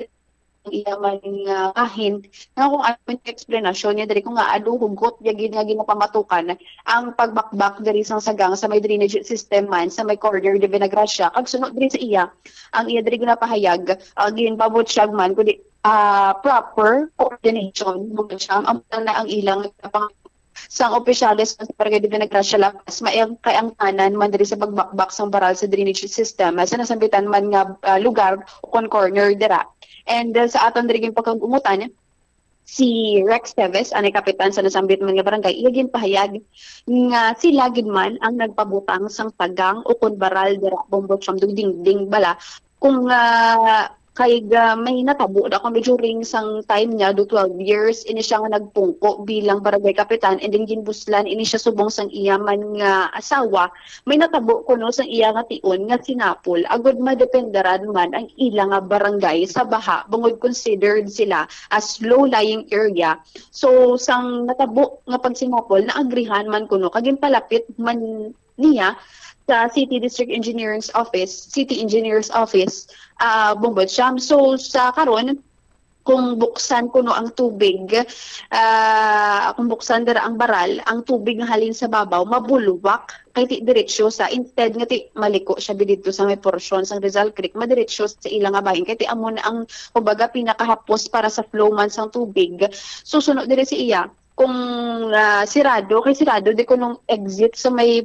ang iya man nga bahin nga kung ano man yung explanation niya diri, kung nga ado hugot niya gid nga ginapamatukan ang pagbakbak diri sang sagang sa may drainage system man sa may corner de Vinagracia, kag sunod diri sa iya ang iya diri ginapahayag, uh, ginpabutyag man kundi ah, proper coordination mo siya ang na ang ilang pang sang opisyales sa Barangay de Vinagracia, La Paz, maayong kay ang tanan man diri sa pagbakbak sang baral sa drainage system sa nasambitan man nga ah, lugar o kon corner dira. And ah, sa aton diri gyud pagkagutan, si Rex Teves, anay kapitan sa nasambit man nga barangay, iya ginpahayag nga sila gid man ang nagpabutang sang tagang o kon baral dira, Bumbot siya, dingding bala, kung ah, kay ah, may natabo na kami during sang time niya do twelve years ini siya nga nagpungko bilang barangay kapitan, and then ginbuslan ini siya subong sang iya man nga asawa. May natabo kuno sang iya nga tion nga sinapol agud madependeran man ang ila nga barangay sa baha, bangod considered sila as low-lying area. So sang natabo nga pagsinapol, naagrihan man kuno kag ginpalapit man niya sa City District Engineering Office, City Engineers Office, ah, Bumbot siya. So sa karon, kung buksan kuno ang tubig, ah, kung buksan dira ang baral, ang tubig nga halin sa babaw mabulwak kay ti diretso sa, instead nga ti maliko siya didto sa may porsyon sang Rizal Creek, madiretso sa ila nga bahin kay ti amo na ang, kumbaga, pinakahapos para sa flow man sang tubig. So sunod diri si iya, kung ah, sirado, kay sirado di kunong exit sa may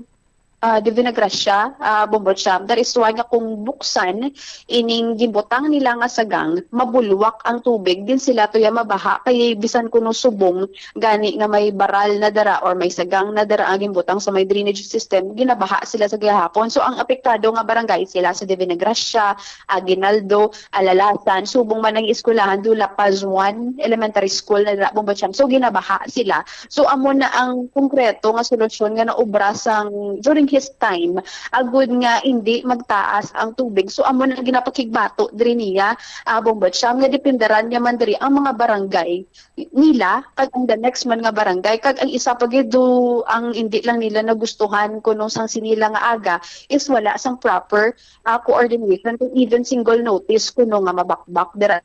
ah, Divina Gracia, ah, Bombo Champ. That is why nga kung buksan ining ginbutang nila nga sagang, mabulwak ang tubig, din sila tuya mabaha, kay bisan kuno subong gani nga may baral na dara or may sagang na dara ang ginbutang sa may drainage system, ginabaha sila sa gihapon. So ang apektado nga barangay sila sa Divina Gracia, Aguinaldo, Alalasan, subong man ang eskwelahan do La Paz one Elementary School na dira Bombo Champ. So ginabaha sila. So amo na ang konkreto nga solusyon nga naobra sang during his time, agud nga indi magtaas ang tubig. So amo na ang ginapakigbato diri niya, ah, Bombo Champ, nga depindaran niya man diri ang mga barangay nila kag ang the next man nga barangay. Kag ang isa pa gid do, ang indi lang nila nagustuhan kuno sang sinila nga aga is wala sang proper, ah, coordination kung even single notice kuno nga mabakbak dira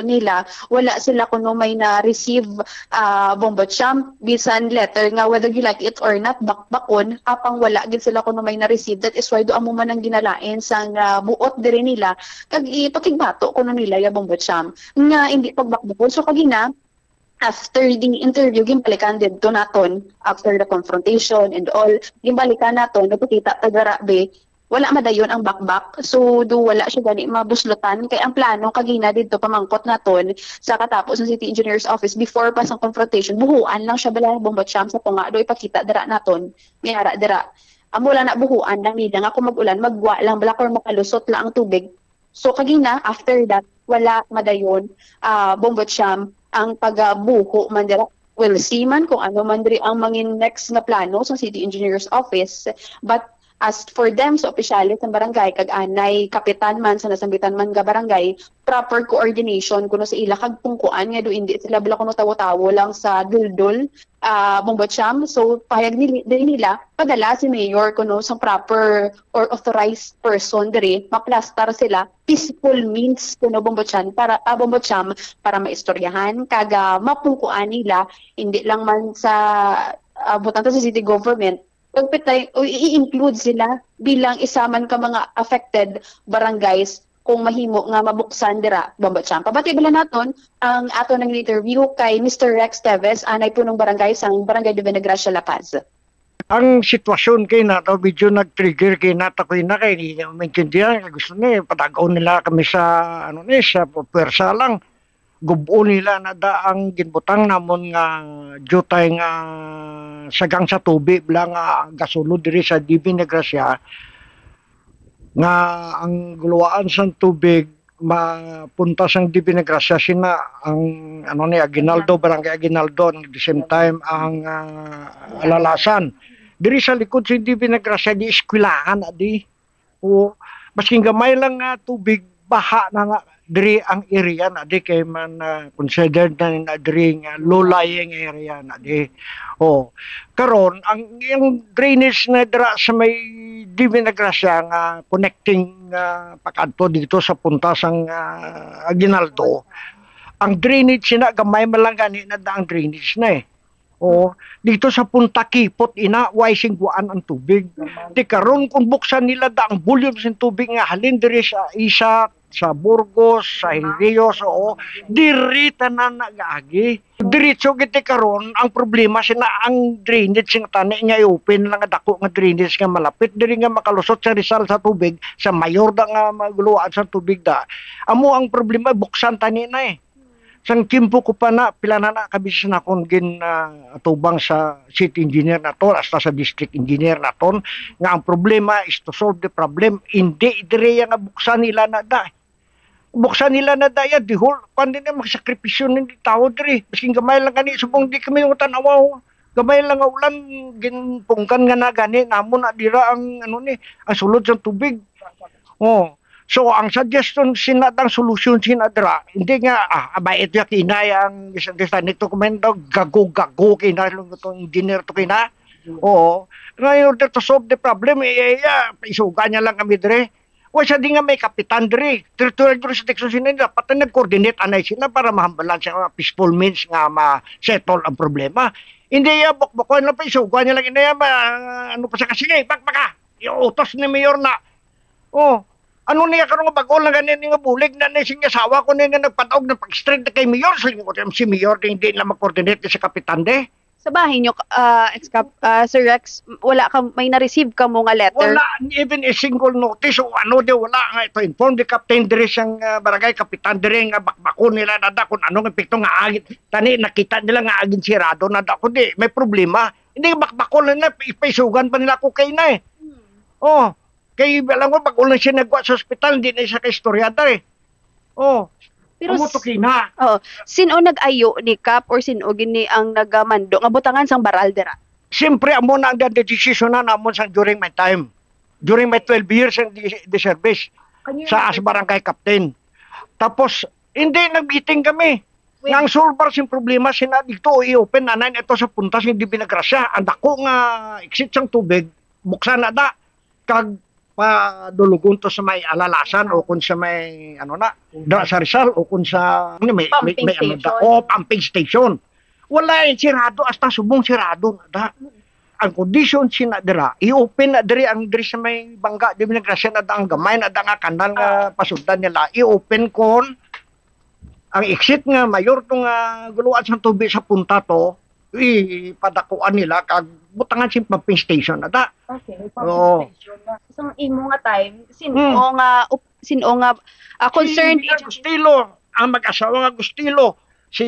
nila. Wala sila kuno may na-receive, ah, Bombo Champ, bisan letter nga whether you like it or not, bakbakon, apang wala gid sila kuno may na-receive. That is why do amo man ang ginalain sang, ah, buot diri nila, kag ipakigbato kuno nila ya Bombo Champ nga hindi pagbakbakon. So kagina, after the interview, gimbalikan didto naton, after the confrontation and all, gimbalikan naton, nagpakita ta dira, be, wala madayon ang bakbak. So, do wala siya gani mabuslutan. Kay ang plano kagina didto pamangkot naton sa katapos ng City Engineer's Office before pa sang confrontation, buhuan lang siya bala, Bombo Champ, sa tunga do ipakita dira naton. May ara dira. Amo lang na buhuan lang nila nga kung mag-ulan, magwa lang bala or makalusot lang ang tubig. So, kagina, after that, wala madayon, ah, Bombo Champ, ang pagabuho man dira. We'll see man kung ano man diri ang mangin next nga plano sa City Engineer's Office. But as for them, sa opisyales ng barangay, kag anay kapitan man sa nasambitan man nga barangay, proper coordination kuno sa ila kag pungkuan nga do indi sila bala kuno tawo-tawo lang sa duldul, ah, Bombo Champ. So, pahayag nili-, diri nila, padala si mayor kuno sa proper or authorized person diri, maplastar sila, peaceful means kuno, Bombo Champ, para, ah, Bombo Champ, para maistoryahan kag, ah, mapungkuan nila, hindi lang man sa, ah, butang ta sa city government, pagpitay o i-include sila bilang isa man ka mga affected barangays kung mahimo nga mabuksan dira, Bombo Champ. Pabati bala naton ang ato nang interview kay Mister Rex Teves, anay punong barangay sang Barangay Divina Gracia, La Paz. Ang sitwasyon kay na daw medyo nag-trigger kay na ta ko na kay di na maintindihan, kay gusto ni padagaw nila kami sa, ano ni, sa pwersa lang. Gub-on nila na da ang ginbutang namon nga jutay nga sagang sa tubig bala nga gasulod diri sa D B Negracia, nga ang guluwaan sang tubig mapunta sang D B Negracia sina ang, ano ni, Aguinaldo, Barangay Aguinaldo, and at the same time ang, ah, Alalasan. Diri sa likod sa D B Negracia, di eskwelahan na di. O, maskin gamay lang nga tubig, baha na nga diri ang area na di kay man, ah, considered na, na diri nga low-lying area na di. O, karon ang, ang drainage na dira sa may D B Negracia nga connecting, ah, pakadto dito sa punta sang, ah, Aguinaldo, ang drainage sina gamay man lang gani na da ang drainage na eh. O, dito sa punta kipot ina, way singguan ang tubig. Di karon kung buksan nila da ang volume sa tubig nga halin diri sa Isat, sa Burgos, sa Hilios, oo, diri tanan nagaagi. Diretso gid ti karon ang problema sina ang drainage nga tani nga i-open lang nga dako nga drainage nga malapit diri nga makalusot sa Rizal sa tubig, sa mayor da nga maguluan sa tubig da. Amo ang problema, buksan tani na eh. Sang tiempo ko pa na, pila na na ka beses na akon gin, ah, atubang sa city engineer naton, hasta sa district engineer naton, nga ang problema is to solve the problem, hindi diri nga buksan nila na da. Buksan nila na da ya, the whole, kuwan din ang magsakripisyo ng tao diri. Maskin gamay lang gani, subong di kami yung tanawaw. Gamay lang nga ulan, ginpungkan nga na gani, namo na dira ang, ano ni, ang sulod sa tubig. Oh. So, ang suggestion sina, ang solution sina dira, hindi nga, ah, abay, ito yung kinaya ang isang design nito, kumain daw, gago-gago kina, itong engineer to kina. Oo. Nga in order to solve the problem, eh, eh, yeah, isuga niya lang kami dire. Wa siya di nga may kapitan dire. Territorial jurisdiction sila, dapat na nag-coordinate anay sila para mahambalan siya nga peaceful means nga ma-settle ang problema. Hindi, ya, bukbukon lang pa, isuga niya lang, inaya, ma, ano pa siya, sige, bakbaka. Iutos ni Mayor na. Oh, ano niya karon nga bag-o lang gani nga bulig na ni sing asawa ko ni nga nagpadaog na pag-straight na kay Mayor. So, yung si Mayor di, hindi na mag-coordinate sa kapitan de. Sa bahin nyo, ah, ex-cap-, ah, Sir Rex, wala ka, may na-receive ka mo nga letter? Wala even a single notice o ano di, wala nga ito inform the captain diri siyang, ah, barangay kapitan diri nga bakbakon nila na da kung anong epekto nga agit. Tani nakita nila nga agin sirado na da kundi may problema. Hindi bakbakon na, ipaisugan pa nila ako kay na eh. Oh, kay alam mo, pag ulan siya nagwa sa ospital, hindi na siya kaistorya diri. Oh, Pero amo s- to kina. Oh, sino nag-ayo ni Kap or sino gini ang nagamando nga butangan sang baral dira? Siyempre, amo na ang decision na namon sa during my time. During my twelve years in the, the service Kanya sa as barangay captain. Tapos, hindi, nag-meeting kami. Nga ang solbar sing problema sina dito, i-open na nine ito sa punta sing Divina Gracia. Ang dako nga exit sang tubig, buksan na da. Kag padulugon to sa may Alalasan o kung sa may, ano na, da sa Rizal o kung sa, ano, may, may, Pumping may, ano, da, station. oh, pumping station. Wala eh, sirado, hasta subong sirado na da. Ang condition sina dira, i-open na diri ang diri sa may bangga, di Gracia na da ang gamay na da nga kanal nga pasundan nila. I-open kon ang exit nga mayor to nga guluan sa tubig sa punta to, ipadakuan nila kag butangan sing pumping station na da. Okay, may Oo. pumping station na. Sa imo nga time, sino? Hmm. O nga, op- sino nga, ah, concerned Si Agustilo, ang mag-asawa nga Agustilo, si,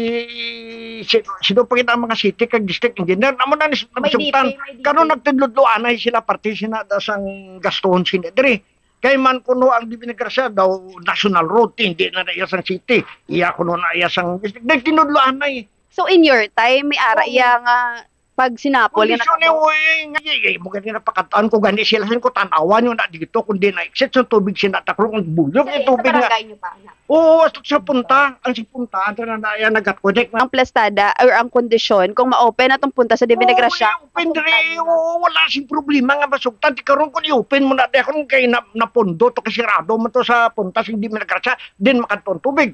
si sino pa kita ang mga city kag district engineer, amo na ni May nabsugtan. D P, may D P. Karon nagtudlodloanay sila parte sina da sang gaston sini diri. Kay man kuno ang Divina Gracia daw national road, hindi na na iya sang city. Iya kuno na iya sang district. Nagtinudloanay. So in your time, may ara Oo. iya nga pag sinapol nga Kondisyon ni natabo? Uy, nga, eh, mo gani napakatan ko gani sila sin ko tanawan yung na dito kundi na exit sa tubig sina takrong ang buyog Sa, yung sa tubig nga. barangay niyo pa, anak? Oo, sa, sa punta, ang sa punta, ang na iya nagkatkonek na. Ang plastada or ang kondisyon kung ma-open atong punta sa Divina Gracia? Oo, open diri, oo, wala sing problema nga masugtan. Di karon kung i-open mo na, di karon kay na, napundo to, kasirado mo to sa punta sa Divina Gracia, din makadto ang tubig.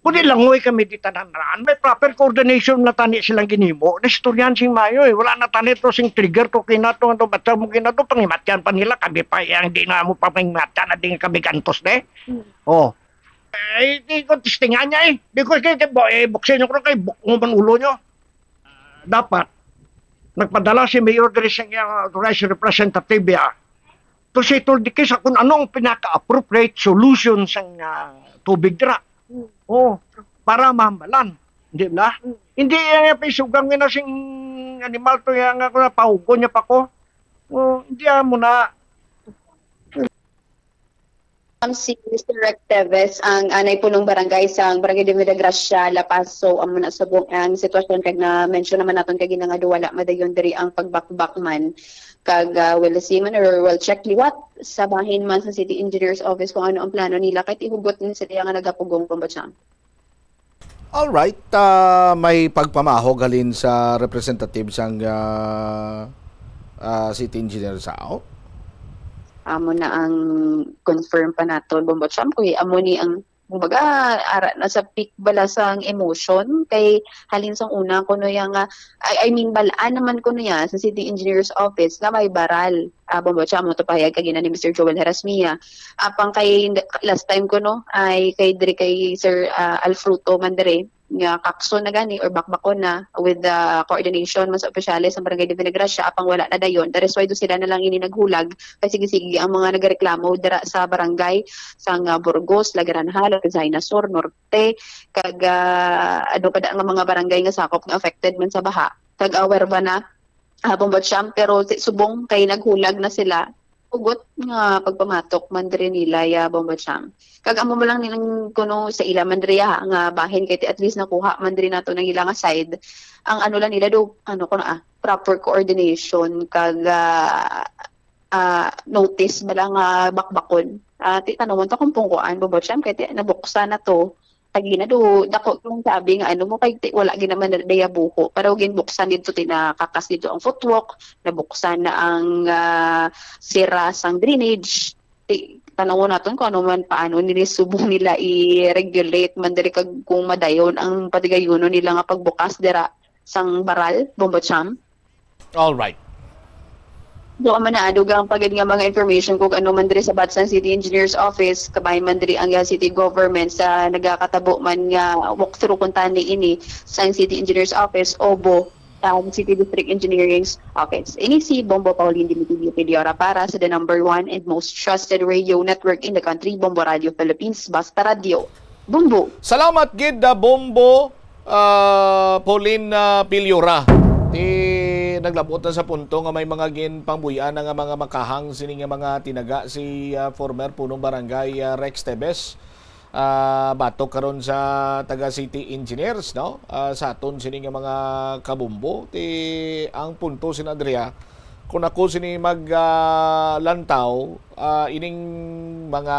Kundi langoy kami di tanan-tanan. May proper coordination na tani silang ginimo. Naistoryan sing mayo eh. Wala na tani to sing trigger to kinato, to batsa mo kinato, pangimatyan pa nila. Kami pa yang di na mo pa pangimatyan na di kami gantos de. Oh. Eh, di ko testingan niya eh. Di ko kay, kay, eh, buksin nyo ko kay buk mo man ulo nyo. Dapat, nagpadala si Mayor diri sa iyang authorized representative ya to settle the case kung anong pinaka-appropriate solution sa ah, tubig dira. Oh, para mahambalan. Di ba? Hindi yan yung pisugang nga sing animal to yan nga kung napahugon niya pa ko. Oh, hindi mo na. Ang si Mister Rex Teves, ang anay punong barangay sang Barangay de Villagracia, La Paz. So, amo na subong ang sitwasyon kag na-mention naman naton kag nga wala madayon diri ang pagbakbak man. Kag uh, we'll see man or we'll check liwat sa bahin man sa City Engineer's Office kung ano ang plano nila kay ihugot ni sila nga nagapugong pambachang. Alright, ah, may pagpamahog halin sa representative sang ah, ah, City Engineer Sao. Amo na ang confirm pa naton, Bombo Champ, kay amo ni ang kumbaga ara na sa peak bala sang emotion kay halin sang una kuno yang ah, I, I mean balaan naman kuno ya sa City Engineer's Office nga may baral. Ah, Bombo Champ, amo to pahayag kagina ni Mister Joel Herasmia. Apang kay last time kuno ay kay diri kay Sir ah, Alfruto man diri nga kakson na gani or bakbakon na with the coordination man sa opisyales sa Barangay de Villagracia, apang wala na dayon. That is why do sila na lang ini naghulag kay sige-sige ang mga nagareklamo dira sa barangay sang ah, Burgos, La Granja, Lucena Sur, Norte, kag ah, ano pa da nga mga barangay nga sakop nga affected man sa baha. Kag aware ba na ah, Bombo Champ, pero si- subong kay naghulag na sila. Ugot nga pagpamatok man diri nila ya Bombo Champ. Kag amo mo lang nilang kuno sa ila man diri ha, nga bahin kay ti at least nakuha man diri nato ng ila nga side. Ang ano lang nila do, ano kuno ah, proper coordination kag ah, ah, notice bala nga bakbakon. Ah, ti tanawon ta kung pungkuan Bombo Champ kay ti nabuksan na to. Kag gina do dako lang sabi nga ano mo kay ti, wala gid naman na daya buho pero ginbuksan dito ti nakakas dito ang footwalk, nabuksan na ang ah, sira sang drainage. Ti tanawon naton kung ano man paano nila subong nila i-regulate man diri kag kung madayon ang patigayunon nila nga pagbukas dira sang baral, Bombo Champ. All right. Do man na dugang pa gid nga mga information kung ano man diri sa Batsan City Engineer's Office, kabay man diri ang uh, city government sa nagakatabo man nga walkthrough kung tani ini sa City Engineer's Office, obo sa City District Engineering's office. Ini si Bombo Pauline Dimitilio Piliora para sa the number one and most trusted radio network in the country, Bombo Radio Philippines, Basta Radio. Bombo! Salamat gid, ah, Bombo, ah, Pauline, ah, Piliora. Ti naglabot na sa punto nga may mga ginpangbuy-an na nga mga makahang sini nga mga tinaga si, ah, former punong barangay, ah, Rex Tebes. Ah, batok karon sa taga City Engineers, no? Ah, sa aton sini nga mga kabumbo, ti ang punto sin Andrea, kung ako sini mag, ah, lantaw, ah, ining mga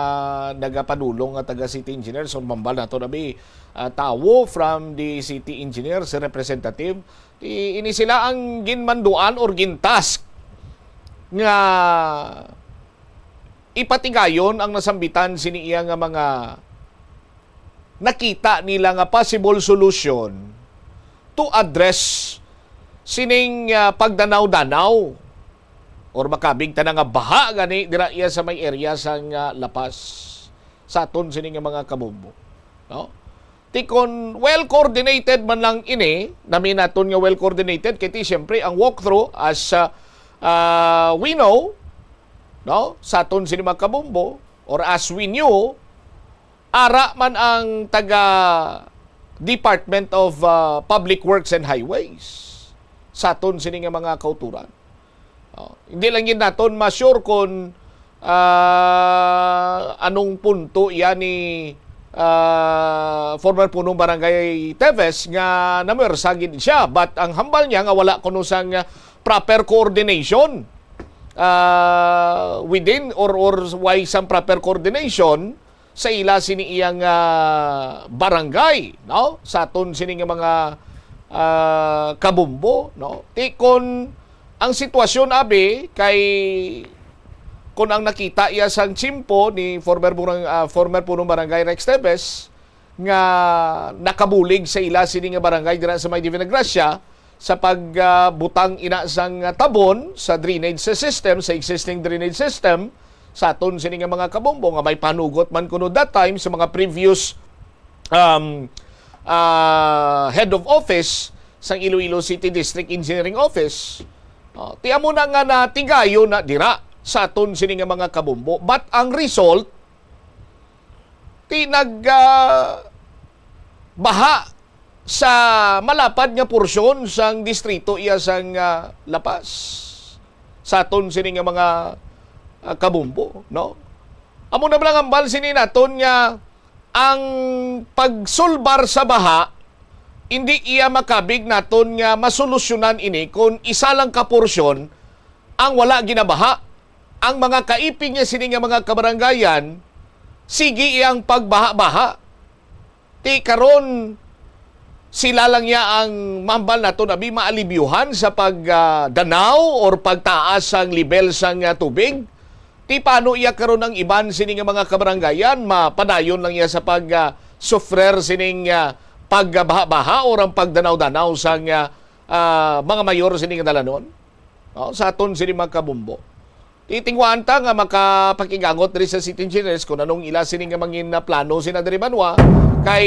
nagapadulong nga taga City Engineers, o mambal nato na bi, ah, tawo from the City Engineers representative, ti ini sila ang ginmanduan or gintask nga ipatigayon ang nasambitan sini iya nga mga nakita nila nga possible solution to address sining, ah, pagdanaw-danaw or makabig ta na nga baha gani dira iya sa may area sang, ah, La Paz sa aton sini nga mga kabombo, no? Ti kon well coordinated man lang ini, nami naton nga well coordinated kay ti siyempre ang walkthrough as, ah, ah, we know, no, sa aton sini mga kabombo, or as we knew, ara man ang taga Department of, ah, Public Works and Highways sa aton sini nga mga kauturan. Oh, hindi lang gid naton ma-sure kung, ah, anong punto iya ni, ah, former punong barangay Teves nga namwersa gid siya, but ang hambal niya nga wala kuno sang, ah, proper coordination, ah, within or, or why sang proper coordination sa ila sini iyang, ah, barangay, no? Sa aton sini nga mga, ah, kabumbo, no? Ti kon ang sitwasyon, abi, kay kon ang nakita iya sang tiyempo ni former burang-, ah, former punong barangay Rex Tevez nga nakabulig sa ila sini nga barangay dira sa may Divina Gracia, sa pag, ah, butang ina sang, ah, tabon sa drainage sa system, sa existing drainage system, sa aton sini nga mga kabombo nga may panugot man kuno that time sa mga previous, um, ah, head of office sang Iloilo City District Engineering Office. Oh, ti amo na nga natigayon na dira sa aton sini nga mga kabombo. But ang result, ti nag, ah, baha sa malapad nga porsyon sang distrito iya sang, ah, La Paz, sa aton sini nga mga, ah, kabombo, no? Amo na lang hambal sini naton nga ang pagsulbar sa baha, hindi iya makabig naton nga masolusyonan ini kung isa lang ka porsyon ang wala ginabaha. Ang mga kaipig niya sini nga mga kabarangayan, sige iyang pagbaha-baha. Ti karon, sila lang niya ang mambal nato na bi maalibyuhan sa pag, ah, danaw or pagtaas sang level sang, ah, tubig. Ti paano iya karon ang iban sini nga mga kabarangayan, mapadayon lang iya sa pag, ah, sufrer sining, ah, pagbaha-baha or ang pagdanaw-danaw sang, ah, ah, mga mayor sini nga dalanon? Oh, sa aton sini mga kabumbo. Titingwaan ta nga makapakigangot diri sa City Engineers kung anong ila sini nga mangin na plano sina diri banwa. Kay,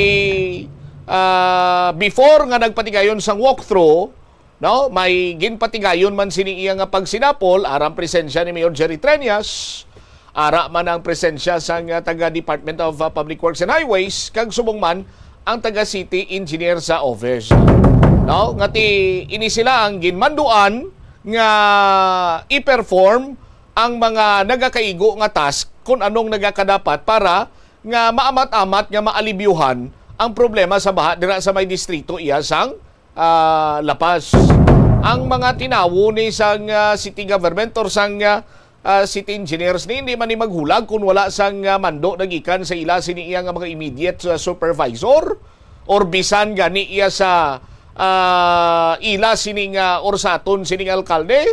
ah, before nga nagpatigayon sang walkthrough, no, may ginpatigayon man sini iya nga pagsinapol arang presensya ni Mayor Jerry Treñas, ara man ang presensya sang, ah, taga Department of, ah, Public Works and Highways, kag subong man ang taga City Engineer sa office. No, nga ti ini sila ang ginmanduan nga i-perform ang mga nagakaigo nga task kung anong nagakadapat para nga maamat-amat nga maalibyuhan ang problema sa baha dira sa may distrito iya sang, ah, La Paz. Ang mga tinawo ni sang, ah, city government or sang, ah, ah, city engineers ni hindi man ni maghulag kung wala sang, ah, mando nagikan sa ila sini iya nga mga immediate, ah, supervisor or bisan gani iya sa, ah, ila sini nga or sa aton sini nga alkalde,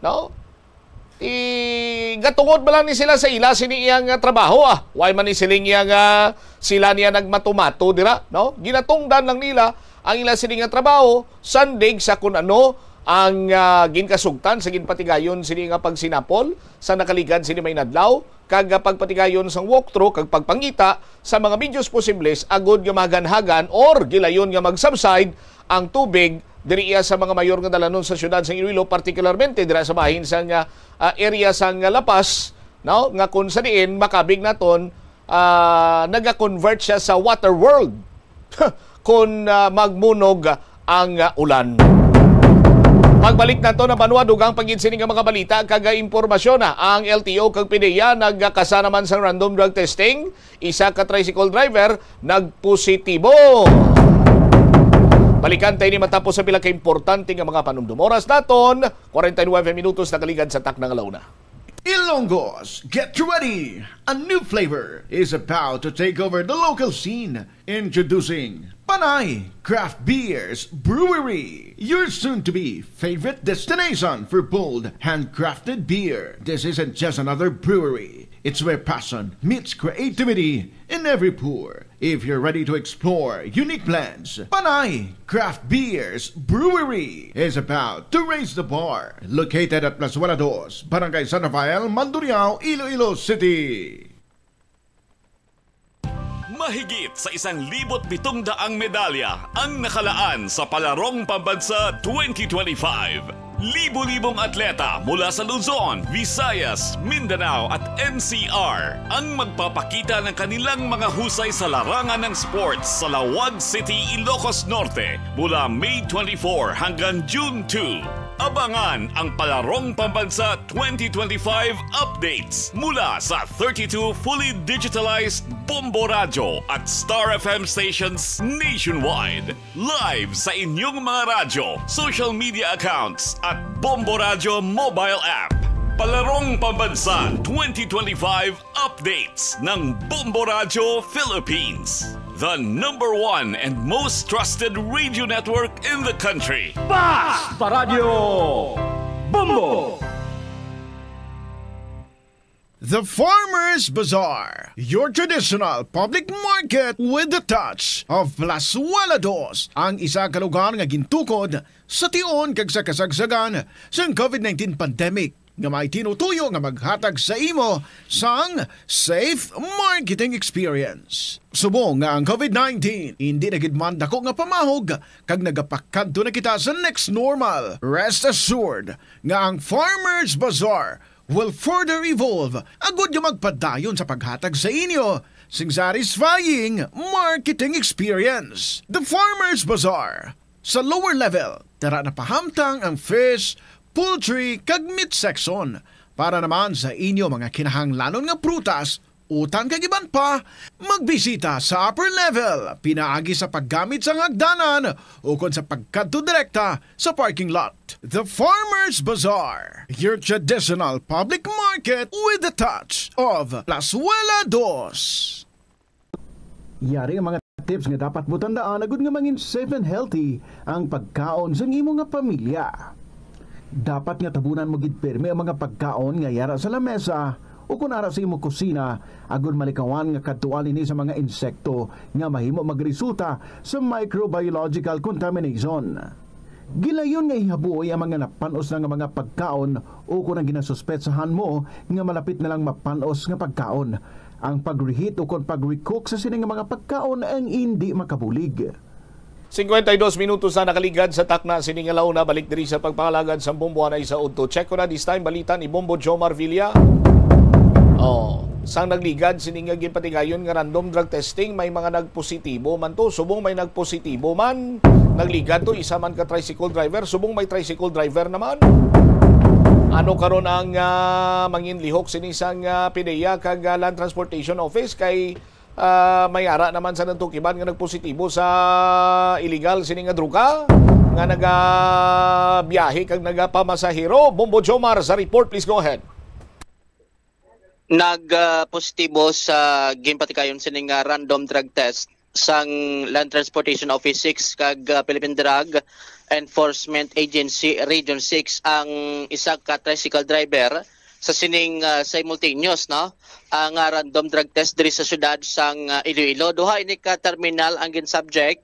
no? Ti gatungod ba lang ni sila sa ila sini iya nga trabaho, ah? Why man ni siling iya nga sila niya nagmatumato dira, no? Ginatungdan lang nila ang ila sini nga trabaho, sandig sa kun ano ang, ah, ginkasugtan sa ginpatigayon sini nga pagsinapol sa nakaligad sini may nadlaw, kag, ah, pagpatigayon sang walkthrough kag pagpangita sa mga medyos posibles agud nga mahaganhagan or gilayon nga mag-subside ang tubig diri iya sa mga mayor nga dalanon sa siyudad sang Iloilo, partikularmente dira sa bahin sang, ah, ah, area sang La Paz, no, nga kung sa diin makabig naton, ah, naga-convert siya sa water world kung, ah, magmunog ang, ah, ulan. Pagbalik nato na banwa, dugang pa gid sini nga mga balita kag, ah, impormasyon, ah. Ang L T O kag P D E A nagakasa naman sang random drug testing. Isa ka tricycle driver nagpositibo. Balikan tayo ni matapos sa pila ka importante nga mga panumdum. Oras naton, forty-nine minutos nakaligad sa takna nga la una. Ilonggos, get ready! A new flavor is about to take over the local scene. Introducing Panay Craft Beers Brewery, your soon-to-be favorite destination for bold, handcrafted beer. This isn't just another brewery. It's where passion meets creativity in every pour. If you're ready to explore unique blends, Panay Craft Beers Brewery is about to raise the bar. Located at Plazuela Dos, Barangay San Rafael, Mandurriao, Iloilo City. Mahigit sa isang libot pitong daang medalya ang nakalaan sa Palarong Pambansa twenty twenty-five. Libo-libong atleta mula sa Luzon, Visayas, Mindanao at N C R ang magpapakita ng kanilang mga husay sa larangan ng sports sa Laoag City, Ilocos Norte mula May twenty-four hanggang June two. Abangan ang Palarong Pambansa twenty twenty-five updates mula sa thirty-two fully digitalized Bombo Radyo at Star F M stations nationwide. Live sa inyong mga radyo, social media accounts at Bombo Radyo mobile app. Palarong Pambansa twenty twenty-five updates ng Bombo Radyo Philippines, the number one and most trusted radio network in the country. Basta Radyo Bombo! The Farmers Bazaar, your traditional public market with the touch of Plazuela Dos, ang isa ka lugar nga gintukod sa tion kag sa kasagsagan sang covid nineteen pandemic, nga may tinutuyo nga maghatag sa imo sang safe marketing experience. Subong nga ang covid nineteen indi na gid man dako nga pamahog kag nagapakadto na kita sa next normal, rest assured nga ang Farmers Bazaar will further evolve agud nga magpadayon sa paghatag sa inyo sing satisfying marketing experience. The Farmers Bazaar, sa lower level, dira na pahamtang ang fish, poultry, kag meat section para naman sa inyo mga kinahanglanon nga prutas, utan kag iban pa. Magbisita sa upper level pinaagi sa paggamit sang hagdanan ukon sa pagkadto direkta sa parking lot. The Farmers Bazaar, your traditional public market with the touch of Plazuela Dos. Yari ang mga tips nga dapat mo tandaan agud nga mangin safe and healthy ang pagkaon sang imo nga pamilya. Dapat nga tabunan mo gid pirmi ang mga pagkaon nga yara sa lamesa o kon ara sa imo kusina, agud malikawan nga kadtuan ini sa mga insekto nga mahimo magresulta sa microbiological contamination. Gilayon nga ihabuoy ang mga napan-os na nga mga pagkaon o kon ang ginasuspetsahan mo nga malapit na lang mapan-os nga pagkaon. Ang pag-reheat o kon pag-recook sa sini nga mga pagkaon ang indi makabulig. Cincuenta y dos minutos na nakaligad sa takna sini nga la una. Balik diri sa pagpangalagad sa Bombo anay sa udto. Check ko na this time balita ni Bombo Jomar Villa. Oh, sang nagligad sini nga ginpatigayon nga random drug testing, may mga nagpositibo man to. Subong may nagpositibo man, nagligad to isa man ka tricycle driver. Subong may tricycle driver naman. Ano karon ang, ah, mangin lihok sini sang, ah, P D E A kag, ah, Land Transportation Office kay ah, may ara naman sa nagtukiban nga nagpositibo sa illegal sini nga droga nga nagabiyahe kag nagapamasahero. Bombo Jomar sa report, please go ahead. Nag, ah, positibo sa ginpatigayon sini nga random drug test sang Land Transportation Office six kag, ah, Philippine Drug Enforcement Agency Region six ang isa ka tricycle driver sa sining, ah, simultaneous, no, ang, ah, random drug test diri sa siyudad sang, ah, Iloilo. Duha ini ka terminal ang gin-subject,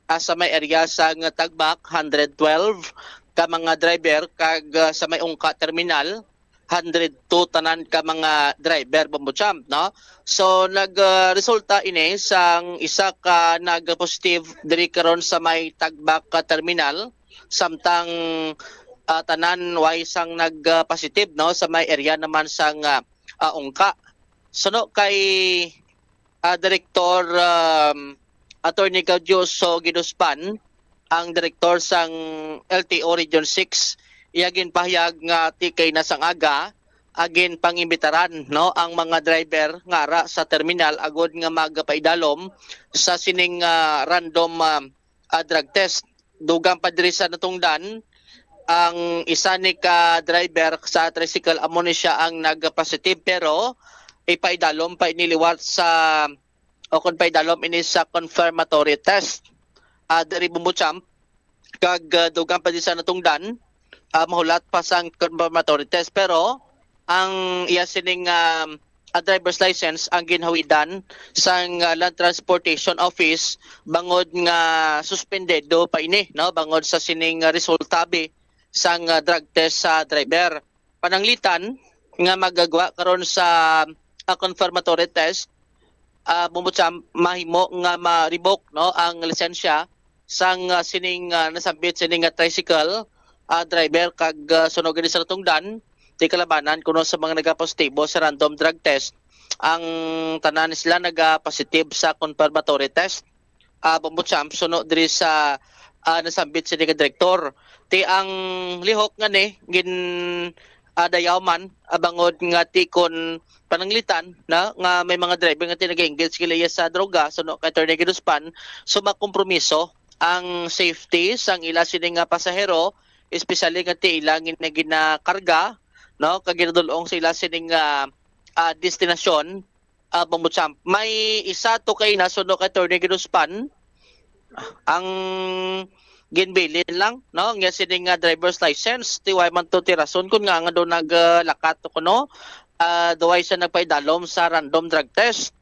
ah, sa may area sang Tagbac, hundred twelve ka mga driver, kag, ah, sa may Ungka terminal, hundred two tanan ka mga driver, Bombo Champ, no? So, nag, ah, resulta ini sang isa ka nag-positive diri karon sa may Tagbac, ah, terminal. samtang ah, tanan way sang nag-positive, no, sa may area naman sang ah, ah, Ungka. Suno kay ah, Director um, Attorney Gaudioso Giduspan, ang direktor sang L T O Region six, iya ginpahayag nga ti kay na sang aga, agin pangimbitaran, no, ang mga driver nga ara sa terminal agod nga magpaidalom sa sining ah, random ah, ah, drug test. Dugang pa diri sa natungdan, ang isa ni ka driver sa tricycle, amo ni siya ang nag-positive, pero ipaidalom pa ini liwat sa, o kung paidalom ini sa confirmatory test. Ah, diri Bumbo Champ, kag ah, dugang pa diri sa natungdan, ah, mahulat pa sang confirmatory test, pero ang iya sining ah, ah, driver's license ang ginhawidan sang ah, Land Transportation Office bangod nga suspendido pa ini, no, bangod sa sining ah, resulta bi sang ah, drug test sa driver. Pananglitan nga magagwa karon sa ah, confirmatory test, ah, bumot sa mahimo nga ma-revoke, no, ang lisensya sang ah, sining ah, nasambit sining nga tricycle ah, driver, kag ah, sunog ini sa natungdan ti kalabanan kuno sa mga nagapositibo sa random drug test. Ang tanan sila nagapositive sa confirmatory test. Ah, bumot sa suno diri sa ah, nasambit sini ka direktor. Ti ang lihok nga ni gin ah, dayaw man, ah, bangod nga ti kon pananglitan na nga may mga driver nga ti nag-engage sila iya sa droga, suno kay Attorney Giduspan, so makompromiso ang safety sang ila sini nga pasahero, especially nga ti ila gin- ginakarga, no, kag ginadul-ong sa ila sining ah, ah, destinasyon. Ah, bumbo champ, may isa to kay nasuno kay Attorney Giduspan, ang ginbilin lang, no, nga sini nga driver's license, ti way man to ti rason kun nga nga do naglakat to kuno, ah, do way siya nagpaidalom sa random drug test.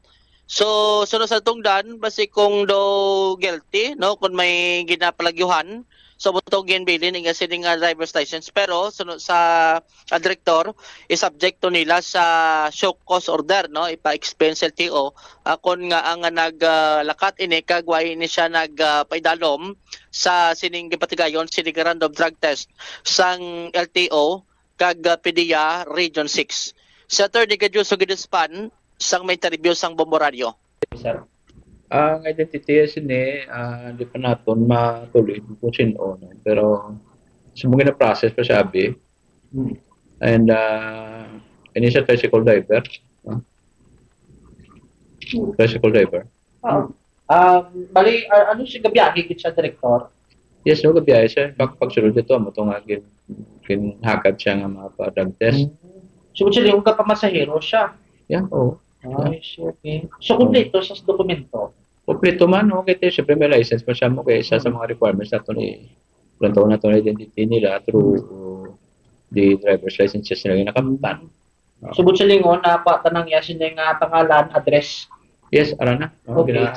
So, suno sa tungdan, basi kung do guilty, no, kung may ginapalagyuhan, so buto ginbilin nga sini nga driver's license. Pero suno sa ah, direktor, isubjekto nila sa show cause order, no, ipa-explain sa L T O, ah, kon nga ang naglakat ini kag wa ini siya nagpaidalom sa sining gipatigayon sining random drug test sang L T O kag ah, PDEA Region six. Si Attorney Gadioso Gidispan sang may interview sang Bombo Radio. Sir. Ang identity sini, ah, di pa naton matulid kung sin-o, no? Pero subong gina-process pa siya abi. Hmm. And uh, ini siya tricycle driver, no? Tricycle driver. Oo. Um, bali, uh, ano si gabiyahe gid sa direktor? Yes, no, gabiyahe siya. Pag pagsulod dito, amo to nga gin ginhagad siya nga mga pa drug test. Hmm. So, siya yung kapamasahero siya. Yeah, oo. Ah, yeah. Okay. So, kompleto sa dokumento. Kompleto man, no? Kaya siyempre may license pa siya mo kaya isa sa mga requirements nato ni Plantaon nato ang identity nila through the driver's licenses nila yung nakamtan. Subot sa lingon na pa tanang ya sini nga pangalan, address. Yes, ara na. No? Okay. Gina,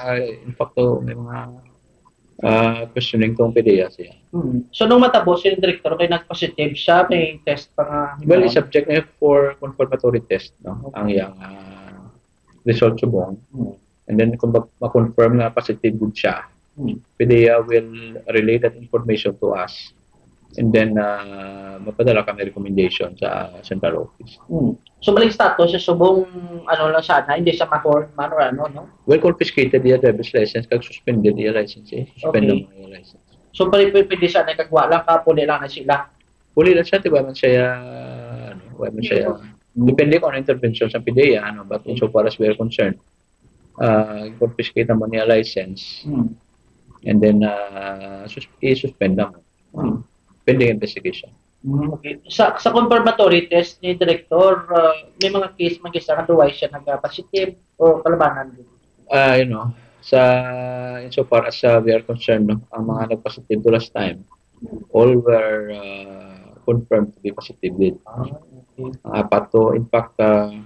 in fact, to, may mga uh, questioning tong PDEA siya. Hmm. So nung matabo si direktor kay nag-positive siya, may test pa nga. Well, it's subject na for confirmatory test, no? Okay. Ang yang uh, result subong. Hmm. And then kung ma-confirm nga positive gud siya, hmm. PDEA will relay that information to us. And then uh, mapadala kami recommendation sa central office. Hmm. So bali status sa subong ano lang sana, hindi sa ma-hold man or ano, no? Well, confiscated iya driver's license kag suspended iya license eh. Suspended okay. Ang iya license. So pwede pwede sana kag wala ka puli lang na sila. Puli lang siya, di ba man siya ano, wala man siya. Hmm. Depende kung ano intervention sa PDEA, ano, but insofar as we are concerned, uh, confiscate naman niya license. Hmm. And then uh, sus- i-suspend naman. Hmm. Pending investigation. Hmm, okay. Sa sa confirmatory test ni Director, uh, may mga case man kisa nga duway siya nag-positive o kalabanan din? Uh, you know, sa insofar as uh, we are concerned, no, ang mga nag-positive to last time, all were uh, confirmed to be positive with. Ah, okay. Ang apat to, in fact, uh,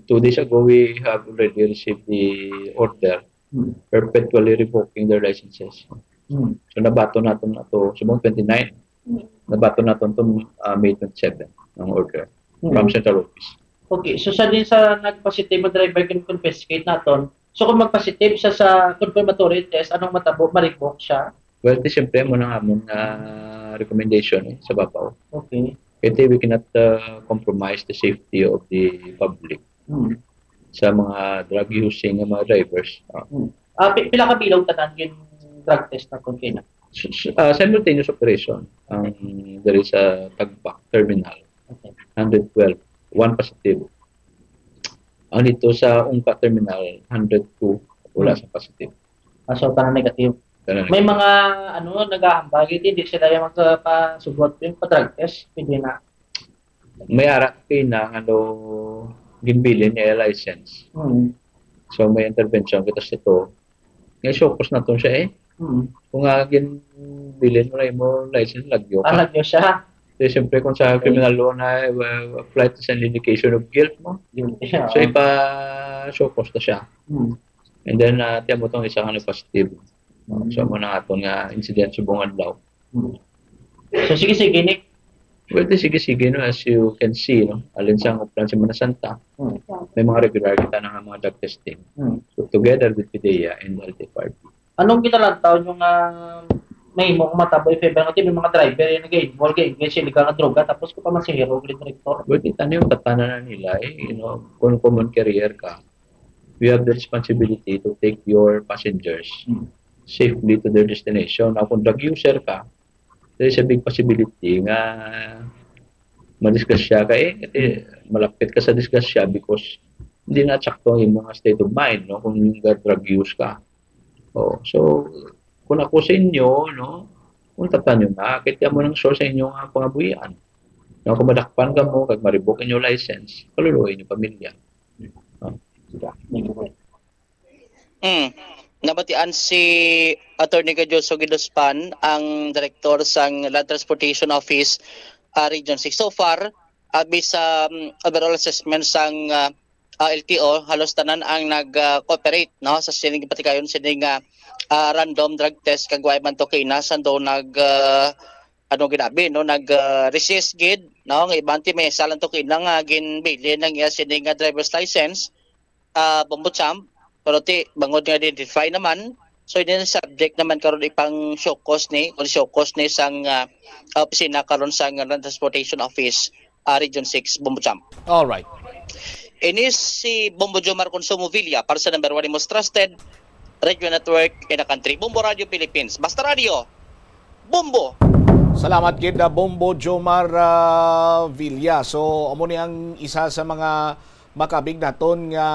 two days ago, we have already received the order hmm. Perpetually revoking their licenses. Hmm. So nabato naton ato subong twenty-nine. Hmm. Nabato naton to uh, May twenty-seven ang order hmm. From central office. Okay, so sa din sa nagpositive nga driver kung confiscate naton, so kung magpositive sa sa confirmatory test, anong matabo? Ma-revoke siya? Well, ti siyempre mo na amon nga recommendation eh, sa Babaw. Okay. Kaya we cannot uh, compromise the safety of the public Hmm. sa mga drug using nga mga drivers. Uh, Hmm. Ah, pi- pila ka bilog tanan yung drug test na kung kailan? s- s- uh, simultaneous operation ang there is a Tagbac terminal, Okay. one hundred twelve, one positive. Ang dito sa Ungka terminal, one hundred two, wala sa positive. Ah, so, tanan negative. Ganun. May mga, ano, naghahambal, hindi sila yung magpasugot yung pa-drug test. Pwede na. May ara kay na ano ginbilin niya license. Hmm. So may intervention kita sa ito. Nga show cause naton siya eh. Hmm. Kung nga ginbilin mo na mo license, lagyo Ah, ka. lagyo siya. Kasi siyempre kung sa criminal law na uh, flight is an indication of guilt mo. Yun siya. So ipa-show cause na siya. Hmm. And then uh, tiyan mo tong isa nga positive. Hmm. So mo na aton nga incident subong adlaw. Hmm. So, sige, sige, Nick. Well, di sige-sige, no, as you can see, no, alin sa ang Uplan Semana Santa, Hmm. may mga regular kita na nga mga drug testing. Hmm. So, together with PDEA and L T F R B. Anong ginalantaw nyo nga may mo matabo if ever nga may mga driver yung nag-involve kay engage illegal nga droga tapos ko pa masahero, Green Director? Well, kita niyo, tatanan na nila, eh, you know, kung common carrier ka, we have the responsibility to take your passengers Hmm. safely to their destination. Now, kung drug user ka, there is a big possibility nga madisgrasya ka eh. Kasi malapit ka sa disgrasya because hindi na sakto ang imong state of mind, no? Kung yung drug use ka. Oh, so, kung ako sa inyo, no? Kung tatan nyo na, kaya mo nang sure sa inyo nga pangabuhian. No, kung madakpan ka mo, kag maribok inyo license, kaluluoy inyo pamilya. Mm. Nabatian si Attorney Gajoso Gidospan, ang direktor sang Land Transportation Office, ah, Region six. So far, abi sa, mm, overall assessment sang, ah, ah, L T O, halos tanan ang nag, ah, cooperate, no, sa sining patikayon sining, ah, ah, random drug test kag wa man to kaina sando nag, ah, ano ginabi, no, nag, ah, resist gid, no, nga iban ti may isa lang to kaina nga ginbilin ang iya sining nga driver's license, ah, Bombo Champ, pero ti bangod nga identify naman, so ini subject naman karon ipang show cause ni, o show cause ni sang, ah, opisina karon sang Land Transportation Office, ah, Region six, Bombo Champ. All right. Ini si Bombo Jomar Consumo Villa para sa number one, the most trusted radio network in the country, Bombo Radio Philippines. Basta Radio, Bombo! Salamat gid na Bombo Jomar ah, Villa. So amo ni ang isa sa mga makabig naton nga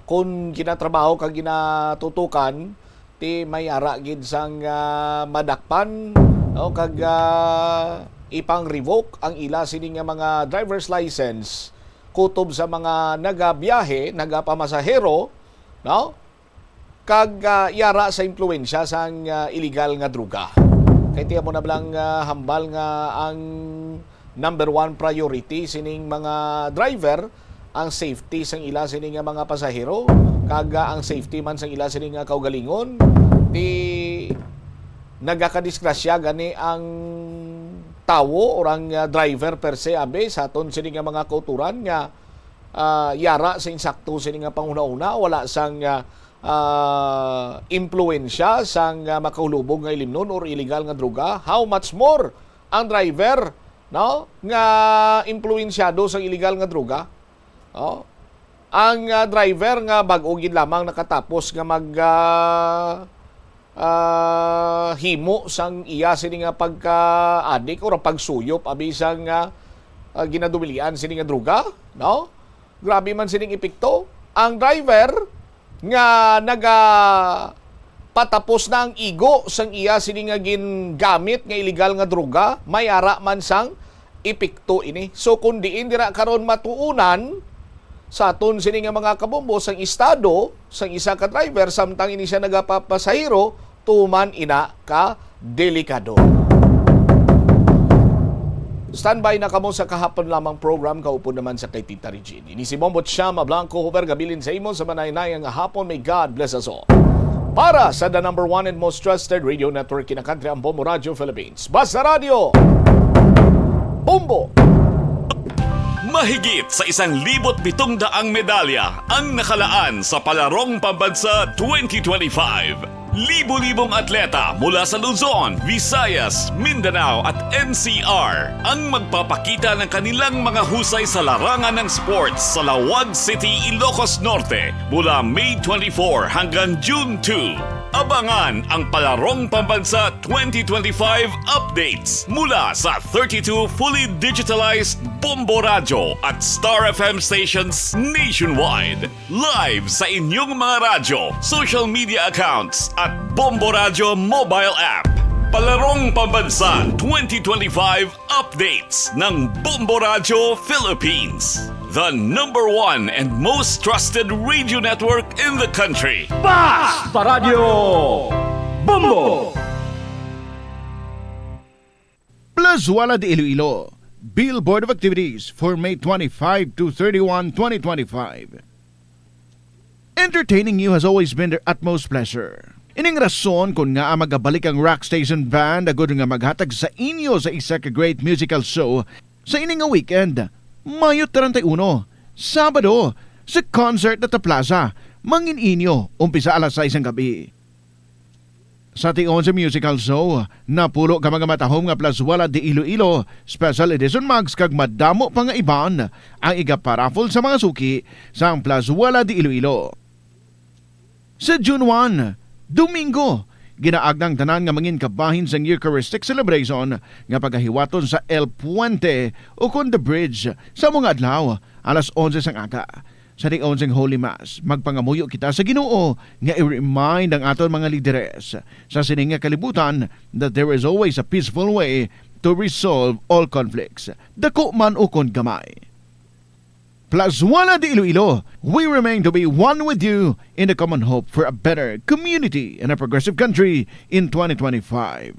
kung ginatrabaho kag ginatutukan ti may ara gid sang ah, madakpan, no, kag ah, ipang revoke ang ila sini nga mga driver's license kutob sa mga nagabiyahe, nagapamasahero, no? Kag ah, yara sa impluwensya sang ah, iligal nga droga. Kay tiyan mo na lang ah, hambal nga ang number one priority sining mga driver ang safety sang ila sini nga mga pasahero kag ah, ang safety man sang ila sini nga kaugalingon. Ti nagakadisgrasya gani ang tawo or ang ah, driver per se, abi, sa aton sini nga mga kauturan nga ah, yara sa insakto sini nga panghunahuna, wala sang ah, ah, impluwensya sang ah, makahulubog nga ilimnon or iligal nga droga. How much more ang driver, no, nga impluwensyado sang iligal nga droga? Oh. Ang ah, driver nga bag-o gid lamang nakatapos nga mag ah, ah, himo sang iya sini nga pagka-adik or pagsuyop abi sang ah, ah, ginadumilian sini nga droga, no? Grabe man sining epekto. Ang driver nga naga patapos na ang igo sang iya sini nga gingamit nga iligal nga droga, may ara man sang epekto ini. So kung diin dira karon matuunan sa aton sini nga mga kabombo sang estado sang isa ka driver samtang ini siya nagapapasahero, tuman ina ka delikado. Standby na kamo sa kahapon lamang program, kaupod naman sa kay Tita Regine. Ini si Bombo Chama Blanco, Hover Gabilin sa imo sa manaynay nga hapon. May God bless us all. Para sa the number one and most trusted radio network in the country, ang Bombo Radio Philippines. Basta Radio! Bombo! Mahigit sa isang libot pitong daang medalya ang nakalaan sa Palarong Pambansa twenty twenty-five. Libo-libong atleta mula sa Luzon, Visayas, Mindanao at N C R ang magpapakita ng kanilang mga husay sa larangan ng sports sa Lawag City, Ilocos Norte, mula May twenty-four hanggang June two. Abangan ang Palarong Pambansa twenty twenty-five updates mula sa thirty-two fully digitalized Bombo Radyo at Star F M stations nationwide. Live sa inyong mga radyo, social media accounts at Bombo Radyo mobile app. Palarong Pambansa twenty twenty-five updates ng Bombo Radyo Philippines. The number one and most trusted radio network in the country. Basta Radyo Bombo! Plazuela de Iloilo, Billboard of Activities for May twenty-five to thirty-one, twenty twenty-five. Entertaining you has always been their utmost pleasure. Ining rason kon ngaa magabalik ang Rock Station Band agud nga maghatag sa inyo sa isa ka great musical show sa ini nga weekend, Mayo treinta y uno, Sabado, sa Concert at the Plaza, mangin inyo, umpisa alas sais sang gabi. Sa tion sa musical show, napulo ka mga matahom nga plazuela de Iloilo, special edition mugs kag madamo pa nga iban ang igaparaffle sa mga suki sang plazuela de Iloilo. Sa June one, Domingo, ginaagda ang tanan nga mangin kabahin sang Eucharistic celebration nga pagahiwaton sa El Puente ukon The Bridge sa mga adlaw alas onse sang aga. Sa tion sang Holy Mass, magpangamuyo kita sa Ginoo nga i-remind ang aton mga lideres sa sini nga kalibutan that there is always a peaceful way to resolve all conflicts, dako man ukon gamay. Plazuela de Iloilo, we remain to be one with you in the common hope for a better community and a progressive country in twenty twenty-five.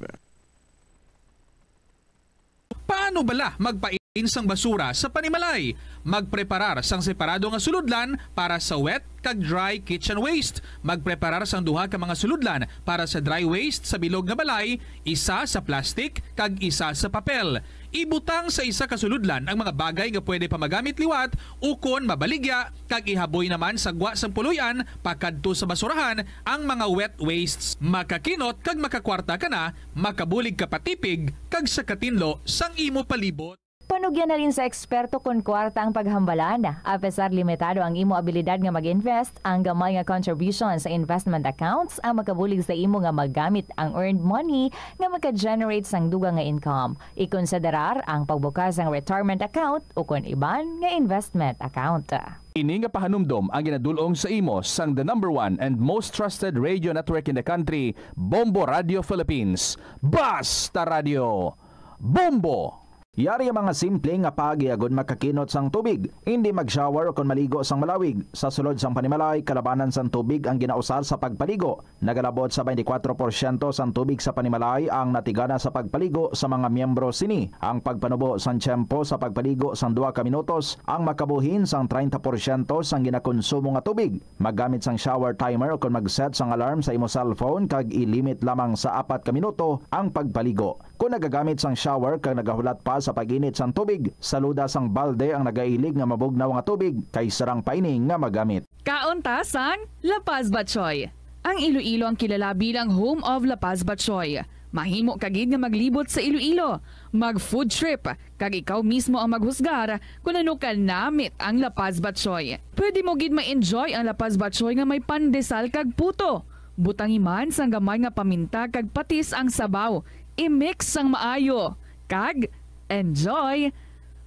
Paano bala magpain sang basura sa panimalay? Magpreparar sang separado nga sulodlan para sa wet kag dry kitchen waste. Magpreparar sang duha ka mga sulodlan para sa dry waste sa bilog nga balay, isa sa plastic kag isa sa papel. Ibutang sa isa ka sulodlan ang mga bagay nga pwede pa magamit liwat ukon mabaligya, kag ihaboy naman sa gwa sang puloy-an pakadto sa basurahan ang mga wet wastes. Makakinot kag makakwarta ka na, makabulig ka pa tipig kag sa katinlo sang imo palibot. Panugyan halin sa eksperto kon kwarta ang paghambalan. Apesar limitado ang imo abilidad nga mag-invest, ang gamay nga contribution sa investment accounts ang makabulig sa imo nga magamit ang earned money nga maka-generate sang dugang nga income. Ikonsiderar ang pagbukas sang retirement account ukon iban nga investment account. Ini nga pahanumdom ang ginadul-ong sa imo sang the number one and most trusted radio network in the country, Bombo Radio Philippines. Basta Radio Bombo! Yari ang mga simple nga paagi agod makakinot sang tubig. Indi mag-shower ukon maligo sang malawig. Sa sulod sang panimalay, kalabanan sang tubig ang ginausar sa pagpaligo. Nagalabot sa twenty-four porsyento sang tubig sa panimalay ang natigana sa pagpaligo sa mga miyembro sini. Ang pagpanubo sang tiyempo sa pagpaligo sang duha ka minutos ang makabuhin sang treinta porsyento sang ginakonsumo nga tubig. Maggamit sang shower timer ukon mag-set sang alarm sa imo cellphone kag i-limit lamang sa apat ka minuto ang pagpaligo. Kon nagagamit sang shower kag nagahulat pa sa pag-init sang tubig, saluda sang balde ang nagailig nga mabugnaw nga tubig kay sarang pa ini nga magamit. Kaon ta sang La Paz Batchoy. Ang Iloilo ang kilala bilang home of La Paz Batchoy. Mahimo ka gid nga maglibot sa Iloilo, mag-food trip, kag ikaw mismo ang maghusgar kon ano ka namit ang La Paz Batchoy. Pwede mo gid ma-enjoy ang La Paz Batchoy nga may pandesal kag puto. Butangi man sang gamay nga paminta kag patis ang sabaw. I-mix sang maayo. Kag enjoy!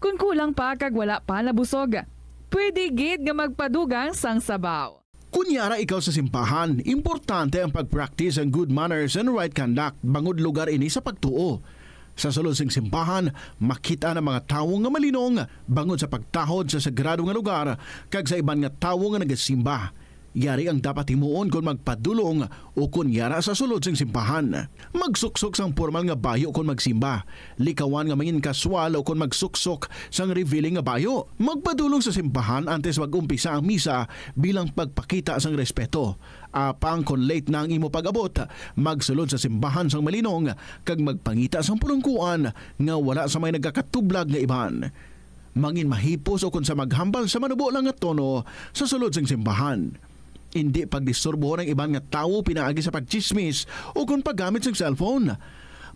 Kon kulang pa kag wala pa nabusog, pwede gid nga magpadugang sang sabaw. Kon yara ikaw sa simbahan, importante ang pag-practice ang good manners and right conduct bangod lugar ini sa pagtuo. Sa sulod sing simbahan, makit-an ang mga tawo nga malinong bangod sa pagtahod sa sagrado nga lugar kag sa iban nga tawo nga nagasimba. Yari ang dapat himuon kon magpadulong ukon yara sa sulod sing simbahan. Magsuksok sang pormal nga bayo kon magsimba. Likawan nga mangin-casual ukon magsuksok sang revealing nga bayo. Magpadulong sa simbahan antes mag-umpisa ang misa bilang pagpakita sang respeto. Apang kon late na ang imo pag-abot, magsulod sa simbahan sang malinong kag magpangita sang pulungkuan nga wala sa may nagakatublag nga iban. Mangin mahipos ukon sa maghambal sa manubo lang nga tono sa sulod sing simbahan. Indi pagdisturbohon ang iban nga tawo pinaagi sa pagtsismis o kon paggamit sang cellphone.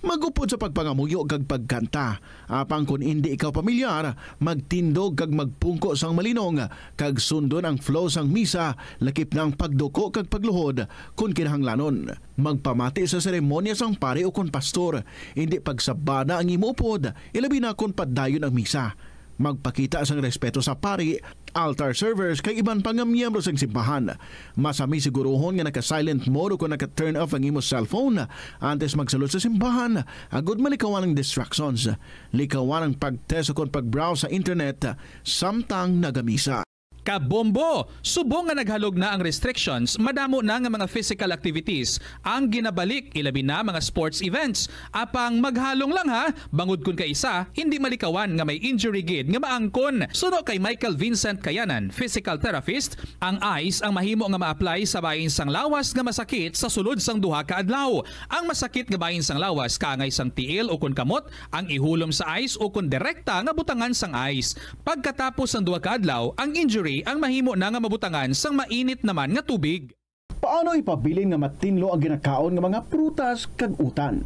Mag-upod sa pagpangamuyo kag pagkanta. Apang kon indi ikaw pamilyar, magtindog kag magpungko sang malinong, kag sundon ang flow sang misa, lakip na ang pagduko kag pagluhod, kon kinahanglanon. Magpamati sa seremonya sang pari ukon pastor, indi pagsabana ang imo upod, ilabi na kon padayon ang misa. Magpakita sang respeto sa pari, altar servers, kag iban pa nga miyembro sang simbahan. Masami siguruhon nga naka-silent mode o kon naka-turn off ang imo cellphone antes magsulod sa simbahan, agud malikawan ang distractions. Likawan ang pag-text o kon pag-browse sa internet samtang nagamisa. Kabombo! Subong nga naghalog na ang restrictions, madamo na nga mga physical activities ang ginabalik, ilabi na mga sports events. Apang maghalong lang ha, bangod kun kaisa, hindi malikawan nga may injury gid nga maangkon. Suno kay Michael Vincent Kayanan, physical therapist, ang ice ang mahimo nga ma-apply sa bahin sang lawas nga masakit sa sulod sang duha ka adlaw. Ang masakit nga bahin sang lawas kaangay sang tiil ukon kamot ang ihulom sa ice ukon direkta nga butangan sang ice. Pagkatapos sang duha ka adlaw, ang injury ang mahimo na nga mabutangan sang mainit naman nga tubig. Paano ipabilin nga matinlo ang ginakaon nga mga prutas kag utan?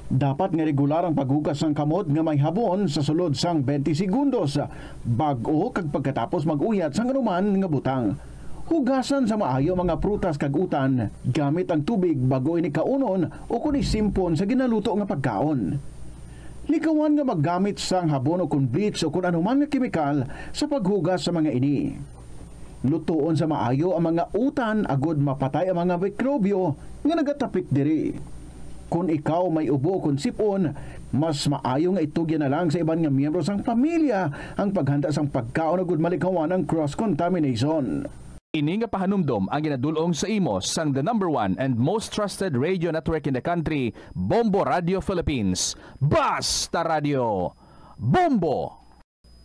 Dapat nga regular ang paghugas sang kamot nga may habon sa sulod sang twenty segundos bag-o kag pagkatapos mag-uyat sang anuman nga butang. Hugasan sa maayo ang mga prutas kag utan gamit ang tubig bag-o ini kaunon o kon isimpon sa ginaluto nga pagkaon. Likawan nga maggamit sang habon o kon bleach o kon anuman nga kemikal sa paghugas sa mga ini. Lutoon sa maayo ang mga utan agud mapatay ang mga mikrobyo nga nagatapik diri. Kon ikaw may ubo kon sip-on, mas maayo nga itugyan na lang sa iban nga miyembro sang pamilya ang paghanda sang pagkaon agud malikawan ang cross contamination. Ini nga pahanumdom ang ginadul-ong sa imo sang the number one and most trusted radio network in the country, Bombo Radio Philippines. Basta Radio! Bombo!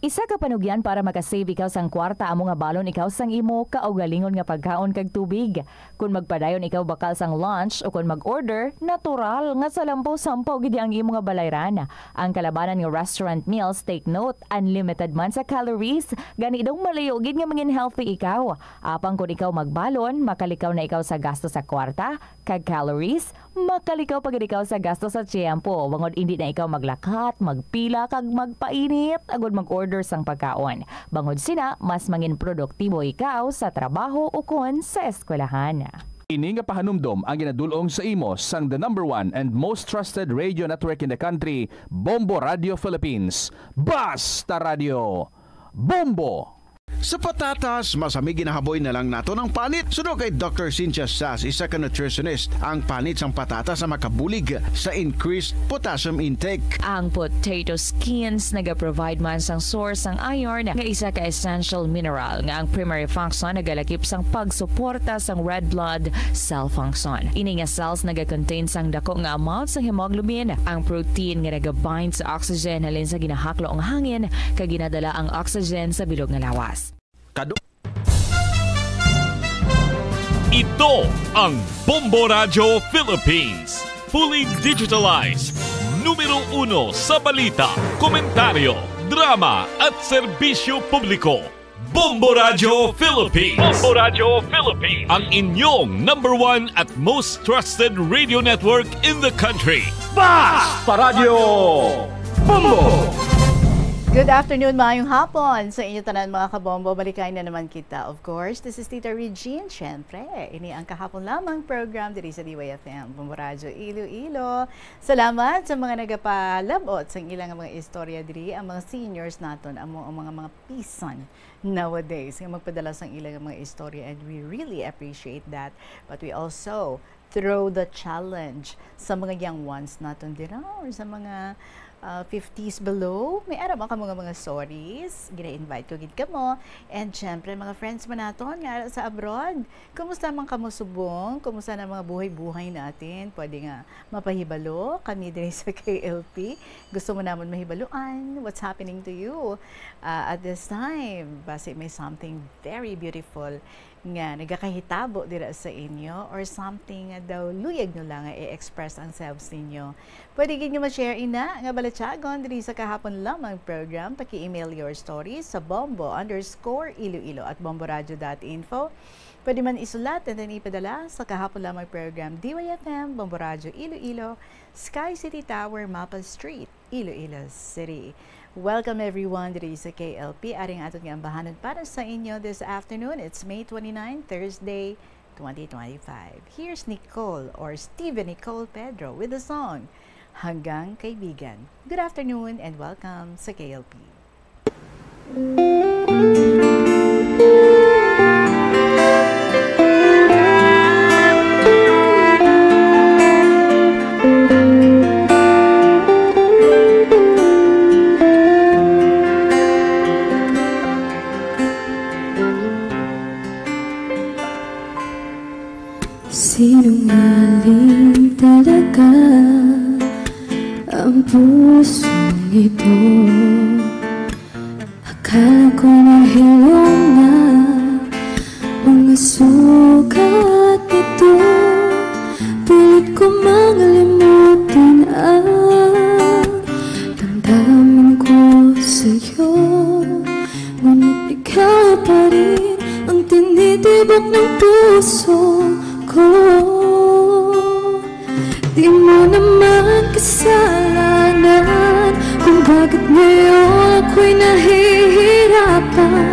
Isa ka panugyan para makasave ikaw sang kwarta amo nga balon ikaw sang imo kaugalingon nga pagkaon kag tubig. Kon magpadayon ikaw bakal sang lunch o kon mag-order, natural nga salampo-sampo gid ang imo nga balayran. Ang kalabanan nga restaurant meals, take note, unlimited man sa calories, gani daw malayo gid nga mangin healthy ikaw. Apang kon ikaw magbalon, makalikaw na ikaw sa gasto sa kwarta kag calories, makalikaw pa gid ikaw sa gasto sa tiyempo, bangod indi na ikaw maglakat, magpila, kag magpainit agud mag-order sang pagkaon. Bangod sina, mas mangin produktibo ikaw sa trabaho ukon sa eskwelahan. Ini nga pahanumdom ang ginadul-ong sa imo sang the number one and most trusted radio network in the country, Bombo Radio Philippines. Basta Radio! Bombo! Sa patatas, masami ginahaboy na lang naton ang panit. Suno kay Doctor Cynthia Sass, isa ka nutritionist, ang panit sang patatas ang makabulig sa increased potassium intake. Ang potato skins nagaprovide man sang source sang iron, nga isa ka essential mineral nga ang primary function nagalakip sang pagsuporta sang red blood cell function. Ini nga cells nagakontain sang dako nga amount sang hemoglobin, ang protein nga nagabind sa oxygen halin sa ginahaklo nga hangin kag ginadala ang oxygen sa bilog nga lawas. Kado- Ito ang Bombo Radyo Philippines. Fully digitalized. Numero uno sa balita, komentaryo, drama at serbisyo publiko. Bombo Radyo Philippines. Bombo Radyo Philippines. Ang inyong number one at most trusted radio network in the country. Basta Radyo Bombo! Good afternoon, maayong hapon sa inyo tanan, mga kabombo. Balikay na naman kita. Of course, this is Tita Regine. Siyempre, ini ang kahapon lamang program diri sa D Y F M, Bombo Radyo Iloilo. Salamat sa mga nagapalabot sa ilang mga istorya diri, ang mga seniors naton, amo ang mga, mga pisan nowadays nga magpadala sang ilang mga istorya, and we really appreciate that. But we also throw the challenge sa mga young ones naton dira or sa mga, ah, fifties below. May ara ba kamo nga mga stories? Gina-invite ko gid kamo. And syempre, mga friends mo naton nga ara sa abroad, kumusta man kamo subong? Kumusta na mga buhay-buhay natin? Pwede nga mapahibalo kami diri sa K L P. Gusto mo namon mahibaluan what's happening to you, ah, at this time. Basi may something very beautiful nga nagakahitabo dira sa inyo, or something nga daw luyag nyo lang nga i-express ang selves ninyo, pwede gid nyo ma-share ina nga balatyagon diri sa Kahapon Lamang program. Paki-email your stories sa bombo underscore iloilo at bomboradio dot info. Pwede man isulat and then ipadala sa Kahapon Lamang program, D Y F M, Bombo Radio Iloilo, Sky City Tower, Mapa Street, Iloilo City. Welcome everyone diri sa K L P. Ari ang aton nga ambahanon para sa inyo this afternoon. It's May twenty-nine, Thursday, twenty twenty-five. Here's Nicole or Steven Nicole Pedro with the song Hanggang Kaibigan. Good afternoon and welcome sa K L P. Sinungaling talaga ang pusong ito. Akala ko nang hilom na mga sugat nito. Pilit ko mang limutin ang damdamin ko sa'yo. Ngunit ikaw pa rin ang tinitibok ng puso ko. Di mo naman kasalanan kung bakit ngayon ako'y nahihirapan.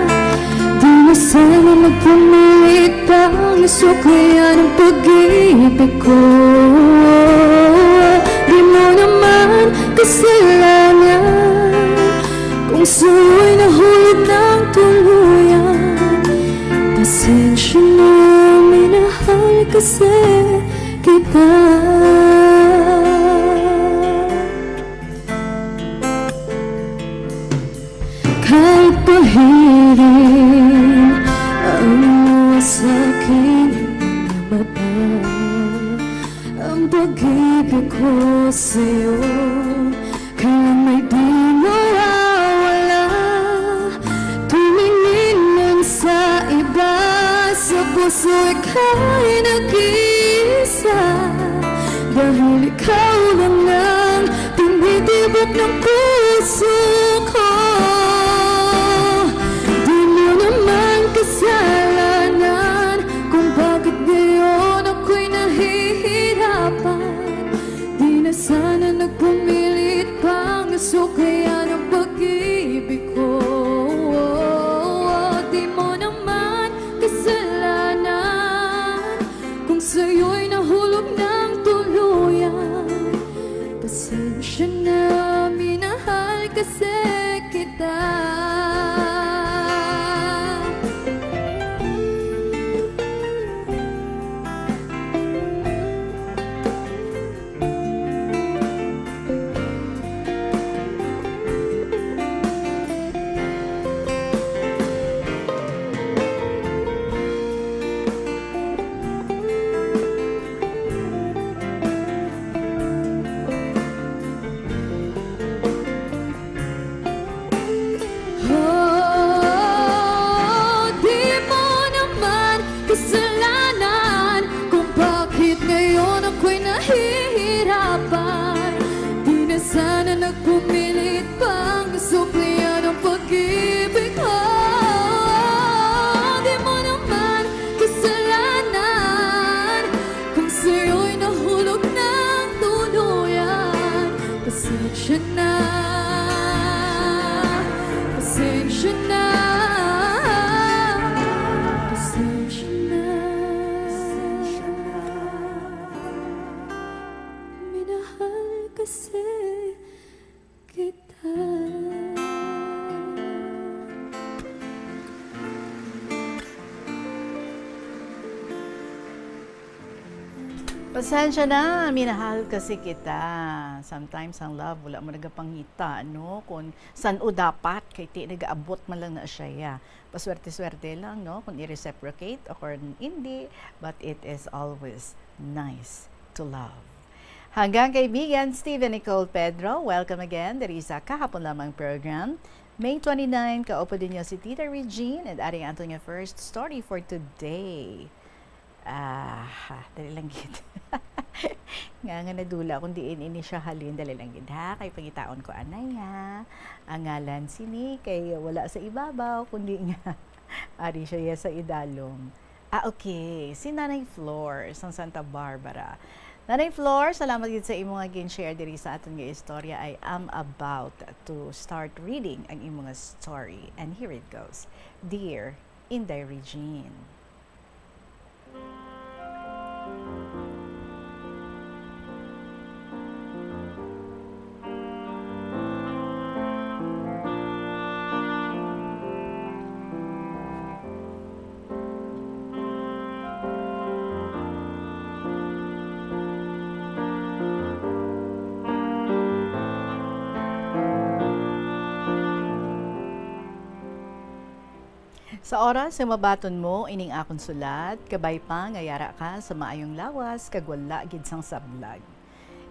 Di na sana magpumilit pang suklian ang pag-ibig ko. Di mo naman kasalanan kung sa'yo'y nahulog ng tuluyan. Pasensya na, minahal kasi kita. Kahit pahirin ang luha sa aking mga mata, ang pag-ibig ko sa'yo kailan may di mawawala. Tumingin lang sa iba, sa puso ika'y nag-iisa. Dahil ikaw lang ang tinitibok ng puso ko. Di mo naman kasalanan kung bakit ngayon ako'y nahihirapan. Di na sana nagpumilit pang suklayan ang pag-ibig ko. Di mo naman kasalanan kung sa'yo'y nahulog ng tuluyan. Pasensya na, minahal kasi kita. Oh, di mo naman kasalanan kung bakit ngayon ako'y nahihirapan. Di na sana nagpumilit pang suklian ang pag-ibig ko. Di mo naman kasalanan kung sa'yo'y nahulog ng tuluyan. Pasensya na, pasensya na, pasensya na. Minahal kasi kita. Pasensya na, minahal kasi kita. Sometimes ang love, wala mo nagapangita, no? Kung san-o dapat, kay ti nagaabot man lang na siya, ya. Paswerte-swerte lang, no? Kung i-reciprocate o kung hindi, but it is always nice to love. Hanggang kaibigan, Steven Nicole Pedro, welcome again diri sa Kahapon Lamang program. May twenty-nine, kaupod ninyo si Tita Regine, and ari ang aton nga first story for today. Ah, dali lang gid. Nga, nga nadula kung diin ini siya halin, dali lang gid, ha? Kay pangitaon ko anay, ha? Ang ngalan sini kay wala sa ibabaw, kundi nga ari siya sa idalom. Ah, okay. Si Nanay Flor sang Santa Barbara. Nanay Flor, salamat gid sa imo nga gin-share diri sa aton nga istorya. I am about to start reading ang imo nga story. And here it goes. Dear Inday Regine. Sa oras nga mabaton mo ining akon sulat, kabay pa nga yara ka sa maayong lawas kag wala gid sang sablag.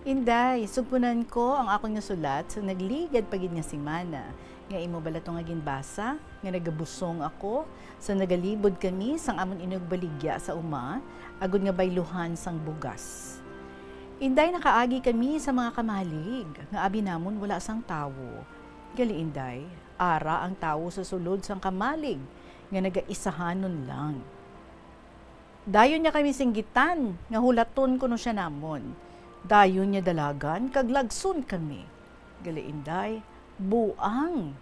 Inday, sugpunan ko ang akon nga sulat sa nagligad pa gid nga semana, nga imo bala to nga ginbasa, nga nagabusong ako sa nagalibod kami sang amon inugbaligya sa uma, agod nga bayluhan sang bugas. Inday, nakaagi kami sa mga kamalig, nga abi namon wala sang tawo. Gali, Inday, ara ang tawo sa sulod sang kamalig nga nagaisahanon lang. Dayon niya kami singgitan nga hulaton kuno sia namon. Dayon niya dalagan kag lagson kami. Gali, Inday, buang.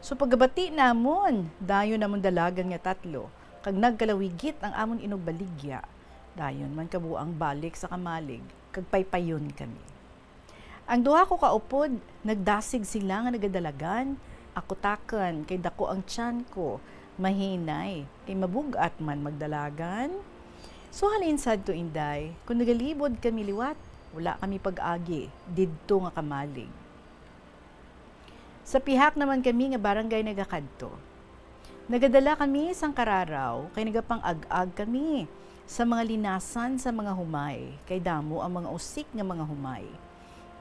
So, pagkabati namon, dayon namon dalagan nga tatlo, kag nagkalawigit ang amon inugbaligya. Dayon man kabuang balik sa kamalig, kag paypayon kami. Ang duha ko ka upod, nagdasig sila nga nagadalagan. Ako takon, kay daku ang tiyan ko. Mahinay, kay mabug-at man magdalagan. So, halin sad to, Inday, kung nagalibod kami liwat, wala kami pag-agi didto nga kamalig. Sa pihak naman kami nga barangay nagakadto. Nagadala kami sang kararaw, kay nagapang-ag-ag kami sa mga linasan sa mga humay, kay damo ang mga usik nga mga humay.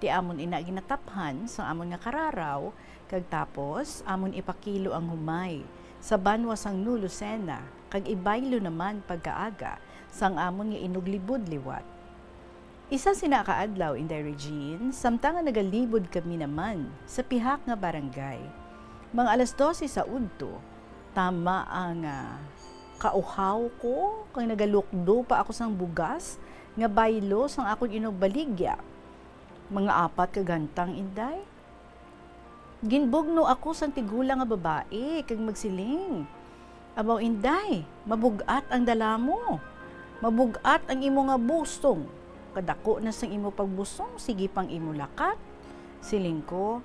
Ti amon ina ginataphan sang amon nga kararaw, kag tapos amon ipakilo ang humay sa banwa sang Nu Lucena, kag ibaylo naman pagkaaga sang amon nga inuglibod liwat. Isa sina ka adlaw, Inday Regine, samtang nga nagalibod kami naman sa pihak nga barangay. Mga alas dose sa udto, tama ang, ah, kauhaw ko, kag nagalukdo pa ako sang bugas nga baylo sang akon inugbaligya. Mga apat ka gantang, Inday. Ginbugno ako sang tigulang nga babayi kag magsiling, "Abaw, Inday, mabug-at ang dala mo. Mabug-at ang imo nga busong. Kadako na sang imo pagbusong, sige pang imo lakat." Siling ko,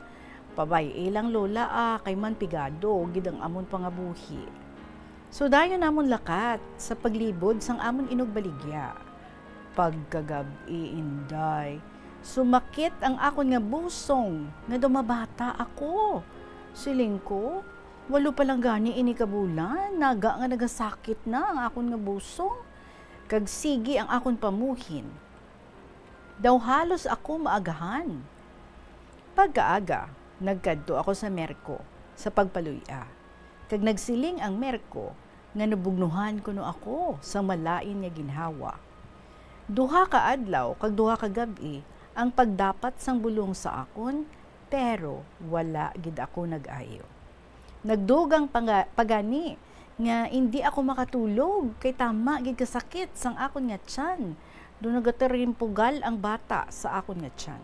"Pabay-i lang, Lola, ah, kay man pigado gid ang amon pangabuhi." So, dayon namon lakat sa paglibod sang amon inugbaligya. Pagkagab-i, Inday, sumakit ang akon nga busong nga daw mabata ako. Siling ko, "Walo pa lang gani ini ka bulan, naga nga nagasakit na ang akon nga busong, kag sige ang akon pamuhin. Daw halos ako maagahan." Pagkaaga, nagkadto ako sa merko sa pagpaluy-a, kag nagsiling ang merko nga nabugnuhan kuno ako sa malain nga ginhawa. Duha ka adlaw kag duha ka gab-i ang pagdapat sang bulong sa akon, pero wala gid ako nag-ayo. Nagdugang panga-, pagani nga indi ako makatulog kay tama gid kasakit sang akon nga tiyan. Do nagatarimpugal ang bata sa akon nga tiyan.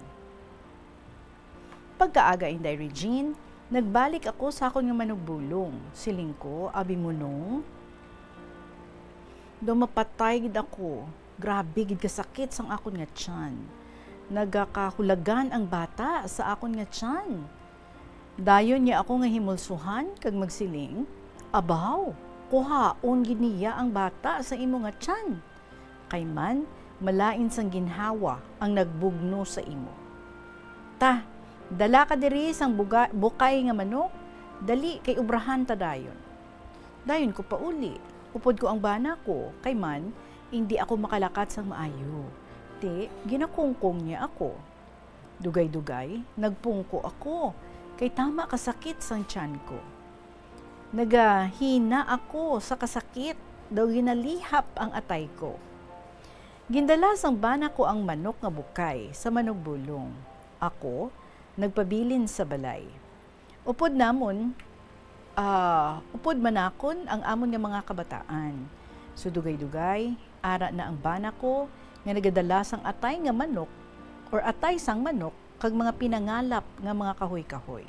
Pagkaaga, Inday Regine, nagbalik ako sa akon nga manugbulong. Siling ko, "Abi mo, nong, daw mapatay gid ako. Grabe gid kasakit sang akon nga tiyan. Nagakahulagan ang bata sa akon nga tiyan." Dayon niya ako nga himulsuhan kag magsiling, "Abaw, kuhaon gid niya ang bata sa imo nga tiyan. Kay man, malain sang ginhawa ang nagbugno sa imo. Ta, dala ka diri sang buga-, bukay nga manok, dali kay obrahan ta dayon." Dayon ko pauli, upod ko ang bana ko, kay man, indi ako makalakat sang maayo. Ti, ginakungkong niya ako. Dugay-dugay, nagpungko ako, kay tama ka sakit sang tiyan ko. Nagahina ako sa kasakit, daw ginalihap ang atay ko. Gindala sang bana ko ang manok nga bukay sa manugbulong. Ako, nagpabilin sa balay. Upod namon, ah, upod manakon ang amon nga mga kabataan. So, dugay-dugay, ara na ang bana ko nga nagadala sang atay nga manok or atay sang manok kag mga pinangalap nga mga kahoy-kahoy.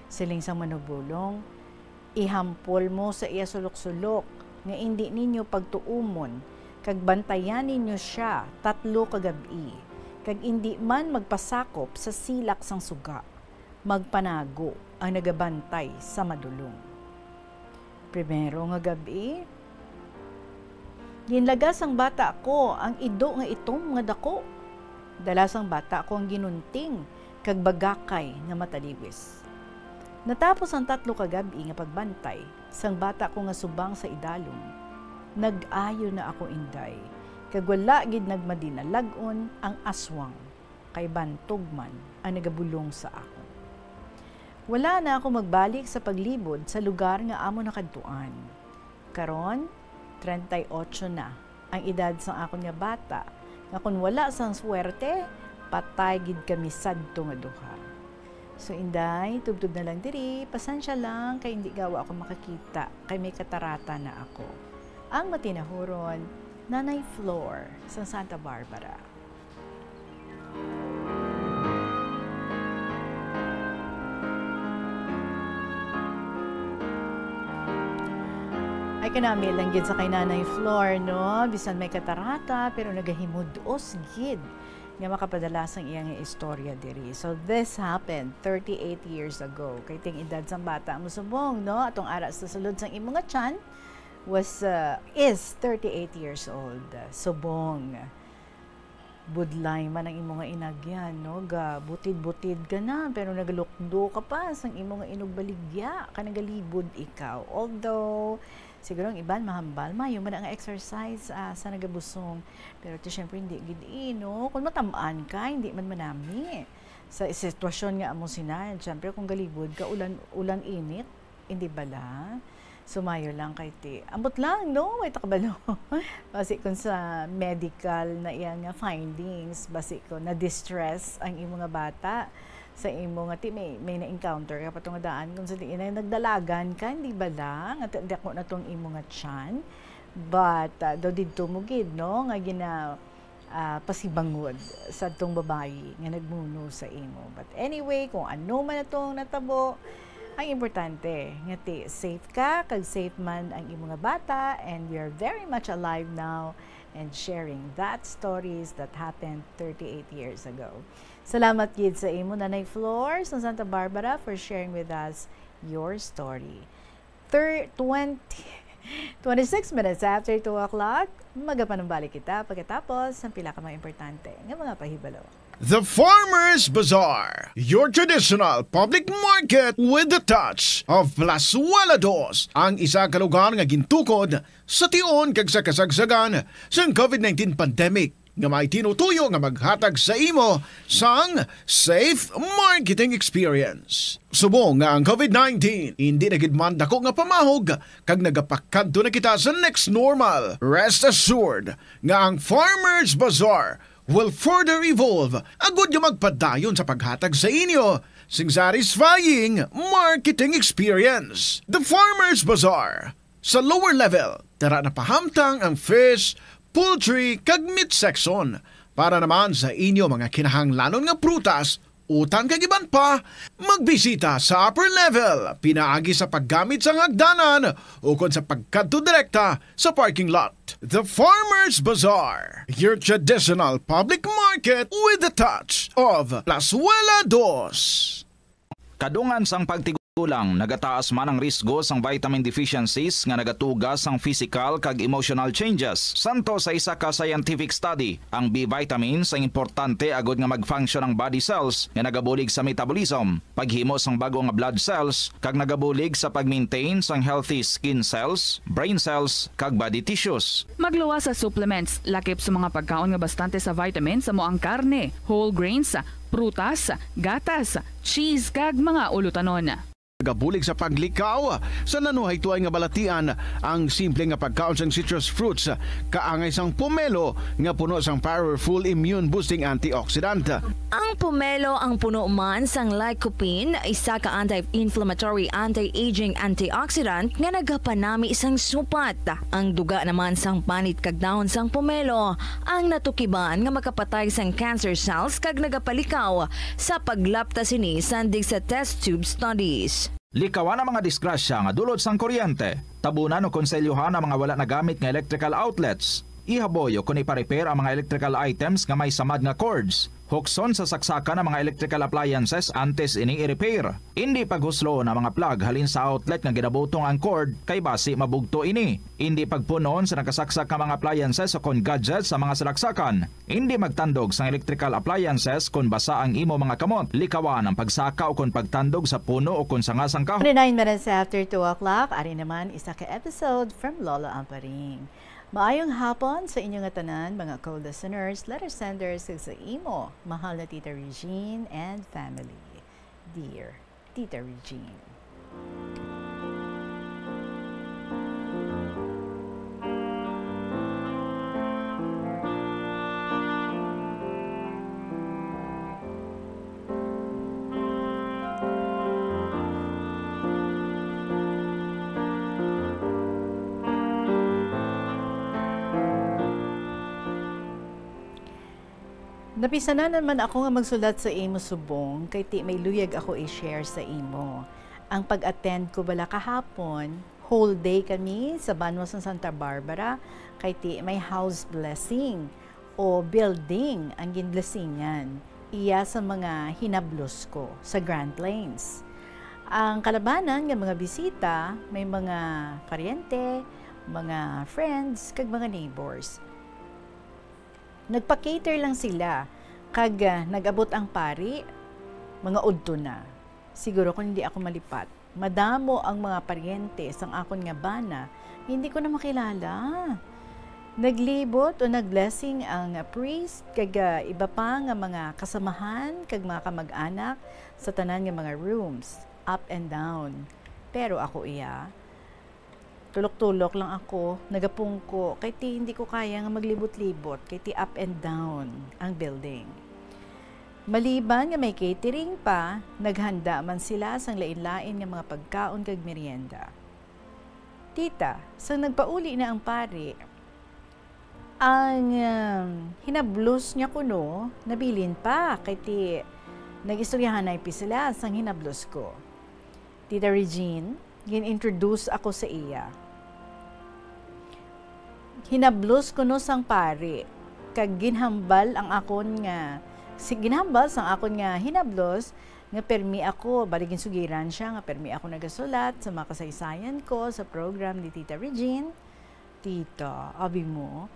Siling sang manugbulong, "Ihampol mo sa iya sulok-sulok nga indi ninyo pagtuumon, kag bantayan ninyo sia tatlo ka gab-i, kag indi man magpasakop sa silak sang suga." Magpanago ang nagabantay sa madulong. Primero nga gab-i, ginlaga sang bata ko ang ido nga itom nga daku. Dala sang bata ko ang ginunting kag bagakay nga mataliwis. Natapos ang tatlo ka gab-i nga pagbantay sang bata ko nga subang sa idalom, nag-ayo na ako, Inday, kag wala gid nagmadinalag-on ang aswang kay bantog man ang nagabulong sa akon. Wala na ako magbalik sa paglibod sa lugar nga amo nakadtuan. Karon, treinta y ocho na ang edad sang akon nga bata, nga kon wala sang swerte, patay gid kami sadto nga duha. So, Inday, tubtob na lang diri. Pasensya lang kay hindi gawa ako makakita kay may katarata na ako. Ang matinahuron, Nanay Flor sa Santa Barbara. Ay, kanami lang gid sa kay Nanay Flor, no? Bisan may katarata, pero nagahimudos gid nga makapadala sang iya nga istorya diri. So, this happened thirty-eight years ago. Kay ting edad sang bata mo subong, no? Atong ara sa sulod sang imo nga tiyan was, uh, is thirty-eight years old. Subong. Budlay man ang imo nga inagyan, no? Gabutid-butid ka na, pero nagalukdo ka pa sang imo nga inugbaligya, ka nagalibod ikaw. Although, siguro ang iban mahambal, mayo man ang exercise, ah, sa nagabusong. Pero ti, syempre, hindi gid, eh, no? Kung matamaan ka, hindi man manami. Sa sitwasyon nga amo sina, syempre, kung galibod ka, ulan, ulan init, hindi bala? Sumayo lang kay ti. Ambot lang, no? May takabalo. Basi kung sa medical na iya nga findings, basi ko na-distress ang imo nga bata sa imo nga ti may, may na-encounter ka pa tong daan kung sa diin ay nagdalagan ka, hindi bala? Nga ti-, dako na tong imo nga tiyan. But, ah, daw didto mo gid, no? Nga gina-, ah, pasibangod sa tong babayi nga nagmuno sa imo. But anyway, kung ano man atong natabo, ang importante nga ti safe ka, kag safe man ang imo nga bata, and we are very much alive now and sharing that stories that happened thirty-eight years ago. Salamat gid sa imo, Nanay Flor, sa Santa Barbara, for sharing with us your story. Thir-, twenty, twenty-six minutes after two o'clock, magapanumbalik kita pagkatapos sang pila ka mga importante nga mga pahibalo. The Farmers Bazaar, your traditional public market with the touch of Plazuela Dos, ang isa ka lugar nga gintukod sa tion kag sa kasagsagan sang covid nineteen pandemic, nga may tinutuyo nga maghatag sa imo sang safe marketing experience. Subong nga ang covid nineteen hindi na gid man dako nga pamahog kag nagapakadto na kita sa next normal, rest assured nga ang Farmers Bazaar will further evolve agud nga magpadayon sa paghatag sa inyo sing satisfying marketing experience. The Farmers Bazaar, sa lower level, tara na pahamtang ang fish, poultry, kag meat section. Para naman sa inyo mga kinahanglanon nga prutas, utang kag iban pa, magbisita sa upper level, pinaagi sa paggamit sang hagdanan ukon sa pagkadto direkta sa parking lot. The Farmers Bazaar, your traditional public market with the touch of Plazuela Dos. Kadungan sang pagtig- Kulang, nagataas man ang risgo sang vitamin deficiencies nga nagatuga sang physical kag emotional changes. Santo sa isa ka scientific study, ang B vitamins ang importante agod nga mag-function ang body cells nga nagabulig sa metabolism, paghimo sang bag-o nga blood cells, kag nagabulig sa pag-maintain sang healthy skin cells, brain cells, kag body tissues. Magluwas sa supplements, lakip sa mga pagkaon nga bastante sa vitamins, amo ang karne, whole grains, prutas, gatas, cheese, kag mga ulutanon. Nagabulig sa paglikaw sa nanuhaytoy nga balatian ang simple nga pagkaon sang citrus fruits, kaangay sang pomelo nga puno sang powerful immune-boosting antioxidant. Ang pomelo ang puno man sang lycopene, isa ka anti-inflammatory, anti-aging antioxidant nga nagapanami sang supat. Ang duga naman sang panit kag dahon sang pomelo ang natukiban nga makapatay sang cancer cells kag nagapalikaw sa paglapta sini sandig sa test tube studies. Likawan ang mga disgrasya nga dulot sang kuryente. Tabunan o konselyohan ang mga wala nagamit nga electrical outlets. Ihaboy o kon ipa-repair ang mga electrical items nga may samad nga cords. Hukson sa saksakan ang mga electrical appliances antes ini i-repair. Indi paghusloon ang mga plug halin sa outlet nga ginabutong ang cord, kay basi mabugto ini. Indi pagpunon sa nakasaksak nga mga appliances o kon gadgets sa mga salaksakan. Indi magtandog sang electrical appliances kon basa ang imo mga kamot. Likawan ang pagsaka o kon pagtandog sa puno o kon sanga sang kahoy. Twenty-nine minutes after two o'clock, ari naman isa ka episode from Lolo Amparing. Maayong hapon sa inyo nga tanan, mga co-listeners, letter senders, kag sa imo, mahal na Tita Regine and family. Dear Tita Regine. Napisanan man ako nga magsulat sa imo subong, kay ti may luyag ako i-share sa imo. Ang pag-attend ko bala kahapon, whole day kami sa banwa sa Santa Barbara, kay ti may house blessing o building ang ginblessingan. Iya sa mga hinablos ko sa Grand Plains. Ang kalabanan nga mga bisita, may mga paryente, mga friends, kag mga neighbors. Nagpa-cater lang sila, kag, ah, nag-abot ang pari, mga udto na. Siguro kung hindi ako malipat, madamo ang mga paryente sang akon nga bana nga hindi ko na makilala. Naglibot o nag-blessing ang priest kag, ah, iba pa nga mga kasamahan kag mga kamag-anak sa tanan nga mga rooms, up and down. Pero ako iya, tulok-tulok lang ako, nagapungko, kay ti hindi ko kaya nga maglibot-libot, kay ti up and down ang building. Maliban nga may catering pa, naghanda man sila sang lain-lain nga mga pagkaon kag merienda. Tita, sang nagpauli na ang pari, ang, um, hinablos niya kuno, nabilin pa, kay ti nag-istoryahanay pa sila sang hinablos ko. Tita Regine, gin-introduce ako sa iya. Hinablos kuno sang pari, kag ginhambal ang akon nga, si, ginhambal sang akon nga hinablos nga permi ako, bali ginsugiran siya nga permi ako nagasulat sa mga kasaysayan ko sa program ni Tita Regine. Tita, abi mo,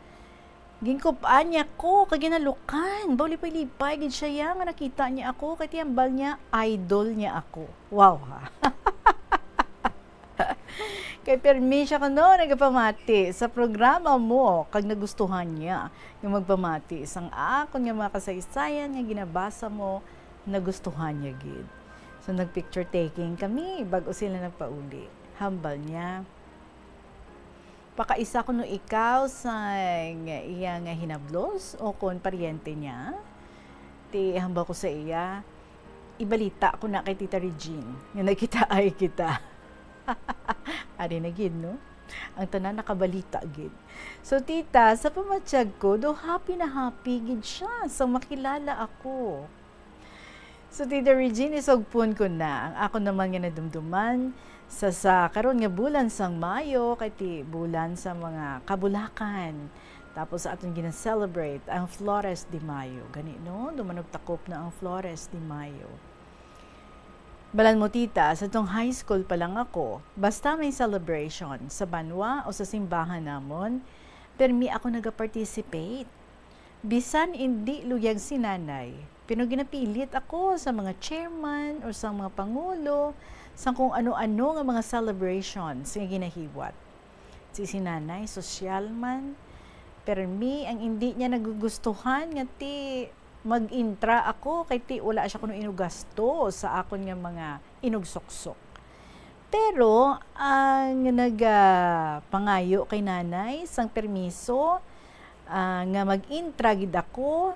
ginkub-an niya ko kag ginalukan. Baw lipay-lipay gid siya ya nga nakita niya ako, kay ti hambal niya, idol niya ako. Wow, ha? Kay permi siya kuno nagapamati sa programa mo, kag nagustuhan niya nga magpamati sang akon nga mga kasaysayan nga ginabasa mo, nagustuhan niya gid. So, nag-picture taking kami bag-o sila nagpauli. Hambal niya, pakaisa kuno ikaw sa nga iya nga hinablos o kon paryente niya. Ti hambal ko sa iya, ibalita ko na kay Tita Regine nga nagkitaay kita. Ari na gid, no? Ang tanan nakabalita gid. So, tita, sa pamatyag ko, do happy na happy gid siya sa makilala ako. So, Tita Regine, isugpon ko na ang akon naman nga nadumduman sa, sa karon nga bulan sang Mayo, kay ti bulan sa mga kabulakan. Tapos aton gina-celebrate ang Flores de Mayo. Gani, no? Dumanog takop na ang Flores de Mayo. Balan mo, tita, sa tong high school pa lang ako, basta may celebration sa banwa o sa simbahan namon, permi ako nagaparticipate. Bisan indi luyag si nanay, pero ginapilit ako sa mga chairman o sa mga pangulo sa kung ano-ano nga mga celebrations nga ginahiwat. Si, si nanay, sosyal man, permi ang indi niya nagugustuhan nga ti mag-intra ako kay ti wala siya kuno inugasto sa akon nga mga inugsuksok. Pero ang nagapangayo kay nanay sang permiso, ah, nga mag-intra gid ako,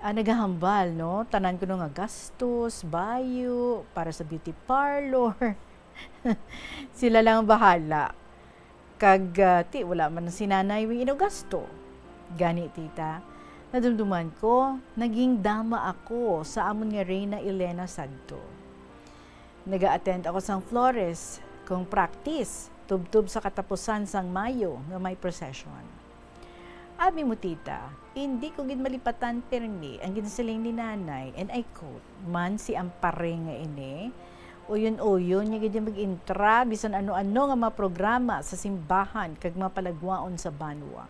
ah, nagahambal, no? Tanan kuno nga gastos, bayo, para sa beauty parlor. Sila lang ang bahala. Kag, ah, ti, wala man si nanay way inugasto. Gani, tita, nadumduman ko, naging dama ako sa amon nga Reyna Elena sadto. Naga-attend ako sang Flores kung practice, tubtob sa katapusan sang Mayo nga may procession. Abi mo, tita, indi ko gid malipatan permi ang ginsiling ni nanay, and I quote, "Man si Ampare nga ini, uyon-uyon niya gid mag-intra bisan ano-ano nga mga programa sa simbahan kag mga palagwaon sa banwa."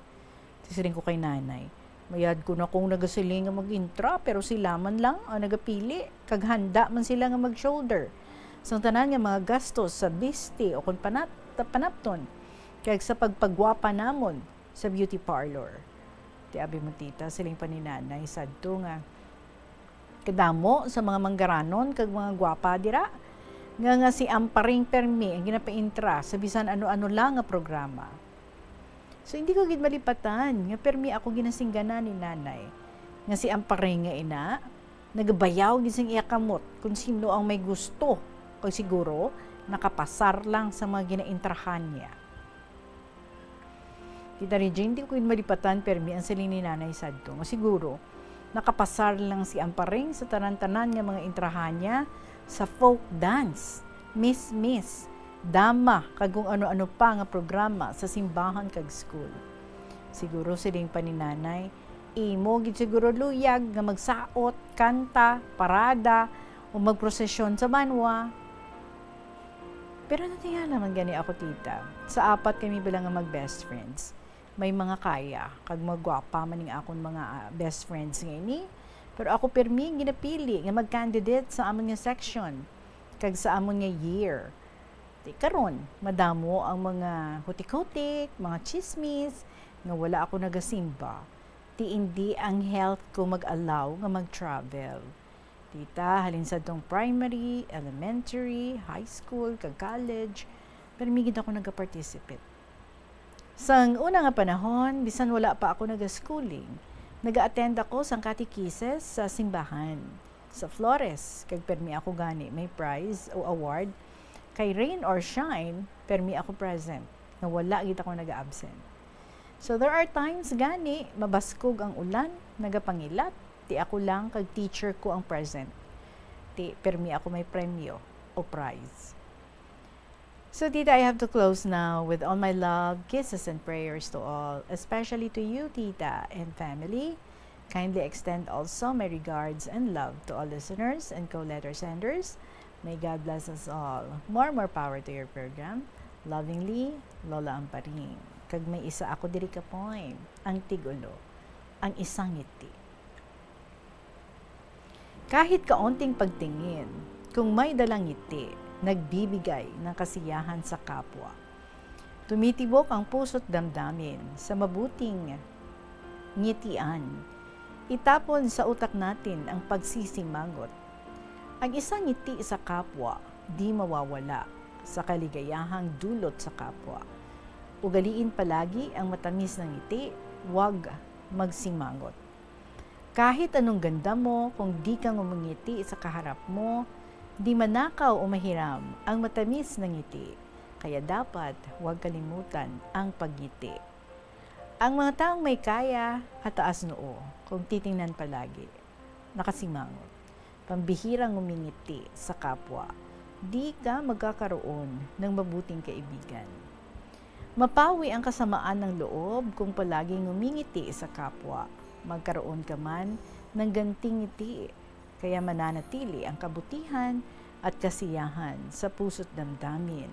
Siling ko kay nanay, "Mayad ko na kung nagasiling nga mag-intra, pero sila man lang ang nagapili, kag handa man sila nga mag-shoulder sang tanan nga mga gastos sa bisti o kon panat-, panapton, kag sa pagpagwapa namon sa beauty parlor." Ti abi mo, tita, siling pa ni nanay sadto nga kadamo sa mga manggaranon kag mga gwapa dira, nga, nga si Amparing permi ang ginapaintra sa bisan ano-ano lang nga programa. So, hindi ko gid malipatan nga permi ako ginasinggana ni nanay nga si Amparing nga ina nagabayaw gid sing iya kamot kung sino ang may gusto, kag siguro nakapasar lang sa mga ginaintrahan niya. Tita Regine, di ko gid malipatan permi ang siling ni nanay sadto nga siguro nakapasar lang si Amparing sa tanan-tanan nga mga intrahan niya sa folk dance, miss-miss, dama, kag kung ano-ano pa nga programa sa simbahan kag school. Siguro siling pa ni nanay, imo gid siguro luyag nga magsaot, kanta, parada, o magprosesyon sa banwa. Pero natingala man gani ako, tita, sa apat kami bala nga mag-best friends. May mga kaya kag magwapa man ning akon mga, ah, best friends nga ini, pero ako pirmi ginapili nga mag-candidate sa amon nga section kag sa amon nga year. Ti karon, madamo ang mga hutik-hutik, mga chismis, nga wala ako nagasimba. Ti indi ang health ko mag-allow nga mag-travel. Tita, halin sadtong primary, elementary, high school, kag college, permi gid ako nagaparticipate. Sang una nga panahon, bisan wala pa ako nagaschooling, naga-attend ako sang catechesis sa simbahan, sa Flores, kag permi ako gani may prize o award. Kay rain or shine, permi ako present, nga wala gid ako naga-absent. So, there are times gani, mabaskog ang ulan, nagapangilat, ti ako lang kag teacher ko ang present. Ti permi ako may premyo o prize. So, tita, I have to close now with all my love, kisses, and prayers to all, especially to you, tita, and family. Kindly extend also my regards and love to all listeners and co-letter senders. May God bless us all. More, more power to your program. Lovingly, Lola Amparing. Kag may isa ako diri ka point, ang tig-ulo, ang isang ngiti. Kahit kaunting pagtingin, kung may dalang ngiti, nagbibigay ng kasiyahan sa kapwa. Tumitibok ang puso't damdamin sa mabuting ngitian. Itapon sa utak natin ang pagsisimangot. Ang isang ngiti sa kapwa di mawawala sa kaligayahang dulot sa kapwa. Ugaliin palagi ang matamis na ngiti, huwag magsimangot. Kahit anong ganda mo, kung di ka ngumingiti sa kaharap mo, di manakaw o mahiram ang matamis na ngiti. Kaya dapat huwag kalimutan ang pagngiti. Ang mga taong may kaya, hataas noo, kung titingnan palagi, nakasimangot. Pambihirang ngumingiti sa kapwa, di ka magkakaroon ng mabuting kaibigan. Mapawi ang kasamaan ng loob kung palaging ngumingiti sa kapwa. Magkaroon ka man ng ganting ngiti, kaya mananatili ang kabutihan at kasiyahan sa puso't damdamin.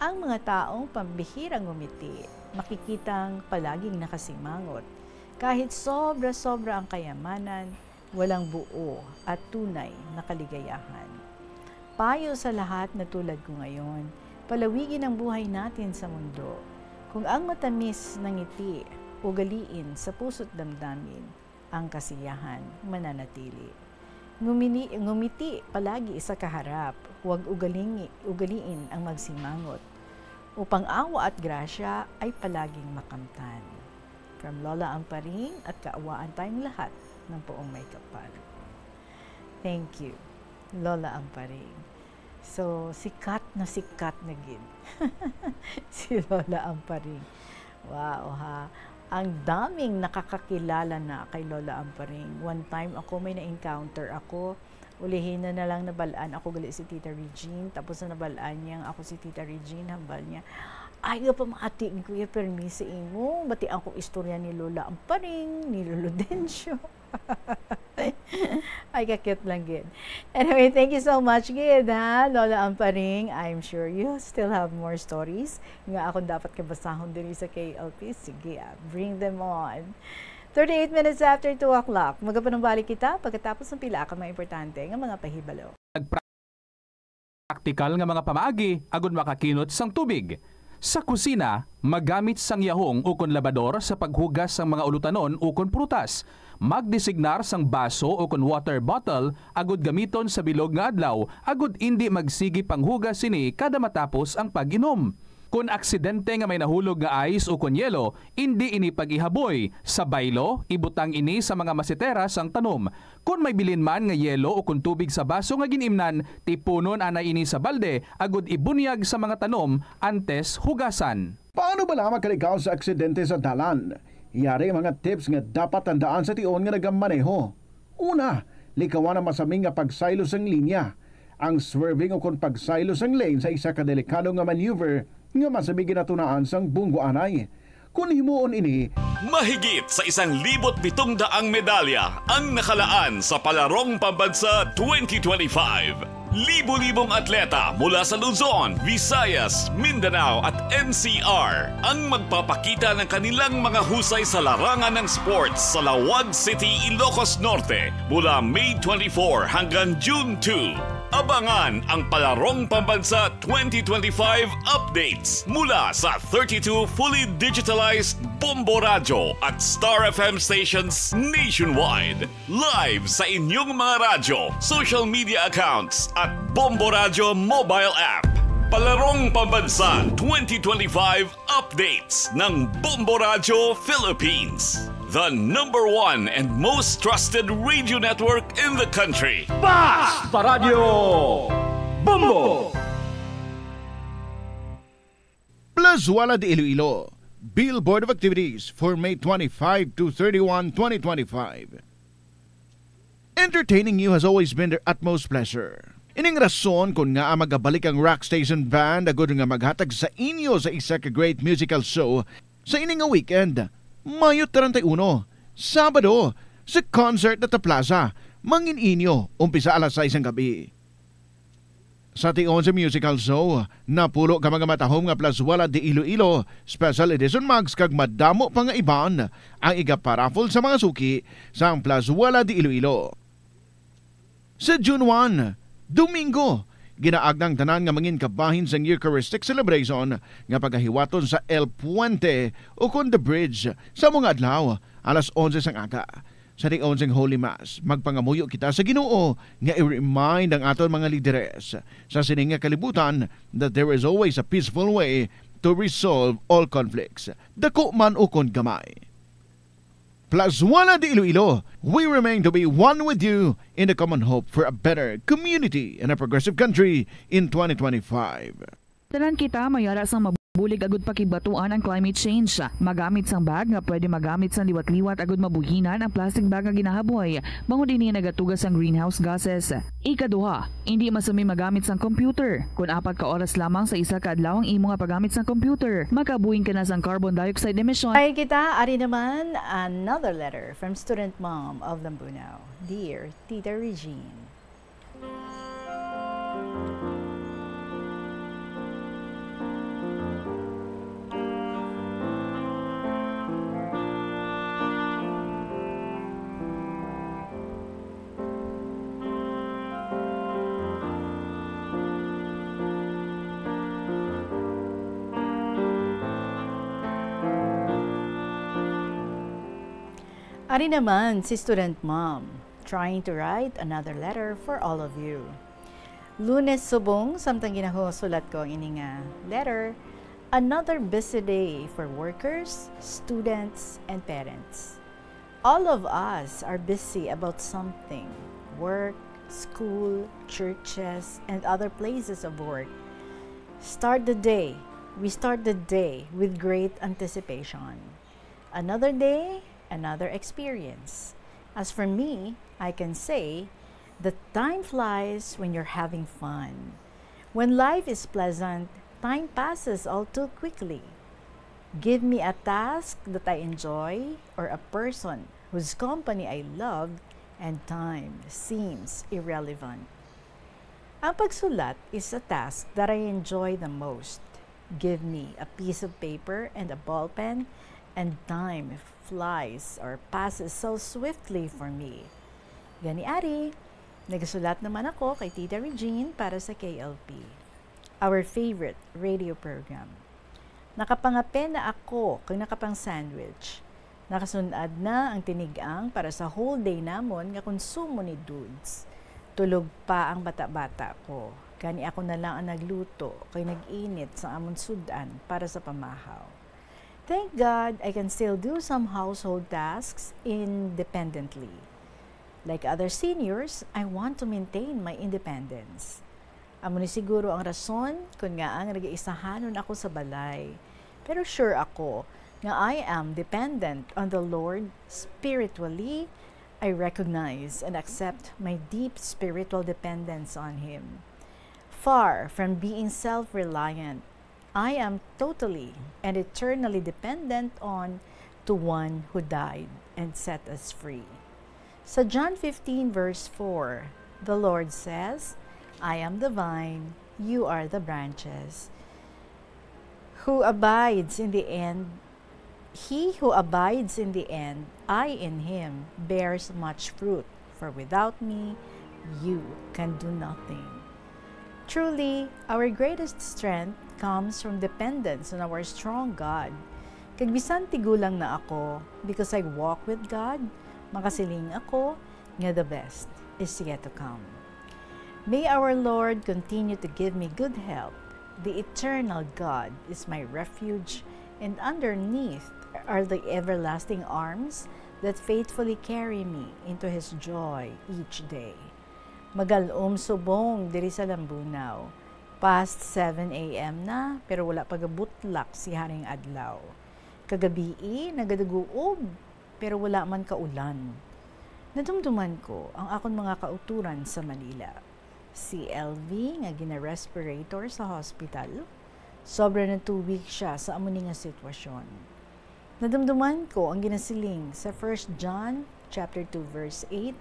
Ang mga taong pambihirang ngumiti, makikitang palaging nakasimangot, kahit sobra-sobra ang kayamanan, walang buo at tunay na kaligayahan. Payo sa lahat na tulad ko ngayon, palawigin ang buhay natin sa mundo. Kung ang matamis na ngiti, ugaliin sa puso't damdamin, ang kasiyahan mananatili. Ngumini-, ngumiti palagi sa kaharap, huwag ugalingi-, ugaliin ang magsimangot, upang awa at grasya ay palaging makamtan. From Lola Amparing at kaawaan tayong lahat ng Poong Maykapal. Thank you, Lola Amparing. So, sikat na sikat na gid si Lola Amparing. Wow, ha? Ang daming nakakakilala na kay Lola Amparing. One time ako, may na-encounter ako. Ulihin na, na lang nabal-an ako gali si Tita Regine. Tapos na nabal-an niya nga ako si Tita Regine, hambal niya, "Ay, nga pamati ni Kuya Permi sa imo. Bati ang kong istorya ni Lola Amparing, ni Lolo Dencio." Ay, ka-cute lang gid. Anyway, thank you so much gid, ha, Lola Amparing. I'm sure you still have more stories nga akong dapat kabasahon diri sa K L P. Sige, ah, bring them on. Thirty-eight minutes after two o'clock. Magapanumbalik kita pagkatapos ng pila ka mga importante nga mga pahibalo. Praktikal nga mga pamaagi agud makakinot sang tubig. Sa kusina, magamit sang yahong ukon labador sa paghugas sang mga ulutanon ukon prutas. Magdesignar sang baso ukon water bottle agud gamiton sa bilog nga adlaw agud indi magsigi panghugas sini kada matapos ang pag-inom. Kon aksidente nga may nahulog nga ice ukon yelo, indi ini pag-ihaboy. Sa baylo, ibutang ini sa mga masetera sang tanom. Kon may bilin man nga yelo ukon tubig sa baso nga gin-imnan, tipunon anay ini sa balde agud ibunyag sa mga tanom antes hugasan. Paano bala makalikaw sa aksidente sa dalan? Yari ang mga tips nga dapat tandaan sa tion nga nagamaneho. Una, likawan ang masaming nga pagsaylo sang linya. Ang swerving ukon pagsaylo sang lane sa isa ka delikado nga maneuver nga masamig ginatunaan sang bunggo anay. Kon himuon ini, mahigit sa isang libot pitong daang medalya ang nakalaan sa Palarong Pambansa twenty twenty-five. Libo-libong atleta mula sa Luzon, Visayas, Mindanao at N C R ang magpapakita ng kanilang mga husay sa larangan ng sports sa Laoag City, Ilocos Norte, mula May twenty-four hanggang June two. Abangan ang Palarong Pambansa twenty twenty-five updates mula sa thirty-two fully digitalized Bombo Radyo at Star F M stations nationwide. Live sa inyong mga radyo, social media accounts at Bombo Radyo mobile app. Palarong Pambansa twenty twenty-five updates ng Bombo Radyo Philippines. The number one and most trusted radio network in the country. Basta Radyo Bombo! Plazuela de Iloilo, Billboard of Activities for May twenty-five to thirty-one, twenty twenty-five. Entertaining you has always been their utmost pleasure. Ining rason kon ngaa magabalik ang Rock Station Band agud nga maghatag sa inyo sa isa ka great musical show sa ini nga weekend, Mayo treinta y uno, Sabado, sa Concert at the Plaza, Mangin Inyo, umpisa alas sais sang gabi. Sa tion sa musical show, napulo ka mga matahom nga Plazuela de Iloilo Special Edition mugs kag madamo pa nga iban ang igaparaffle sa mga suki sang Plazuela de Iloilo. Sa June one, Domingo, ginaagda ang tanan nga mangin kabahin sang Eucharistic Celebration nga pagahiwaton sa El Puente ukon The Bridge sa mga adlaw, alas onse sang aga. Sa tion sang Holy Mass, magpangamuyo kita sa Ginoo nga i-remind ang aton mga lideres sa sini nga kalibutan that there is always a peaceful way to resolve all conflicts, dako man ukon gamay. Plazuela de Iloilo, we remain to be one with you in the common hope for a better community and a progressive country in twenty twenty-five. Tanan kita mayara sang mabulig agud pakibatuan ang climate change. Magamit sang bag nga pwede magamit sang liwat-liwat agud mabuhinan ang plastic bag nga ginahaboy, bangod ini nagatuga sang greenhouse gases. Ikaduha, indi masami magamit sang computer. Kon apat ka oras lamang sa isa ka adlaw ang imo nga paggamit sang computer, makabuing ka na sang carbon dioxide emission. Ay kita, ari naman, another letter from student mom of Lambunao. Dear Tita Regine. Ari naman si student mom, trying to write another letter for all of you. Lunes subong, samtang ginasulat ko ang ini nga letter, another busy day for workers, students, and parents. All of us are busy about something: work, school, churches, and other places of work. Start the day. We start the day with great anticipation. Another day, another experience. As for me, I can say that time flies when you're having fun. When life is pleasant, time passes all too quickly. Give me a task that I enjoy or a person whose company I love, and time seems irrelevant. Ang pagsulat is a task that I enjoy the most. Give me a piece of paper and a ballpen, and time flies or passes so swiftly for me. Gani ari, nagasulat naman ako kay Tita Regine para sa K L P, our favorite radio program. Nakapangapena ako kag nakapang-sandwich. Nakasun-ad na ang tinigang para sa whole day namon nga konsumo ni Dudes. Tulog pa ang bata-bata ko, gani ako na lang ang nagluto kag nag-init sang amon sud-an para sa pamahaw. Thank God, I can still do some household tasks independently. Like other seniors, I want to maintain my independence. Amo ni siguro ang rason kon ngaa nga nagaisahanon ako sa balay. Pero sure ako nga I am dependent on the Lord spiritually. I recognize and accept my deep spiritual dependence on Him. Far from being self-reliant, I am totally and eternally dependent on to one who died and set us free. Sa John fifteen verse four, the Lord says, "I am the vine, you are the branches. Who abides in the end, he who abides in the end, I in him, bears much fruit, for without me you can do nothing." Truly, our greatest strength comes from dependence on our strong God. Kag bisan tigulang na ako, because I walk with God, makasiling ako nga the best is yet to come. May our Lord continue to give me good health. The eternal God is my refuge, and underneath are the everlasting arms that faithfully carry me into His joy each day. Magal-om subong diri sa Lambunao. Past seven a m na, pero wala pa gabutlak si Haring Adlaw. Kagabii, nagadag-uob, pero wala man kaulan. Nadumduman ko ang akon mga kautoran sa Manila. Si L V nga gina-respirator sa hospital, sobra na two weeks siya sa amo ni nga sitwasyon. Nadumduman ko ang ginasiling sa First John chapter two verse eight,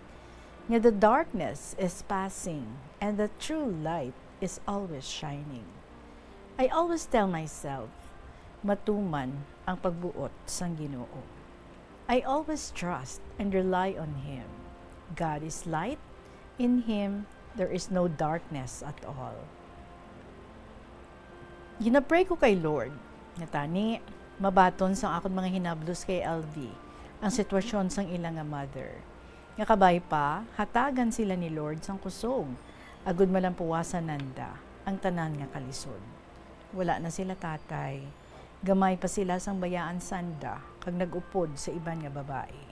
nga, "The darkness is passing and the true light is always shining." I always tell myself, matuman ang pagbuot sang Ginoo. I always trust and rely on Him. God is light. In Him, there is no darkness at all. Ginapray ko kay Lord nga tani mabaton sang akon mga hinablos kay L V ang sitwasyon sang ila nga mother, nga kabay pa hatagan sila ni Lord sang kusog, agud malampuwasan nanda ang tanan nga kalisod. Wala na sila tatay. Gamay pa sila sang bayaan sanda kag nag-upod sa iban nga babayi.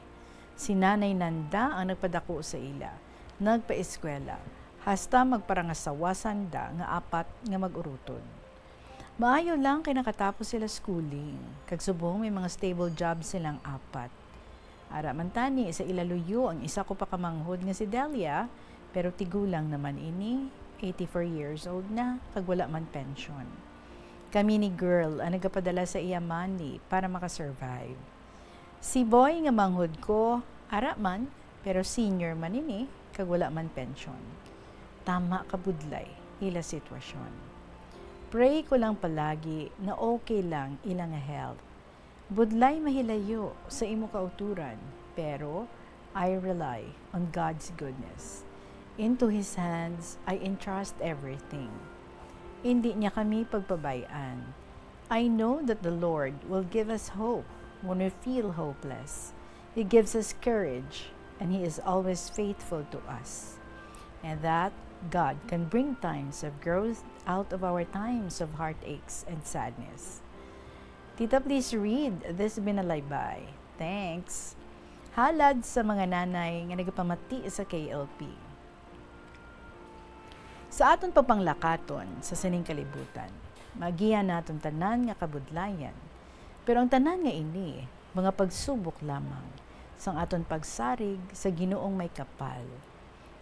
Si nanay nanda ang nagpadako sa ila, nagpaeskwela, hasta magparangasawa sanda nga apat nga mag-urutod. Maayo lang kay nakatapos sila schooling, kag subong may mga stable job silang apat. Ara man tani sa ila luyo ang isa ko pa ka manghod nga si Delia, pero tigulang naman ini, eighty-four years old na, kag wala man pension. Kami ni girl ang nagapadala sa iya money para makasurvive. Si boy nga manghod ko, ara man, pero senior man ini, kag wala man pension. Tama ka budlay ila sitwasyon. Pray ko lang palagi na okay lang ila nga health. Budlay mahilayo sa imo kauturan, pero I rely on God's goodness. Into His hands I entrust everything. Indi niya kami pagpabay-an. I know that the Lord will give us hope when we feel hopeless. He gives us courage, and He is always faithful to us. And that God can bring times of growth out of our times of heartaches and sadness. Tita, please read this binalaybay. Thanks. Halad sa mga nanay nga nagapamati sa K L P. Sa aton pagpanglakaton sa sining kalibutan, maagihan naton tanan nga kabudlayan, pero ang tanan nga ini mga pagsubok lamang sang aton pagsarig sa Ginoong may kapal.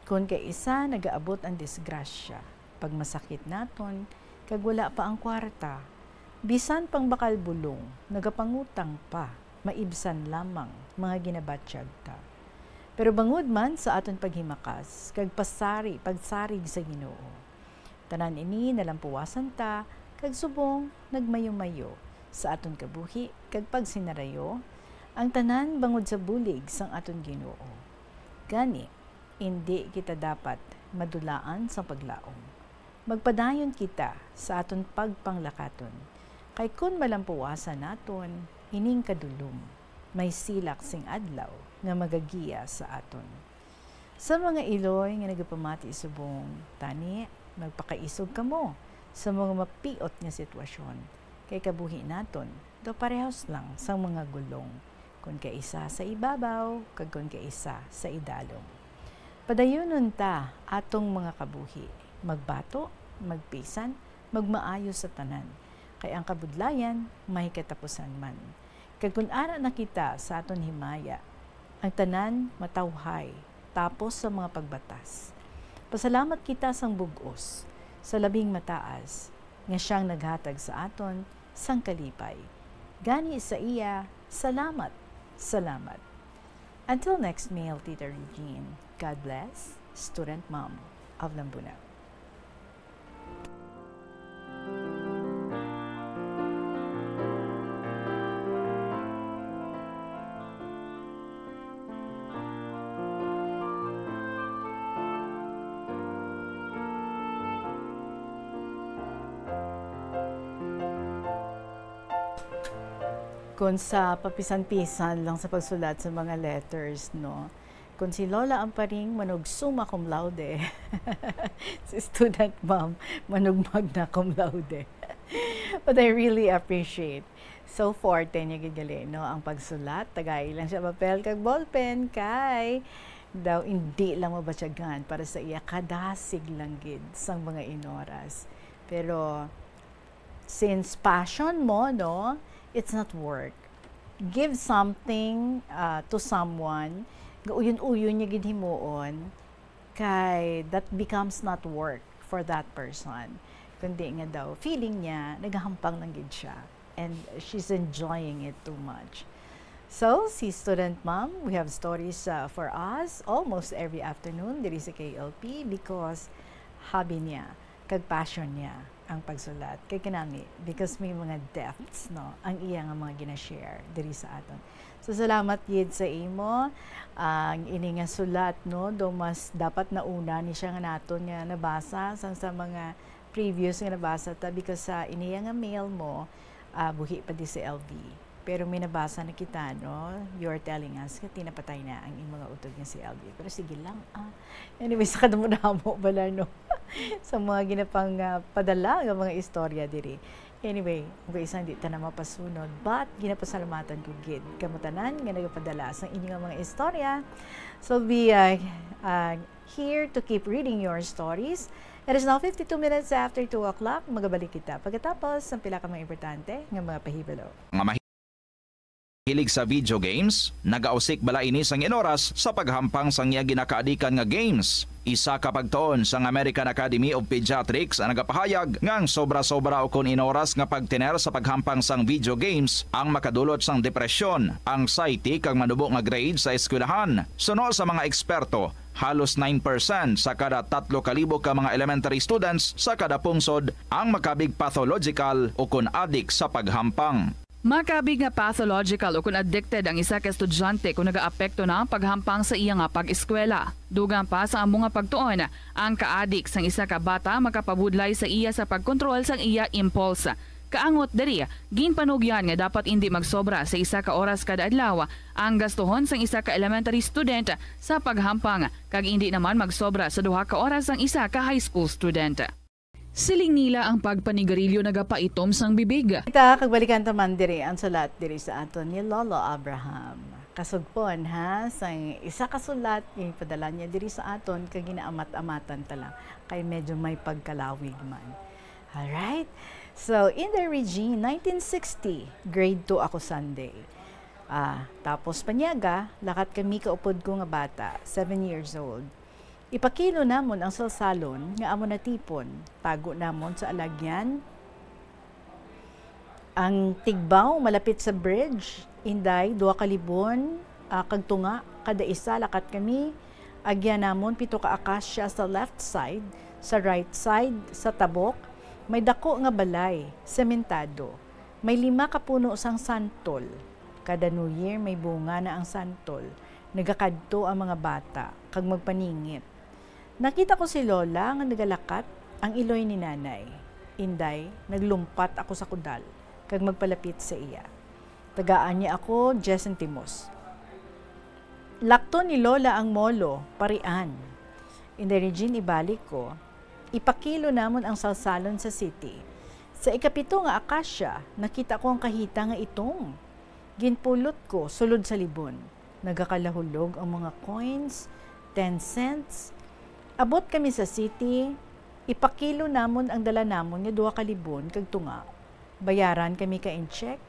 Kon kaisa nagaabot ang disgrasya, pagmasakit naton, kag wala pa ang kwarta, bisan pang bakal bulong, nagapangutang pa, maibsan lamang mga ginabatyag ta. Pero bangod man sa aton paghimakas kag pasari, pagsarig sa Ginoo, tanan ini nalampuwasan ta, kag subong nagmayo-mayo sa aton kabuhi kag pagsinarayo, ang tanan bangod sa bulig sang aton Ginoo. Gani, indi kita dapat madulaan sang paglaom. Magpadayon kita sa aton pagpanglakaton, kay kon malampuwasan naton ining kadulom, may silak sing adlaw nga magagiya sa aton. Sa mga iloy nga nagapamati subong, tani, magpakaisog kamo sa mga mapiot nga sitwasyon, kay kabuhi naton daw parehas lang sang mga gulong, kon kaisa sa ibabaw kag kon kaisa sa idalom. Padayunon ta atong mga kabuhi, magbato, magpisan, magmaayo sa tanan, kay ang kabudlayan may katapusan man. Kag kon ara na kita sa aton himaya, ang tanan matawhay tapos sa mga pagbatas. Pasalamat kita sang bug-os sa Labing Mataas nga siyang naghatag sa aton sang kalipay. Gani sa iya, salamat, salamat. Until next mail, Tita Regine, God bless, Student Mom of Lambunao. Kung sa papisan-pisan lang sa pagsulat sa mga letters, no? Kung si Lola Amparing manog summa cum laude, si student mom manog magna cum laude. But I really appreciate. So, forte niya gid gali, no, ang pagsulat. Tagai lang siya papel kag ballpen kay daw hindi lang mabatyagan para sa iya kadasig lang gid sang mga inoras. Pero since passion mo, no, it's not work. Give something, uh, to someone nga uyon-uyon niya gid himuon, kay that becomes not work for that person. Kundi nga daw, feeling niya, nagahampang lang gid siya. And she's enjoying it too much. So, si Student Mom, we have stories, uh, for us almost every afternoon diri sa K L P because hobby niya, kag passion niya ang pagsulat. Kay kinami, because may mga depths, no, ang iya nga mga gina-share diri sa aton. So, salamat gid sa imo. Ang ini nga sulat, no, do mas dapat nauna ni siya nga naton nga nabasa sang sa mga previous nga nabasa ta, because sa iniya nga mail mo, ah, buhi pa di si L V. Pero may nabasa na kita, no? You're telling us nga tinapatay na ang imo nga utod nga si L V. Pero sige lang, ah. Anyway, sa kadamo-damo bala, no? Sa mga ginapang, ah, padala nga mga istorya diri. Anyway, ang isa hindi ta na mapasunod, but ginapasalamatan ko gid kamo tanan nga nagapadala sa inyo nga mga istorya. So, be, ah, ah, here to keep reading your stories. It is now fifty-two minutes after two o'clock. Magabalik kita pagkatapos ng pila ka mga importante nga mga pahibalo. Mga mahilig sa video games, nagausik bala ini sang inoras sa paghampang sang iya ginakaadikan nga games. Isa ka pagtuon sang American Academy of Pediatrics ang nagapahayag nga ang sobra-sobra ukon inoras nga pagtener sa paghampang sang video games ang makadulot sang depresyon, anxiety, kag manubo nga grade sa eskwelahan. Suno sa mga eksperto, halos nine percent sa kada tatlo ka libo ka mga elementary students sa kada pungsod ang makabig pathological ukon adik sa paghampang. Makabig nga pathological ukon addicted ang isa ka estudyante kon nagaapekto na ang paghampang sa iya nga pag-eskwela. Dugang pa sa amo nga pagtuon, ang kaadik sang isa ka bata makapabudlay sa iya sa pagkontrol sang iya impulse. Kaangot diri, ginpanugyan nga dapat indi magsobra sa isa ka oras kada adlaw ang gastuhon sang isa ka elementary student sa paghampang, kag indi naman magsobra sa duha ka oras ang isa ka high school student. Siling nila, ang pagpanigarilyo nagapaitom sang bibig. Kita, kagbalikan ta man diri ang sulat diri sa aton ni Lolo Abraham. Kasugpon, ha, sang isa ka sulat nga ipadala niya diri sa aton, kag ginaamat-amatan ta lang kay medyo may pagkalawig man. Alright? So, Inday Regine, nineteen sixty, grade two ako Sunday. Ah, tapos panyaga, lakat kami kaupod ko nga bata, seven years old. Ipakilo namon ang salsalon nga amo natipon. Tago namon sa alagyan ang tigbaw malapit sa bridge. Inday, duha ka libon, ah, kag tunga kada isa. Lakat kami. Agyan namon pito ka akasya sa left side, sa right side, sa tabok. May dako nga balay, sementado. May lima ka puno sang santol. Kada New Year, may bunga na ang santol. Nagakadto ang mga bata kag magpaningit. Nakita ko si Lola nga nagalakat ang iloy ni Nanay. Inday, naglumpat ako sa kudal kag magpalapit sa iya. Tagaan niya ako diyes sentimos. Lakton ni Lola ang molo, parian. Inday Regine, ibalik ko, ipakilo namon ang salsalon sa city. Sa ikapito nga akasya, nakita ko ang kahita nga itom. Ginpulot ko sulod sa libon. Nagakalahulog ang mga coins, ten cents. Abot kami sa city, ipakilo namon ang dala namon nga duha ka libon kag tunga. Bayaran kami ka incheck.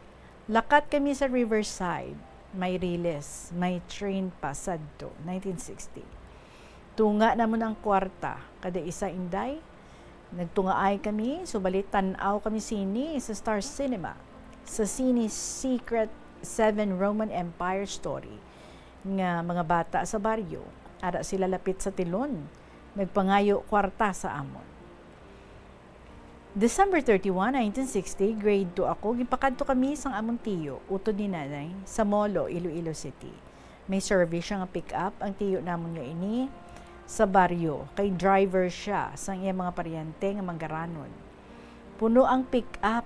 Lakat kami sa Riverside, Maireles, may train pa sadto, nineteen sixty. Tunga namon ang kwarta, kada isa, Inday. Nagtungaay kami, subalit tan-aw kami sini sa Star Cinema, sa Cine Secret Seven Roman Empire Story nga mga bata sa baryo. Ara sila lapit sa tilon, nagpangayo kwarta sa amon. December thirty-one, nineteen sixty, grade two ako, gipakadto kami sang amon tiyo, utod ni Nanay, sa Molo, Iloilo City. May service siya nga pick-up ang tiyo namon nga ini sa baryo, kay driver siya sang iya mga paryente nga manggaranon. Puno ang pick-up,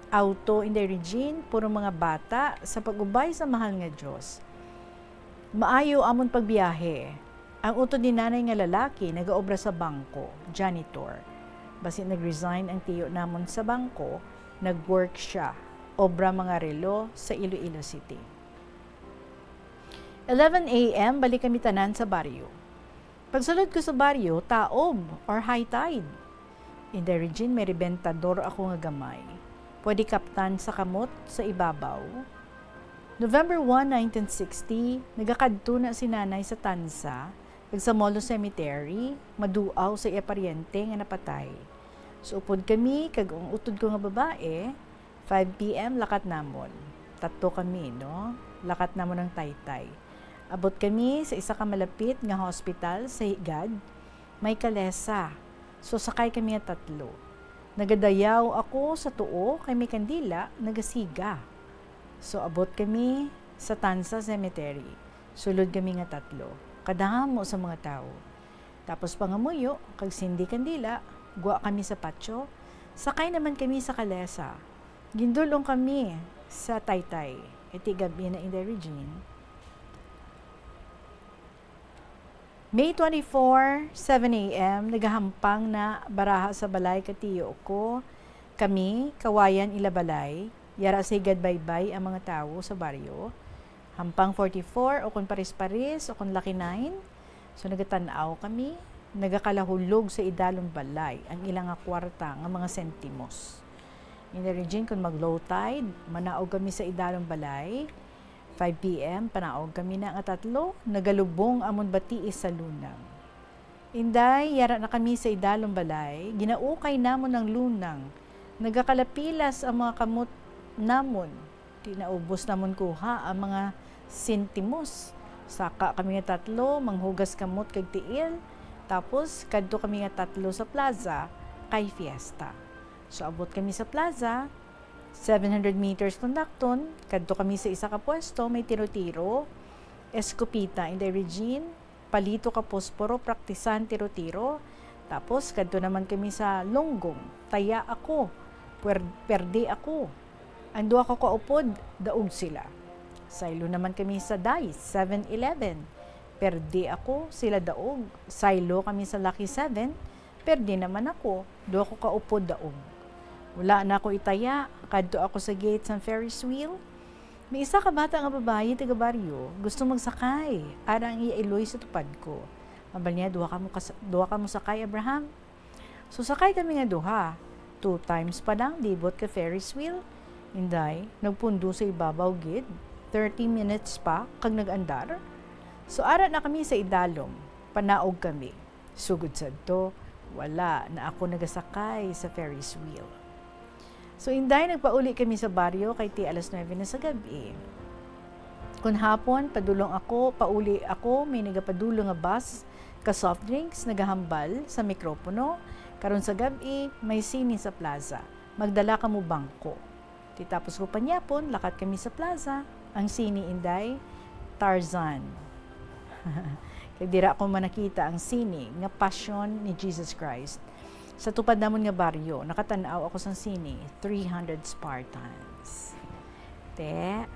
auto, Inday Regine, puro mga bata sa pag-ubay sa mahal nga Dios. Maayo amon pagbiyahe. Ang utod ni Nanay nga lalaki nagaobra sa bangko, janitor. Basi nag-resign ang tiyo namon sa bangko, nag-work siya, obra mga relo sa Iloilo City. Eleven A M, balik kami tanan sa baryo. Pagsulod ko sa baryo, taob or high tide. Inday Regine, may rebentador ako nga gamay. Pwede kaptan sa kamot sa ibabaw. November one, nineteen sixty, nagakadto na si Nanay sa Tansa, kag sa Molo Cemetery, maduaw sa iya paryente nga napatay. Suupod kami, kag ang utod ko nga babae, five P M, lakat namon. Tatlo kami, no? Lakat namon ang taytay. Abot kami sa isa ka malapit nga hospital sa Higad, may kalesa. So, sakay kami nga tatlo. Nagadayaw ako sa tuo kay may kandila, nagasiga. So, abot kami sa Tansa Cemetery. Sulod kami nga tatlo. Kadamo sa mga tawo. Tapos pangamuyo, kag sindi kandila, gwa kami sa patio. Sakay naman kami sa kalesa. Gindul-ong kami sa taytay. Iti gab-i na, Inday Regine. May twenty-four, seven A M, nagahampang na baraha sa balay ka tiyo ko. Kami, kawayan ila balay, yara sa Higad Baybay ang mga tawo sa baryo. Hampang forty-four, o kon paris-paris, o kon Lucky Nine. So, nagatan-aw kami, nagakalahulog sa idalom balay ang ila nga kwarta nga mga sentimos. Inday Regine, kon mag-low tide, manaog kami sa idalom balay. Five P M, panaog kami na nga tatlo, nagalubong amon batii sa lunang. Inday, yara na kami sa idalom balay, ginaukay namon ang lunang, nagakalapilas ang mga kamot namon. Di naubos namon kuha ang mga sentimos. Saka kami nga tatlo, manghugas kamot kag tiil, tapos kadto kami nga tatlo sa plaza, kay fiesta. So, abot kami sa plaza, seven hundred meters kon dakton, kadto kami sa isa ka pwesto, may tiro-tiro, eskopeta, Inday Regine, palito ka posporo, praktisan tiro-tiro. Tapos, kadto naman kami sa Longgong, taya ako, Pwer-, perdi ako. Ang duha ko ka upod, daog sila. Saylo naman kami sa Dice, Seven Eleven. Perdi ako, sila daog. Saylo kami sa Lucky Seven. Perdi naman ako, duha ko ka upod, daog. Wala na ako itaya, kadto ako sa gate sang Ferris wheel. May isa ka bata nga babayi taga baryo, gusto magsakay, ara ang iya iloy sa tupad ko. Hambal niya, "Duha ka mo kas-, duha ka mo sakay, Abraham?" So, sakay kami nga duha. Two times pa lang, libot ka Ferris wheel. Inday, nagpundo sa ibabaw gid. Thirty minutes pa, kag nag-andar. So, ara na kami sa idalom. Panaog kami. Sugod sadto, wala na ako nagasakay sa Ferris wheel. So, Inday, nagpauli kami sa baryo kay ti alas nuebe na sa gab-i. Kun hapon, padulong ako, pauli ako, may nagapadulong nga bus, ka soft drinks, nagahambal sa mikropono. Karon sa gab-i, may sine sa plaza. Magdala kamo bangko. Ti tapos ko panyapon, lakat kami sa plaza. Ang sine, Inday, Tarzan. Kay dira ko man nakita ang sine nga Passion ni Jesus Christ. Sa tupad namon nga baryo, nakatan-aw ako sang sine, Three Hundred Spartans. Te,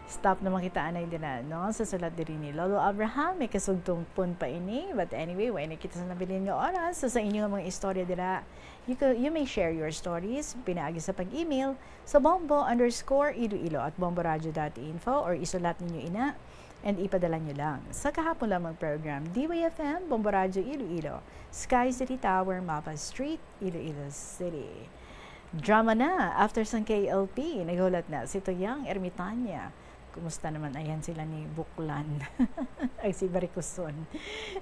stop naman kita anay dira, no? Sa sulat diri ni Lolo Abraham, may kasugtong pun pa ini. But anyway, way na kita sa nabilin nga oras. So, sa inyo nga mga istorya dira, you, ca-, you may share your stories pinaagi sa pag-email sa bombo underscore iloilo at bomboradio dot info, or isulat ninyo ina and ipadala nyo lang sa kahapon lamang program, D Y F M, Bombo Radyo Iloilo, Sky City Tower, Mapa Street, Iloilo City. Drama na, after sang K L P, naghulat na si Toyang Ermitania. Kumusta naman ayan sila ni Buklan? Ay, si Barikuson.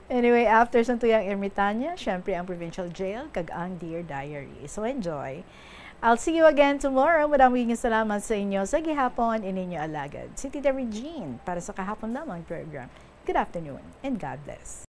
Anyway, after sang Toyang Ermitania, syempre ang Provincial Jail, kag ang Dear Diary. So, enjoy. I'll see you again tomorrow. Madamo nga salamat sa inyo sa gihapon, ininyo alagad, si Tita Regine, para sa kahapon lamang program. Good afternoon and God bless.